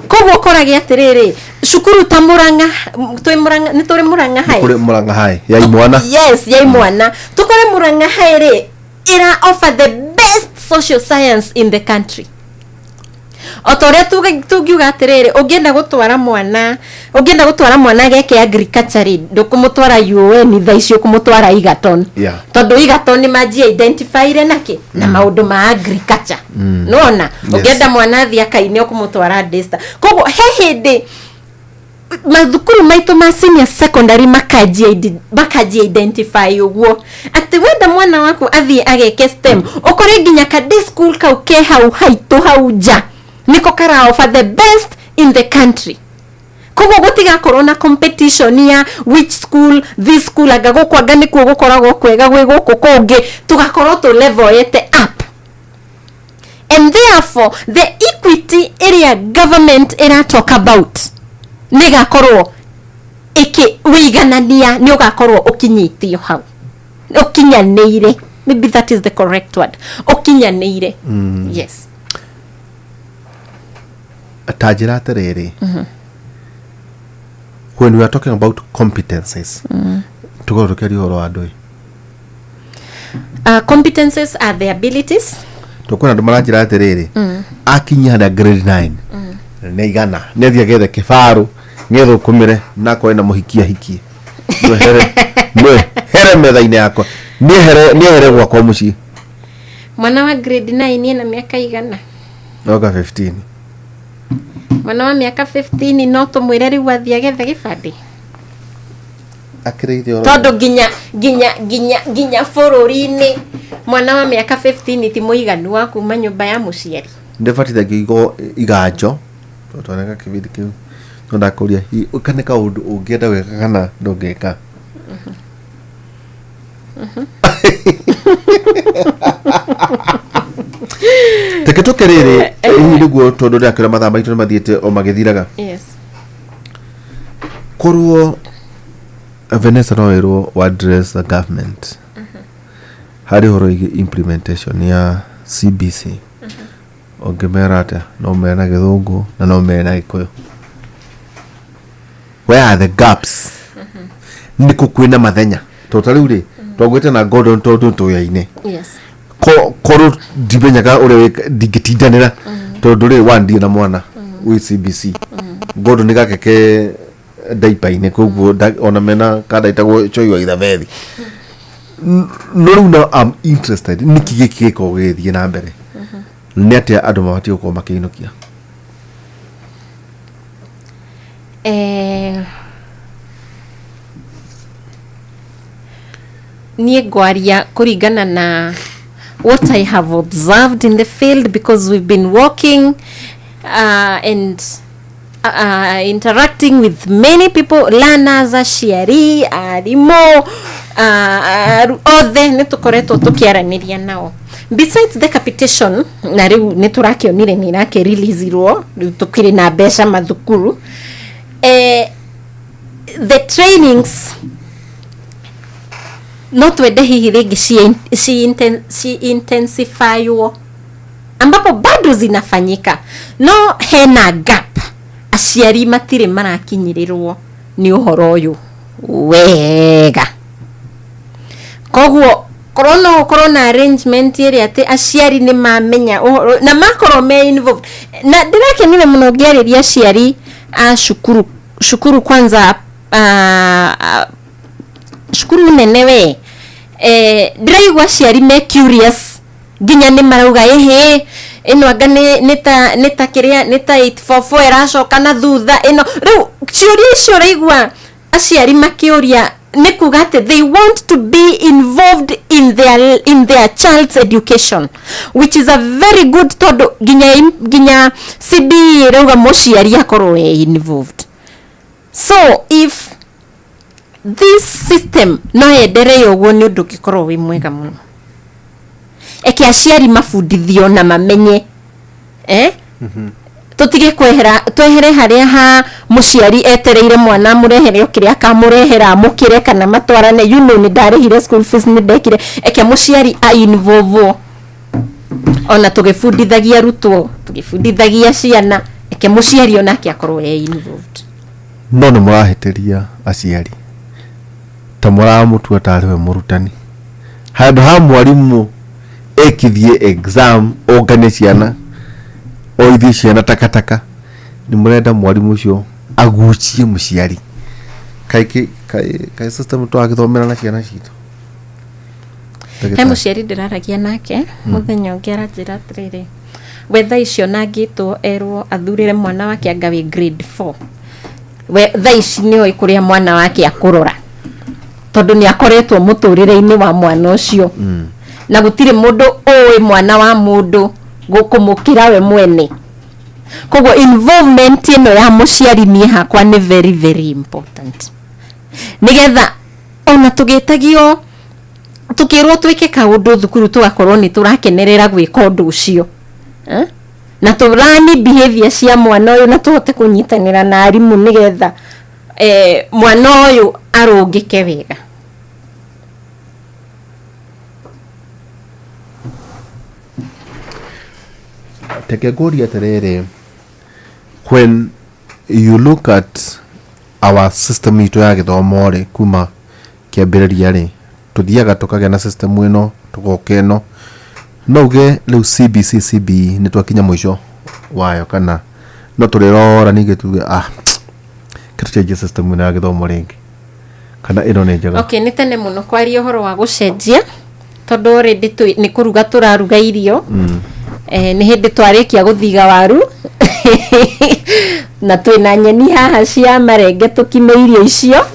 Speaker 5: Koguo ũkorage atĩrĩrĩ, cukuru ta Mũrang'a, twĩ Mũrang'a, nĩ tũrĩ Mũrang'a High.
Speaker 2: Kũrĩ Mũrang'a High ya imwana.
Speaker 5: Yes, ya imwana. Tukore Mũrang'a High rĩ, ĩra offer the best social science in the country. O ta ũrĩa tungiuga atĩrĩrĩ, ũngĩenda gũtwara mwana geke agriculture rĩ, ndũkũmũtwara UoN thaa ici, ũkũmũtwara Egerton, tondũ Egerton nĩ manjia identifyire nakĩ na maũndũ ma agriculture. Nona ũngĩenda mwana athiĩ akaine, ũkũmũtwara Daystar. Koguo he hĩndĩ mathukuru maitũ ma senior secondary makanjia identify ũguo, atĩ wenda mwana waku athiĩ ageke STEM, ũkore nginya ka day school kau ke hau haitũ hau nja nĩko kara offer the best in the country. Koguo gũtigakorwo na competition ya which school, this school, anga gũkũ, anga nĩkuo gũkoragwo kwega gwĩ gũkũ kũngĩ. Tũgakorwo tũ levelete up, and therefore the equity ĩrĩa government ĩra talk about nĩ ĩgakorwo ĩkĩ wĩiganania, nĩ ũgakorwo ũkinyĩtio hau, ũkinyanĩire. Maybe that is the correct word, ũkinyanĩire. Yes.
Speaker 2: Ta njĩra atĩrĩrĩ, when we are talking about competences, tũkorwo tũkĩaria ũhoro wa ndũĩ?
Speaker 5: Competences are the abilities.
Speaker 2: Tũkwĩna andũ maranjĩra atĩrĩrĩ, akinyia harĩa grade 9 nĩ igana, nĩ athiĩ agethe kĩbarũ, nĩ ethũkũmĩre na akorwo ena mũhiki, ahikie, mwehere mwehere metha-inĩ yakwa, nĩehere nĩehere gwakwa mũciĩ.
Speaker 5: Mwana wa grade 9 ena mĩaka igana?
Speaker 2: Oga 15.
Speaker 5: Mwana wa mĩaka 15 no tũmwĩre rĩu athiĩ agethe gĩbandĩ?
Speaker 2: Akĩrĩire oro.
Speaker 5: Tondũ nginya bũrũri-inĩ mwana wa mĩaka 15 ti mũiganu wa kuma nyũmba ya mũciari.
Speaker 2: Ndĩbatithagio iganjo tondũ twaneka kĩbindi kĩu, no ndakũria hihi ka nĩ kaũndũ ũngĩenda gwĩka kana ndũngĩka. Reke tũke rĩrĩ hihi nĩguo, tondũ ndĩrakĩra mathaa maitũ nĩ mathiĩte o magĩthiraga. Korwo Vanessa no ĩrwo wa address the government harĩ ũhoro wĩgiĩ implementation ya CBC, ũngĩmera atĩa? No mere na Gĩthũngũ na no mere na Gĩkũyũ. Where are the gaps? Nĩkũ kwĩna mathenya? Tondũ ta rĩu rĩ, twagwĩte na Gordon tondũ tũyaine. Korwo ndimenyaga ũrĩa ndingĩtindanĩra, tondũ rĩ one, ndirĩ na mwana wĩ CBC. Gordon nĩ gake ke ndaipa-inĩ, koguo ona mena kanda ĩtagwo Choi wa Ithabethi. No rĩu no am interested nĩkĩ gĩkĩ gĩkoragwo gĩgĩthiĩ na mbere, nĩ atĩa andũ mabatiĩ gũkorwo makĩinũkia.
Speaker 5: Niĩ ngwaria kũringana na what I have observed in the field, because we've been working and Interacting with many people, learners, aciari, arimũ, othe nĩ tũkoretwo tũkĩaranĩria nao. Besides the capitation, na rĩu nĩ tũrakĩonire nĩ irakĩreleasirwo, rĩu tũkĩrĩ na mbeca mathukuru, the trainings no twende hihi rĩngĩ ci intensifywo, ambapo bado zinafanyika, no hena gap, aciari matirĩ marakinyĩrĩrwo nĩ ũhoro ũyũ wega. Koguo korwo no gũkorwo na arrangement ĩrĩa atĩ aciari nĩ mamenya ũhoro na makorwo me involved. Na ndĩrakenire mũno ngĩarĩria aciari a cukuru, cukuru kwanza, cukuru nene we, ndĩraigua aciari me curious, nginya nĩ marauga, ĩhĩ, ĩno anga nĩ ta kĩrĩa nĩ ta 844 ĩracoka na thutha ĩno. Rĩu ciũria icio ũraigua aciari makĩũria nĩ kuga atĩ they want to be involved in their child's education, which is a very good, tondũ nginya CBE ĩrauga mũciari akorwo e involved. So if this system no yenderee ũguo, nĩ ũndũ ũngĩkorwo wĩ mwega mũno. Eke aciari mabundithio na mamenye, Tũtige kwehera, twehere harĩa ha mũciari etereire mwana amũrehere o kĩrĩa akamũrehera, amũkĩre kana matwarane, nĩ ndarĩhire school fees, nĩ ndekire. Eke mũciari a involve ona tũgĩbundithagia arutwo, tũgĩbundithagia ciana, eke mũciari onake akorwo e involved.
Speaker 2: No nĩ mũrahĩtĩria aciari, ta mũramũtua tarĩ we mũrutani handũ ha mwarimũ ekithie exam, onganie ciana, oithie ciana takataka. Nĩ mũrenda mwarimũ ũcio agucie mũciari. Kaĩ system twagĩthomera na ciana citũ?
Speaker 5: He mũciari ndĩraragia nake mũthenya ũngĩ, aranjĩra atĩrĩrĩ, we thaa icio nangĩtwo erwo athurĩre mwana wake anga wĩ grade 4, we thaa ici nĩoĩ kũrĩa mwana wake akũrora, tondũ nĩ akoretwo mũtũrĩre-inĩ wa mwana ũcio, na gũtirĩ mũndũ ũĩ mwana wa mũndũ kũmũkĩra we mwene. Koguo involvement ĩno ya mũciari niĩ hakwa nĩ very very important, nĩgetha ona tũgĩtagio, tukĩrwo twĩke kaũndũ thukuru, tũgakorwo nĩ tũrakenerera gwĩka ũndũ ũcio, eh? Na tũrani behavior cia mwana ũyũ, na tũhote kũnyitanĩra na arimũ nĩgetha mwana ũyũ arũngĩke wega.
Speaker 2: Reke ngũrie atĩrĩrĩ, when you look at our system itũ ya gĩthomo rĩ, kuma kĩambĩrĩria rĩ, tũthiaga tũkagĩa na system ĩno, tũgoka ĩno, no uge rĩu CBC, CBE, nĩ twakinya mũico wayo, kana no tũrĩrora ningĩ tuge, ah, kĩtũcenjie system ĩno ya gĩthomo rĩngĩ, kana ĩno nĩ njega?
Speaker 5: Okay, nĩ tene mũno kwaria ũhoro wa gũcenjia, tondũ already nĩ kũruga tũraruga irio. Nĩ hĩndĩ twarĩkia gũthiga waru na twĩna nyeni haha cia marenge, tũkime irio icio.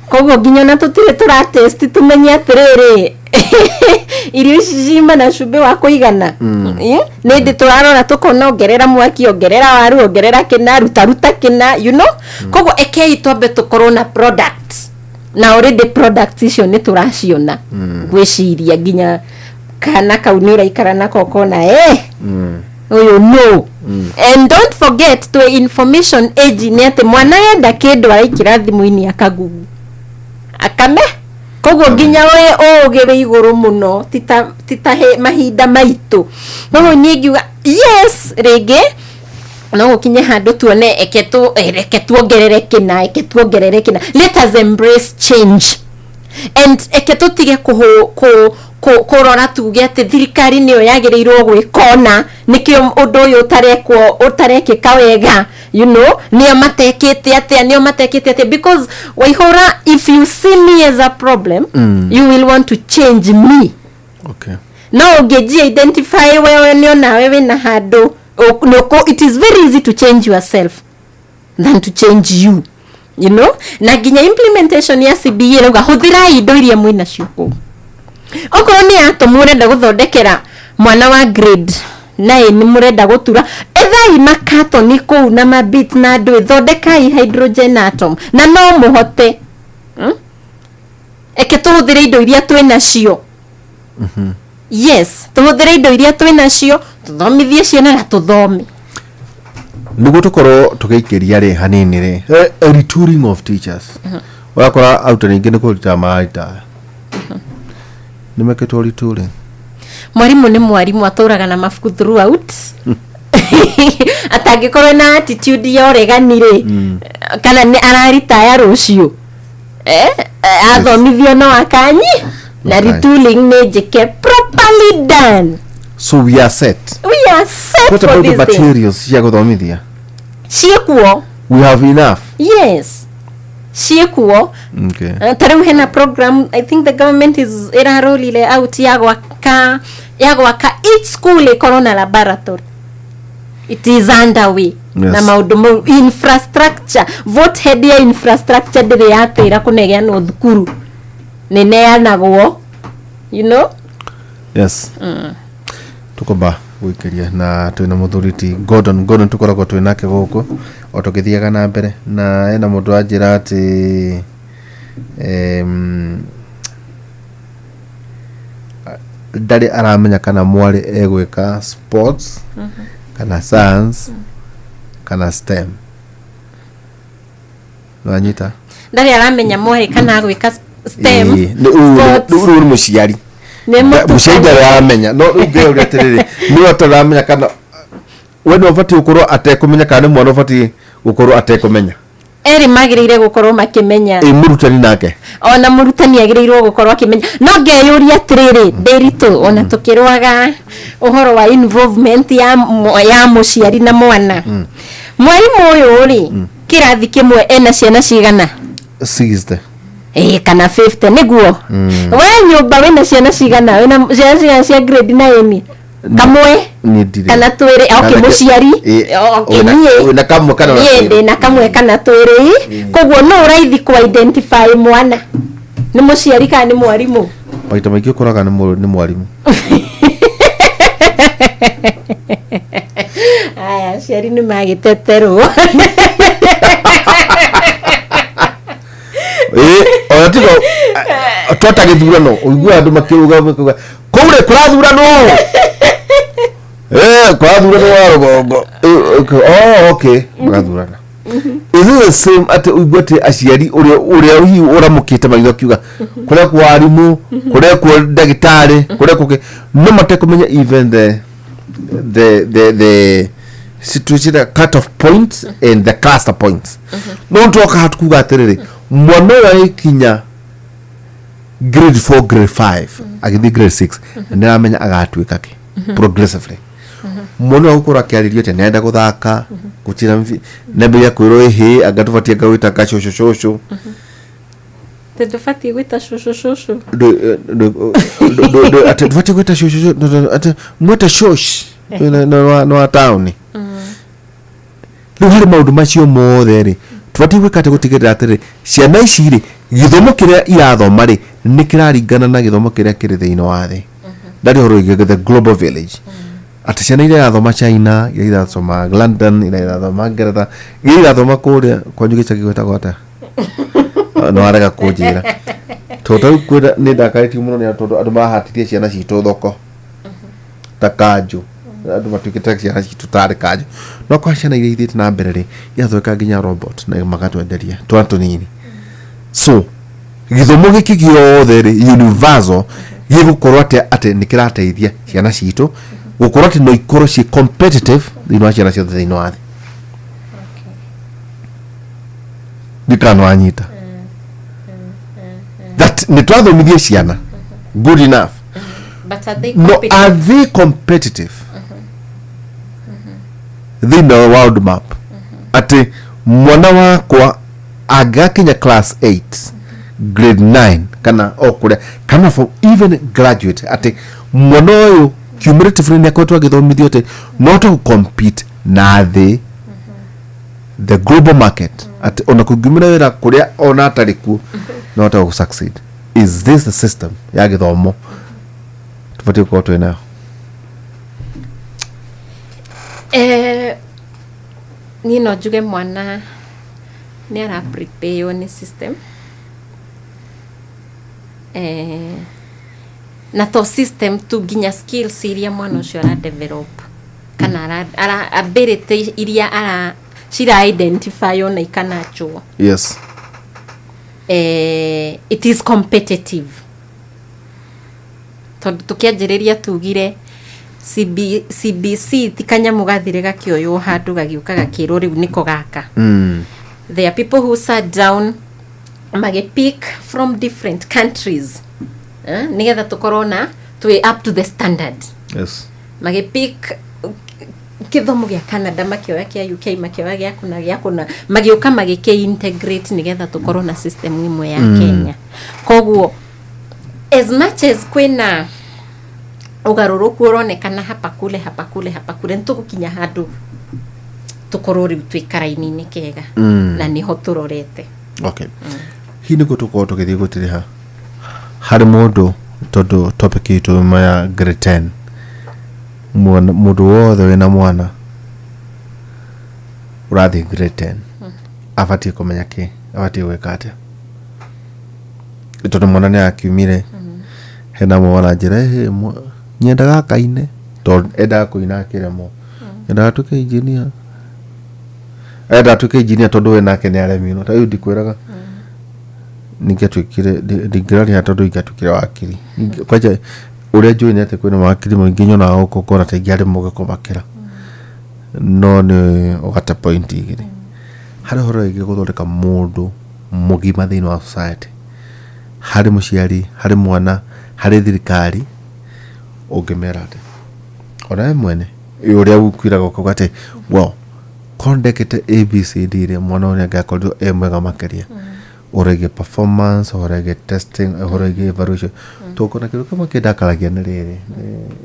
Speaker 5: Koguo nginya ona tũtirĩ tũra test tũmenye atĩrĩrĩ, irio ici cima na cumbĩ wa kũigana. Nĩ hĩndĩ tũrarora tũkona, ongerera mwaki, ongerera waru, ongerera kĩna, ruta ruta kĩna. Koguo ekei twambe tũkorwo na products, na already products icio nĩ tũraciona. Ngwĩciria nginya kana kau nĩ ũraikara nako ũkona, ũyũ no. And don't forget, to information age, nĩ atĩ mwana enda kĩndũ araikĩra thimũ-inĩ akagugu akame. Koguo nginya we ũũgĩ wĩ igũrũ mũno, tita mahinda maitũ. Koguo niĩ ngiuga yes, rĩngĩ no gũkinye handũ tuone eke tuongerere kĩna, eke tuongerere kĩna. Let us embrace change and eke tũtige kũrora tuge atĩ thirikari nĩyo yagĩrĩirwo gwĩka ũna, nĩkĩo ũndũ ũyũ ũtarekwo, ũtarekĩka wega, nĩo matekĩte atĩa, nĩo matekĩte atĩa, because Waihũra, if you see me as a problem, you will want to change me. No ũngĩnjia identify wewe nĩ onawe wĩna handũ it is very easy to change yourself than to change you you know Na nginya implementation ya CBE ĩrauga hũthĩrai indo iria mwĩnacio kũu. Okorwo nĩ atũmũ ũrenda gũthondekera mwana wa grade 9 mũrenda gũtura, ethai makatoni kũu na mabit na andũ, thondekai hydrogen atom na no mũhote. Eke tũhũthĩre indo iria twĩ nacio. Yes, tũhũthĩre indo iria twĩ nacio, tũthomithie ciana na tũthome.
Speaker 2: Nĩguo tũkorwo tũgĩikĩria rĩ hanini rĩ, retooling of teachers, ũrakora arutani aingĩ nĩ kũrita mararitaya, nĩ mekĩtwo retooling?
Speaker 5: Mwarimũ nĩ mwarimũ, atũraga na mabuku throughout. Atangĩkorwo na attitude ya ũregani rĩ, kana nĩ araritaya rũciũ, athomithio no akanyi na retooling nĩ njĩke, properly done.
Speaker 2: So we are set.
Speaker 5: We are set
Speaker 2: What
Speaker 5: for
Speaker 2: about the
Speaker 5: this thing.
Speaker 2: materials cia gũthomithia?
Speaker 5: Ciĩkuo.
Speaker 2: We have enough?
Speaker 5: Yes, ciĩkuo. Ta rĩu hena program I think the government is ĩrarolire out ya gwaka each school ĩkorwo na laboratory. It is underway. Na maũndũ mau infrastructure, vote head ya infrastructure ndĩrĩ yatĩra kũneanwo thukuru, nĩneanagwo.
Speaker 2: Tukomba gwĩkĩria na twĩna mũthuri ti Gordon. Gordon tũkoragwo twĩ nake gũkũ o tũgĩthiaga na mbere, na ena mũndũ anjĩra atĩ ndarĩ aramenya kana mwarĩ egwĩka sports kana science kana STEM. Nĩwanyita?
Speaker 5: Ndarĩ aramenya mwarĩ kana agwĩka STEM,
Speaker 2: Ĩĩ, rĩu
Speaker 5: sports.
Speaker 2: Rĩu nĩ mũciari.
Speaker 5: Nĩ
Speaker 2: Mũciari ndarĩ aramenya, no rĩu ngĩũria atĩrĩrĩ, nĩwe ũtaramenya kana we nĩ ũbatiĩ gũkorwo atekũmenya, kana nĩ mwana ũbatiĩ gũkorwo atekũmenya?
Speaker 5: Erĩ magĩrĩire gũkorwo makĩmenya.
Speaker 2: Ĩ mũrutani nake?
Speaker 5: Ona mũrutani agĩrĩirwo gũkorwo akĩmenya. No ngeyũria atĩrĩrĩ, ndĩritũ, ona tũkĩrwaga ũhoro wa involvement ya mũciari na mwana, mwarimũ ũyũ rĩ, kĩrathi kĩmwe ena ciana cigana?
Speaker 2: 60.
Speaker 5: Ĩ, kana 50 nĩguo. We nyũmba wĩna ciana cigana? Wĩna ciana cigana cia grade 9? Kamwe?
Speaker 2: Niĩ ndirĩ.
Speaker 5: Kana twĩrĩ? Okay, mũciari. Okay, niĩ
Speaker 2: Wĩna kamwe kana
Speaker 5: niĩ
Speaker 2: twĩrĩ?
Speaker 5: Ndĩ na kamwe kana twĩrĩ. Koguo no raithi kũ identify mwana nĩ mũciari kana nĩ mwarimũ?
Speaker 2: Maita maingĩ ũkoraga nĩ mwarimũ.
Speaker 5: Aya, aciari nĩ magĩteterwo.
Speaker 2: Ĩ, ona tiga twata gĩthurano, ũiguaga andũ makĩruga makiuga kũu rĩ kũrathuranwo, kũrathuranwo wa rũgongo. Okay. Oh, okay, marathurana. Is it the same atĩ ũigue atĩ aciari ũrĩa hihi ũramũkĩte maitho akiuga kũrekwo arimũ, kũrekwo ndagĩtarĩ, kũrekwo kĩ, no matekũmenya even the situation, the cut off points and the cluster points? No twoka hatu kuga atĩrĩrĩ, mwana ũyũ agĩkinya grade 4, grade 5, agĩthiĩ grade 6, nĩ aramenya agatuĩka kĩ progressively. Mwana ũyũ agũkorwo akĩarĩrio atĩ nĩarenda gũthaka gũtira nĩambĩrĩria kwĩrwo ĩhĩ anga tũbatiĩ anga gwĩta gacũcũ cũcũ.
Speaker 5: Ndũbatiĩ gwĩta cũcũ cũcũ.
Speaker 2: Atĩ ndũbatiĩ gwĩta cũcũ cũcũ, atĩ mwĩte shosh nĩ wa taũni. Rĩu harĩ maũndũ macio mothe rĩ, tũbatiĩ gwĩka atĩ gũtigĩrĩra atĩrĩ, ciana ici rĩ, gĩthomo kĩrĩa irathoma rĩ, nĩ kĩraringana na gĩthomo kĩrĩa kĩrĩ thĩinĩ wa thĩ. Ndarĩ ũhoro wĩgiĩ the global village, atĩ ciana iria irathoma China, iria irathoma London, iria irathoma Ngeretha, iria irathoma kũrĩa kwanyu gĩcagi gwĩtagwo atĩa, no arega kũnjĩra, tondũ tarĩu kwĩna nĩ ndakarĩtio mũno nĩ tondũ andũ marahatithia ciana citũ thoko ta kanjũ, andũ matuĩkĩte ciana citũ tarĩ kanjũ. No kwa ciana iria ithiĩte na mbere rĩ, irathondeka nginya robot na magatwenderia twana tũnini. So gĩthomo gĩkĩ gĩothe rĩ, universal, gĩgũkorwo atĩa atĩ nĩ kĩrateithia ciana citũ gũkorwo atĩ no ikorwo ciĩ competitive thĩinĩ wa ciana ciothe thĩinĩ wa thĩ? Ndikana wanyita that nĩ twathomithie ciana good enough?
Speaker 5: But are they
Speaker 2: No.
Speaker 5: competent?
Speaker 2: Are they competitive thĩinĩ wa world map, atĩ mwana wakwa angĩgakinya class 8, grade 9, kana o kũrĩa, kana for even graduate, atĩ mwana ũyũ cumulatively nĩ akoretwo agĩthomithio atĩ no to compete na thĩ, the global market, atĩ ona kũngiumĩra wĩra kũrĩa ona atarĩ kuo no ahote gũ succeed? Is this the system ya gĩthomo tũbatiĩ gũkorwo twĩ nayo?
Speaker 5: Niĩ no njuge mwana nĩ ara prepare nĩ system, na to system tu, nginya skills iria mwana ũcio ara develop kana ara ability iria ara cira identify ona ikanachwo. It is competitive, tondũ tũkĩanjĩrĩria tugire CBC ti kanyamũ gathire gakĩoywo handũ gagiũka gakĩrwo rĩu nĩko gaka. There are people who sat down magĩpick from different countries, nĩgetha tũkorwo na twĩ up to the standard. Magĩpick gĩthomo gĩa Canada, makĩoya kĩa UK, makĩoya gĩa kũna gĩa kũna, magĩũka magĩkĩ integrate nĩgetha tũkorwo na system ĩmwe ya Kenya. Koguo as much as kwĩna ũgarũrũku ũronekana hapa kule, hapa kule, hapa kule, nĩtũgũkinya handũ tũkorwo rĩu twĩ karaini-inĩ kega. Na nĩho tũrorete.
Speaker 2: Okay, hihi nĩguo tũkorwo tũgĩthiĩ gũtirĩha harĩ mũndũ, tondũ topic itũ ĩma ya grade 10, mũndũ wothe wĩna mwana ũrathiĩ grade 10 abatiĩ kũmenya kĩ, abatiĩ gwĩka atĩa? Tondũ mwana nĩ akiumire hena mwana njĩra, "Ĩ, nyendaga akaine," tondũ endaga kũina akĩremwo, nyendaga atuĩke engineer, endaga atuĩke engineer tondũ we nake nĩ aremirwo. Ta rĩu ndikwĩraga ningĩatuĩkire, ndingĩraria tondũ ingĩatuĩkire wakiri. Kwanja ũrĩa njũĩ nĩ atĩ kwĩna mawakiri maingĩ nyonaga gũkũ ngona ta ingĩarĩ mũgĩ kũmakĩra, no nĩ ũgate point igĩrĩ harĩ ũhoro wĩgiĩ gũthondeka mũndũ mũgima thĩinĩ wa society, harĩ mũciari, harĩ mwana, harĩ thirikari. Ũngĩmera atĩ ona we mwene ũrĩa ũkwĩraga ũkauga atĩ, well, korwo ndekĩte ABCD rĩ, mwana ũyũ nĩangĩakorirwo e mwega makĩria, ũhoro wĩgiĩ performance, ũhoro wĩgiĩ testing, ũhoro wĩgiĩ evaluation. Tũkona kĩndũ kĩmwe kĩndakaragia nĩ rĩrĩ,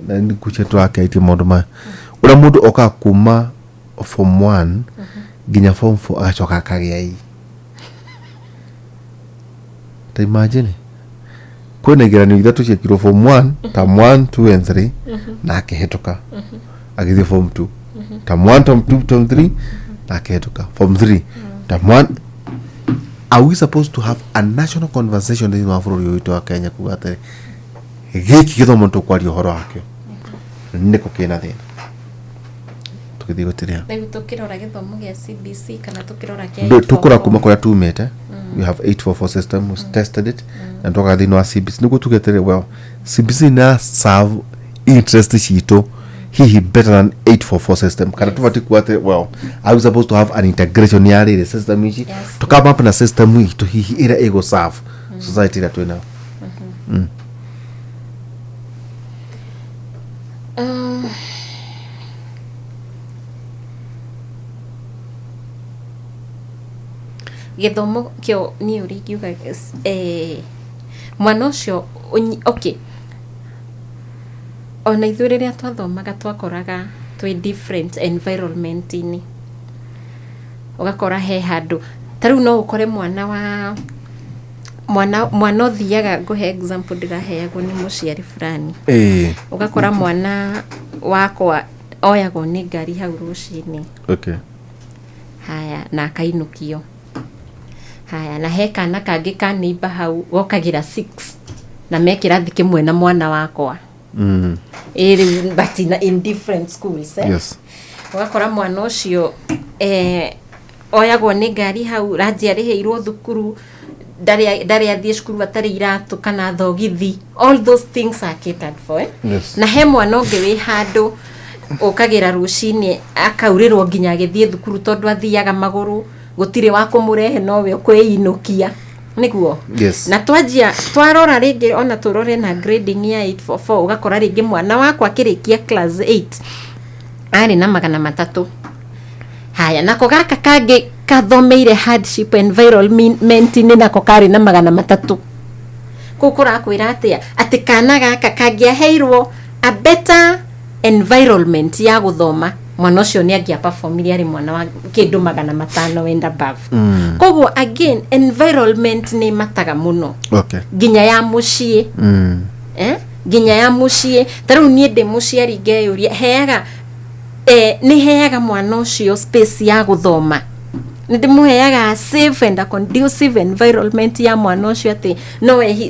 Speaker 2: na nĩ ngwĩciria tũrakĩarĩtie maũndũ maya, ũrĩa mũndũ okaga kuma form 1 nginya form 4 agacoka akagĩa ii. Ta imagine kwĩna igeranio ithatũ ciekirwo form 1, term 1, 2 and 3, na akĩhĩtũka, agĩthiĩ form 2, term 1, term 2, term 3, na akĩhĩtũka, form 3, term 1. Are we supposed to have a national conversation thĩinĩ wa bũrũri ũyũ witũ wa Kenya kuga atĩrĩ, gĩkĩ gĩthomo tũkwaria ũhoro wakĩo nĩkũ kĩna thĩna? Tũgĩthiĩ gũtirĩa.
Speaker 5: Rĩu tũkĩrora gĩthomo gĩa CBC kana tũkĩrora kĩa
Speaker 2: Tũkũra
Speaker 5: 844?
Speaker 2: Kuma kũrĩa tumĩte, we have 844 system, we tested it, na twoka thĩinĩ wa CBC nĩguo tuge atĩrĩ, well, CBC na serve interest citũ hihi better than 844 system, kana tũbatiĩ kuga atĩ, well, are we supposed to have an integration ya rĩrĩ system ici, tũkama up na system itũ hihi ĩrĩa ĩgũ serve society ĩrĩa twĩ nayo?
Speaker 5: Gĩthomo kĩo niĩ ũrĩa ingiuga, mwana ũcio okay, ona ithuĩ rĩrĩa twathomaga twakoraga twĩ different environment-inĩ. Ũgakora he handũ ta rĩu no ũkore mwana wa mwana ũthiaga, ngũhe example ndĩraheagwo nĩ mũciari fulani. Ũgakora mwana wakwa oyagwo nĩ ngari hau rũcinĩ. Haya, na akainũkio. Haya, na he kana kangĩ ka neighbor hau gokagĩra 6 na me kĩrathi kĩmwe na mwana wakwa. Ĩ rĩu but in different schools, eh?
Speaker 2: Yes.
Speaker 5: Ũgakora mwana ũcio oyagwo nĩ ngari hau, ranji arĩhĩirwo thukuru, ndarĩ athiĩ cukuru atarĩ iratũ kana thogithi, all those things are catered for, eh?
Speaker 2: Yes.
Speaker 5: Na he mwana ũngĩ wĩ handũ ũkagĩra rũcinĩ akaurĩrwo nginya agĩthiĩ thukuru tondũ athiaga magũrũ, gũtirĩ wa kũmũrehe, nowe ũkwĩinũkia nĩguo.
Speaker 2: Yes.
Speaker 5: Na twanjia twarora rĩngĩ, ona tũrore na grading ya 844, ũgakora rĩngĩ mwana wakwa akĩrĩkia class 8 arĩ na 300. Haya, nako gaka kangĩ kathomeire hardship environment-inĩ nako karĩ na 300. Kũu kũrakwĩra atĩa? Atĩ kana gaka kangĩaheirwo a better environment ya gũthoma, mwana ũcio nĩ angĩaperformire arĩ mwana wa kĩndũ 500 and above. Koguo again, environment nĩ mataga mũno, nginya ya mũciĩ. Eh? Nginya ya mũciĩ. Ta rĩu niĩ ndĩ mũciari ngeyũria, heaga Nĩ heaga mwana ũcio space ya gũthoma, nĩ ndĩmũheaga safe and a conducive environment ya mwana ũcio, atĩ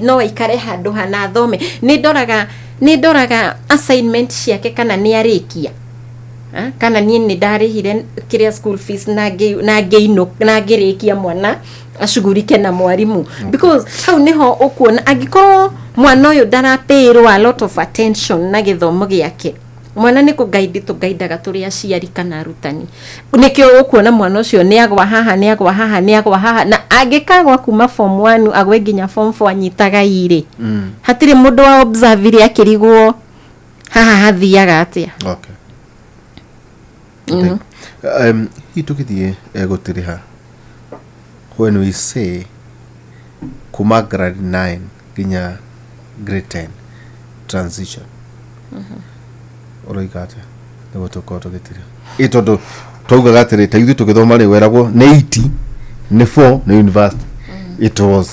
Speaker 5: no aikare handũ hana athome. Nĩ ndoraga assignment ciake kana nĩ arĩkia. Ah, kana niĩ nĩ ndarĩhire kĩrĩa school fees na ngĩinũ na ngĩrĩkia, mwana acugurike na mwarimũ, because hau nĩho ũkuona angĩkorwo mwana ũyũ ndarapĩirwo a lot of attention na gĩthomo gĩake. Mwana nĩ kũgaidi tũgaidaga tũrĩ aciari kana arutani, nĩkĩo ũkuona mwana ũcio nĩ agwa haha, nĩ agwa haha, nĩ agwa haha, na angĩkagwa kuma form 1 agwe nginya form 4 anyitaga irĩ. Hatirĩ mũndũ wa observe akĩrigwo haha hathiaga atĩa.
Speaker 2: Hihi tũgĩthiĩ gũtĩrĩha, when we say kuma grade 9 nginya grade 10 transition, ũroiga atĩa nĩguo tũkorwo tũgĩtĩrĩha ĩ? Tondũ twaugaga atĩrĩ, ta ithuĩ tũgĩthoma rĩ, weragwo nĩ 8 nĩ 4 nĩ university. It was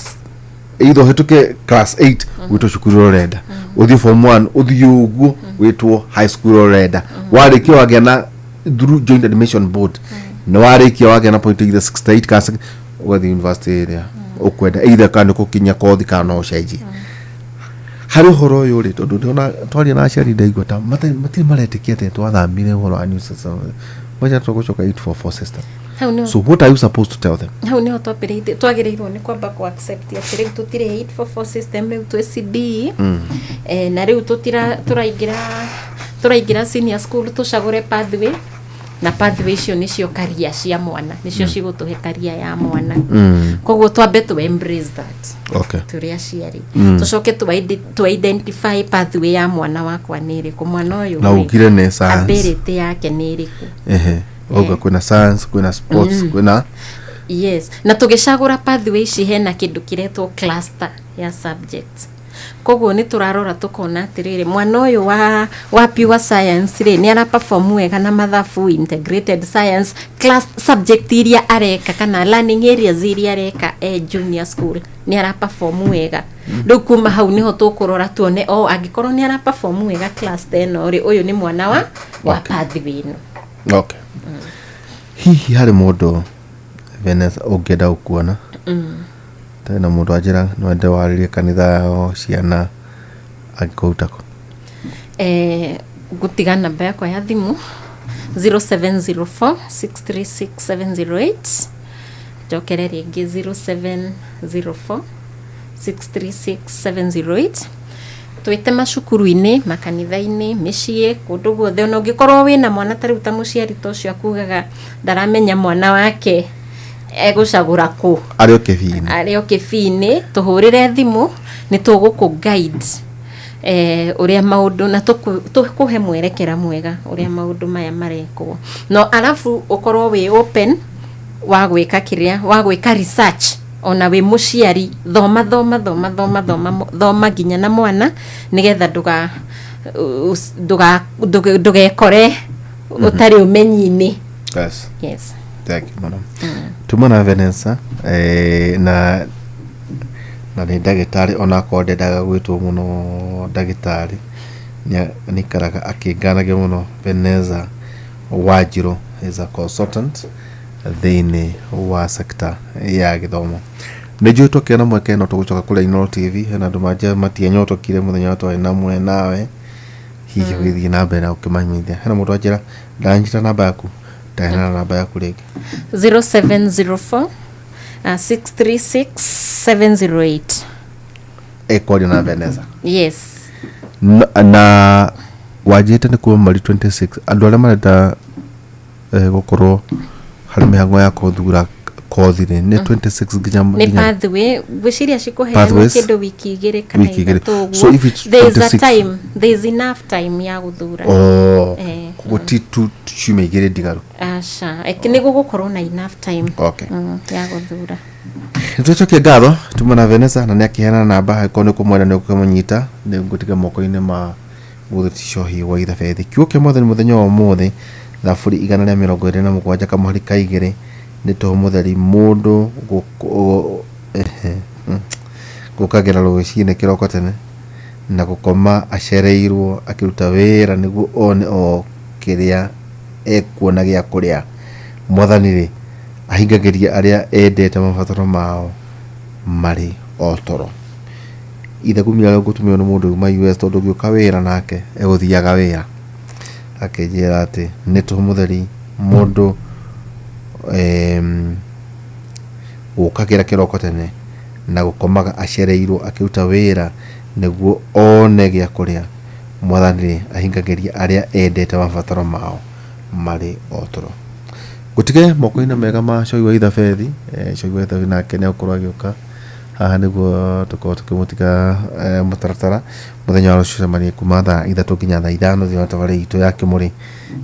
Speaker 2: either ũhĩtũke class 8 wĩtwo cukuru ũrĩa ũrenda, ũthiĩ form 1, ũthiĩ ũguo wĩtwo high school ũrĩa ũrenda. Warĩkia wagĩa na through joint admission board, na warĩkia wagĩa na point either 68 kana 60, ũgathiĩ university ĩrĩa ũkwenda, either kana nĩ gũkinya kothi kana no ũcenjie. Harĩ ũhoro ũyũ rĩ, tondũ ndĩrona twaria na aciari, ndaigua ta matirĩ maretĩkia atĩ twathamire ũhoro wa new system, moja tũgũcoka 844 system.
Speaker 5: Hau nĩho.
Speaker 2: So what are you supposed to tell them?
Speaker 5: Hau niho twambĩrĩirie, twagĩrĩirwo nĩ kwamba ku accept atĩ rĩu tũtirĩ 844 system, rĩu twĩ CBE. Na rĩu tũtira tũraingĩra senior school, tũcagũre pathway, na pathway icio nĩcio career cia mwana, nĩcio cigũtũhe career ya mwana. Koguo twambe tu embrace that tũrĩ aciari. Tũcoke tu identify pathway ya mwana wakwa nĩ ĩrĩkũ, mwana ũyũ
Speaker 2: Na
Speaker 5: rĩ,
Speaker 2: ugire nĩ science.
Speaker 5: Ability yake nĩ ĩrĩkũ?
Speaker 2: Ehe, auga kwĩna science, kwĩna sports, kwĩna
Speaker 5: Yes, na tũgĩcagũra pathway ici, hena kĩndũ kĩretwo cluster ya subjects. Koguo nĩ tũrarora tũkona atĩrĩrĩ, mwana ũyũ wa pure science rĩ, nĩ ara perform wega na mathabu, integrated science class, subject iria areka kana learning areas iria areka e junior school, nĩ ara perform wega. Rĩu kuma hau nĩho tũkũrora tuone, o angĩkorwo nĩ ara perform wega cluster ĩno rĩ, ũyũ nĩ mwana wa pathway ĩno.
Speaker 2: Okay, hihi harĩ mũndũ, Vanessa, ũngĩenda gũkuona? Tena mũndũ anjĩra no ende warĩrie kanitha yao ciana, angĩkũruta kũ?
Speaker 5: Ngũtiga namba yakwa ya thimũ, 0704 636 708. Njokere rĩngĩ, 0704 636 708. Twĩte macukuru-inĩ, makanitha-inĩ, mĩciĩ, kũndũ guothe. Ona ũngĩkorwo wĩna mwana ta rĩu, ta mũciari ta ũcio akugaga ndaramenya mwana wake egũcagũra kũ,
Speaker 2: arĩ o kĩbii-inĩ,
Speaker 5: arĩ o kĩbii-inĩ, tũhũrĩre thimũ, nĩ tũgũkũ guide ũrĩa maũndũ na tũkũhe mwerekera mwega ũrĩa maũndũ maya marekwo. No arabu ũkorwo wĩ open wa gwĩka kĩrĩa, wa gwĩka research. Ona wĩ mũciari, thoma, thoma, thoma, thoma, thoma, thoma nginya na mwana, nĩgetha ndũga us- ndũga ndũgekore ũtarĩ ũmenyi-inĩ. Yes.
Speaker 2: Thank you mũno. Tuma na Vanessa, na nĩ ndagĩtarĩ, onakorwo ndendaga gwĩtwo mũno ndagĩtarĩ, nĩaikaraga akĩnganagia mũno. Vanessa Wanjiru is a consultant thĩinĩ wa sector ya gĩthomo. Nĩ njũĩ twakĩona mweke no tũgũcoka kũrĩa Inooro TV. Hena andũ manje matianyotokire mũthenya ũrĩa twarĩ na mwenawe, hihi ũgĩthiĩ na mbere na ũkĩmamenyithia. Hena mũndũ anjĩra ndanyita namba yaku, ndaheana namba yaku rĩngĩ.
Speaker 5: 0704 636 708.
Speaker 2: Ĩkwario na Vanessa.
Speaker 5: Yes.
Speaker 2: Na wanjĩte nĩ kuma mweri 26, andũ arĩa marenda gũkorwo harĩ mĩhango ya kũthura kothi rĩ, nĩ 26 nginya
Speaker 5: nĩ
Speaker 2: nginya
Speaker 5: pathway, ngwĩciria cikũheanwo
Speaker 2: Pathways.
Speaker 5: kĩndũ wiki 2 kana
Speaker 2: Wiki 2.
Speaker 5: 3 ũguo.
Speaker 2: So if it's
Speaker 5: There is a
Speaker 2: 26
Speaker 5: time, there is enough time ya gũthura.
Speaker 2: Oh, koguo ti tu ciumia 2 ndigaru?
Speaker 5: Aca. Nĩ gũgũkorwo na enough time ya gũthura.
Speaker 2: Nĩtũcokie ngatho tuma na Vanessa, na nĩ akĩheana namba, angĩkorwo nĩ ũkũmwenda nĩ ũkũmũnyita. Nĩ ngũtiga moko-inĩ ma mũthuri Cohi wa Ithabethi. Kiugo kĩa Mwathani mũthenya wa ũmũthĩ, Thaburi 127 kamũhari ka 2: nĩ tũhũ mũtheri mũndũ gũkagĩra rũcinĩ kĩroko tene na gũkoma acereirwo akĩruta wĩra nĩguo one o kĩrĩa ekuona gĩa kũrĩa. Mwathani rĩ, ahingagĩria arĩa endete mabataro mao marĩ o toro. Ithagumia rĩa gũtũmĩrwo nĩ mũndũ uma US tondũ ngĩũka wĩra nake egũthiaga wĩra, akĩnjĩra atĩ nĩ tũhũ mũtheri mũndũ gũkagĩra kĩroko tene na gũkomaga acereirwo akĩruta wĩra nĩguo one gĩa kũrĩa. Mwathani rĩ, ahingagĩria arĩa endete mabataro mao marĩ o toro. Ngũtige moko-inĩ mega ma Coi wa Ithabethi. Coi wa Ithabethi nake nĩ egũkorwo agĩũka haha nĩguo tũkorwo tũkĩmũtiga mũtaratara mũthenya wa rũciũ cemanie kuma thaa 3 nginya thaa 5 thĩinĩ wa tabarĩra itũ ya Kĩmũrĩ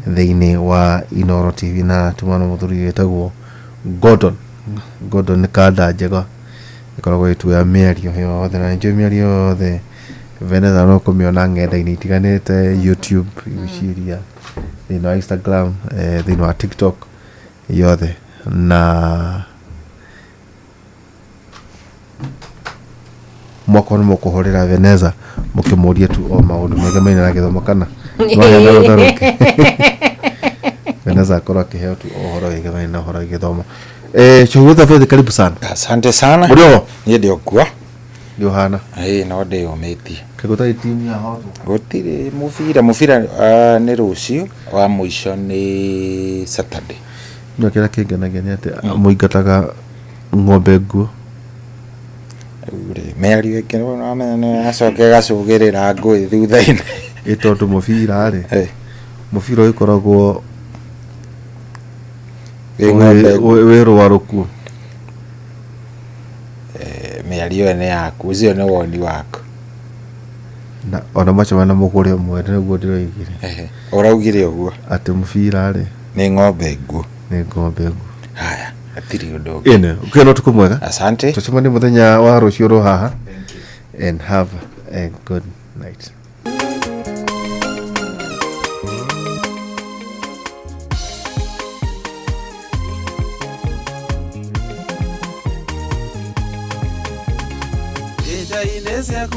Speaker 2: thĩinĩ wa Inooro TV, na tuma na mũthuri wĩtagwo Gordon. Gordon nĩ kanda njega ĩkoragwo ĩtuoya mĩario yothe, na nĩnjũĩ mĩario yothe Veneza no kũmĩona ng'enda-inĩ itiganĩte, YouTube gwĩciria, thĩinĩ wa Instagram, thĩinĩ wa TikTok yothe, na mwakorwo nĩ mũkũhũrĩra Veneza mũkĩmũrie tu o maũndũ megemainie na gĩthomo kana no rũtha rũngĩ. Veneza akorwo akĩheo tu o ũhoro wĩgemainie na ũhoro wa gĩthomo. Chauza Fedha, karibu sana.
Speaker 14: Asante sana.
Speaker 2: Ũrĩ o?
Speaker 14: Niĩ ndĩ o kuo.
Speaker 2: Ndĩ ũhana?
Speaker 14: Ĩĩ no ndĩyũmĩtie.
Speaker 2: Kĩgũta timu ya hotwo?
Speaker 14: Gũtirĩ mũbira nĩ rũciũ, wa mũico nĩ Saturday.
Speaker 2: No kĩrĩa kĩngenagia nĩ atĩ mũingataga ng'ombe nguo.
Speaker 14: Rĩu rĩ, mĩario ĩngĩ nĩwamenya nĩ acoke gacũgĩrĩra ngũĩ thutha-inĩ.
Speaker 2: Ĩ tondũ mũbira rĩ, mũbira ũgĩkoragwo wĩ rũarũku.
Speaker 14: Mĩario ĩyo nĩ yaku, ũcio nĩ woni waku.
Speaker 2: Na ona macemania na mũgũre ũmwe nĩguo ndĩroigire.
Speaker 14: Ũraugire ũguo?
Speaker 2: Atĩ mũbira rĩ
Speaker 14: nĩ ng'ombe nguo.
Speaker 2: Nĩ ng'ombe nguo.
Speaker 14: Haya, hatirĩ ũndũ ũngĩ.
Speaker 2: Ĩne, ũkĩona ũtukũ mwega.
Speaker 14: Asante.
Speaker 2: Tũcemanie mũthenya wa rũciũ ro haha. And have a good night.
Speaker 12: Thirikari ya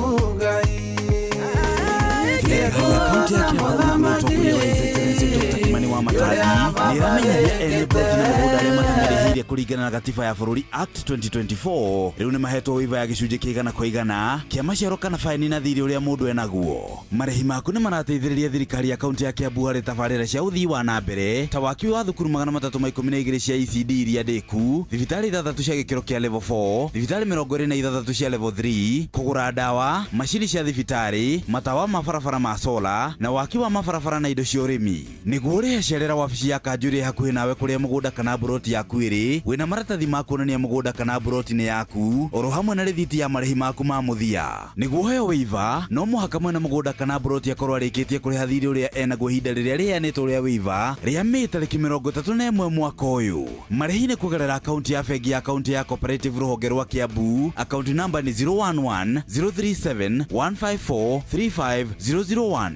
Speaker 12: kaunti ya Kiambu rungu rwa ũtongoria wa His Excellency Dr. Kimani Wamatangi nĩ ĩramenyithia ene ploti na mĩgũnda arĩa matamĩrĩhĩire kũringana na gatiba ya bũrũri Act 2024 rĩu nĩ mahetwo waiver ya gĩcunjĩ kĩa 100% kĩa maciaro kana baini na thirĩ ũrĩa mũndũ enaguo. Marĩhi maku nĩ marateithĩrĩria thirikari ya kaunti ya Kiambu harĩ tabarĩra cia ũthii wa na mbere ta waki wa thukuru 312 cia ECD iria ndĩku, thibitarĩ 6 cia gĩkĩro kĩa level 4, thibitarĩ 26 cia level 3, kũgũra ndawa, macini cia thibitarĩ, matawa ma barabara ma sola na waki wa mabarabara na indo cia ũrĩmi. Nĩguo ũrĩhe cerera wabici ya kanjũ ĩrĩa hakuhĩ nawe kũrĩa mũgũnda kana mburoti yaku ĩrĩ, wĩna maratathi ma kuonania mũgũnda kana mburoti nĩ yaku, oro hamwe na rĩthiti ya marĩhi maku ma mũthia. Nĩguo ũheo waiver, no mũhaka mwene mũgũnda kana mburoti akorwo arĩkĩtie kũrĩha thirĩ ũrĩa enaguo ihinda rĩrĩa rĩheanĩtwo rĩa waiver rĩa Mĩĩ tarĩki 31 mwaka ũyũ. Marĩhi nĩ kũgerera akaunti ya bengi ya kaunti ya Cooperative rũhonge rwa Kiambu. Akaunti namba nĩ 011 037 154 35001.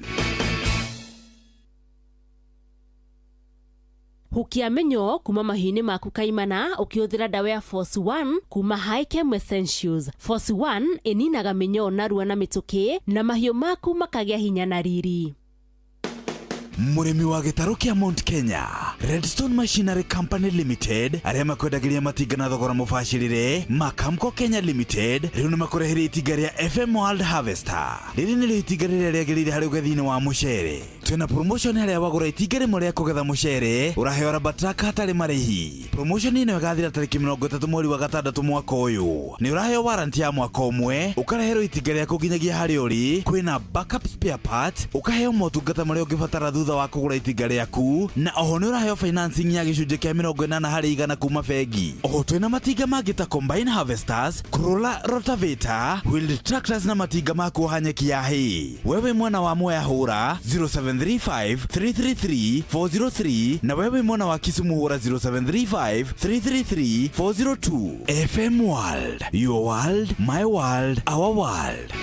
Speaker 29: Hukia mĩnyoo kuma mahiũ-inĩ maku kaimana ũkĩhũthĩra ndawa ya Force 1 kuma Hikem Essentials. Force 1 ĩninaga mĩnyoo narua na mĩtũkĩ na mahiũ maku makagĩa hinya na riri.
Speaker 12: Mũrĩmi wa gĩtarũ kĩa Mount Kenya, Redstone Machinery Company Limited, arĩa makwendagĩria matinga na thogora mũbacĩrĩre ma Kamco Kenya Limited, rĩu nĩ makũreheire itinga rĩa FM World Harvester. Rĩrĩ nĩrĩo itinga rĩrĩa rĩagĩrĩire harĩ ũgethi-inĩ wa mũcere. Twĩna promotion harĩa wagũra itinga rĩmwe rĩa kũgetha mũcere, ũraheo raba truck hatarĩ marĩhi. Promotion ĩno ĩgathira tarĩki 30 mweri wa 6 mwaka ũyũ. Nĩ ũraheo warranty ya mwaka ũmwe, ũkareherwo itinga rĩaku nginyagia harĩa ũrĩ, kwĩna backup spare part, ũkaheo motungata marĩa ũngĩbatara thutha wa kũgũra itinga rĩaku, na oho nĩ ũraheo financing ya gĩcunjĩ kĩa 80% kuma bengi. Oho twĩna matinga mangĩ ta combine harvesters, Corolla rotavator, wheeled tractors na matinga ma kuoha nyeki ya hay. Wewe mwena wa Mwea hũra 0735 333 403 na wewe mwena wa Kisumu hũra 0735 333 402. FM World, your world, my world, our world.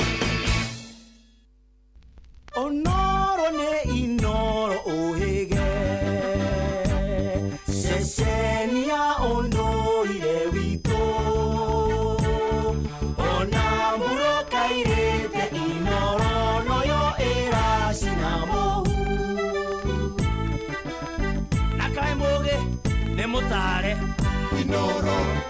Speaker 9: Onoro ne inoro ohege Sesenia ondoire wito Ona muroka irete inoro noyo era sinamohu.
Speaker 6: Mũtare. Inoro.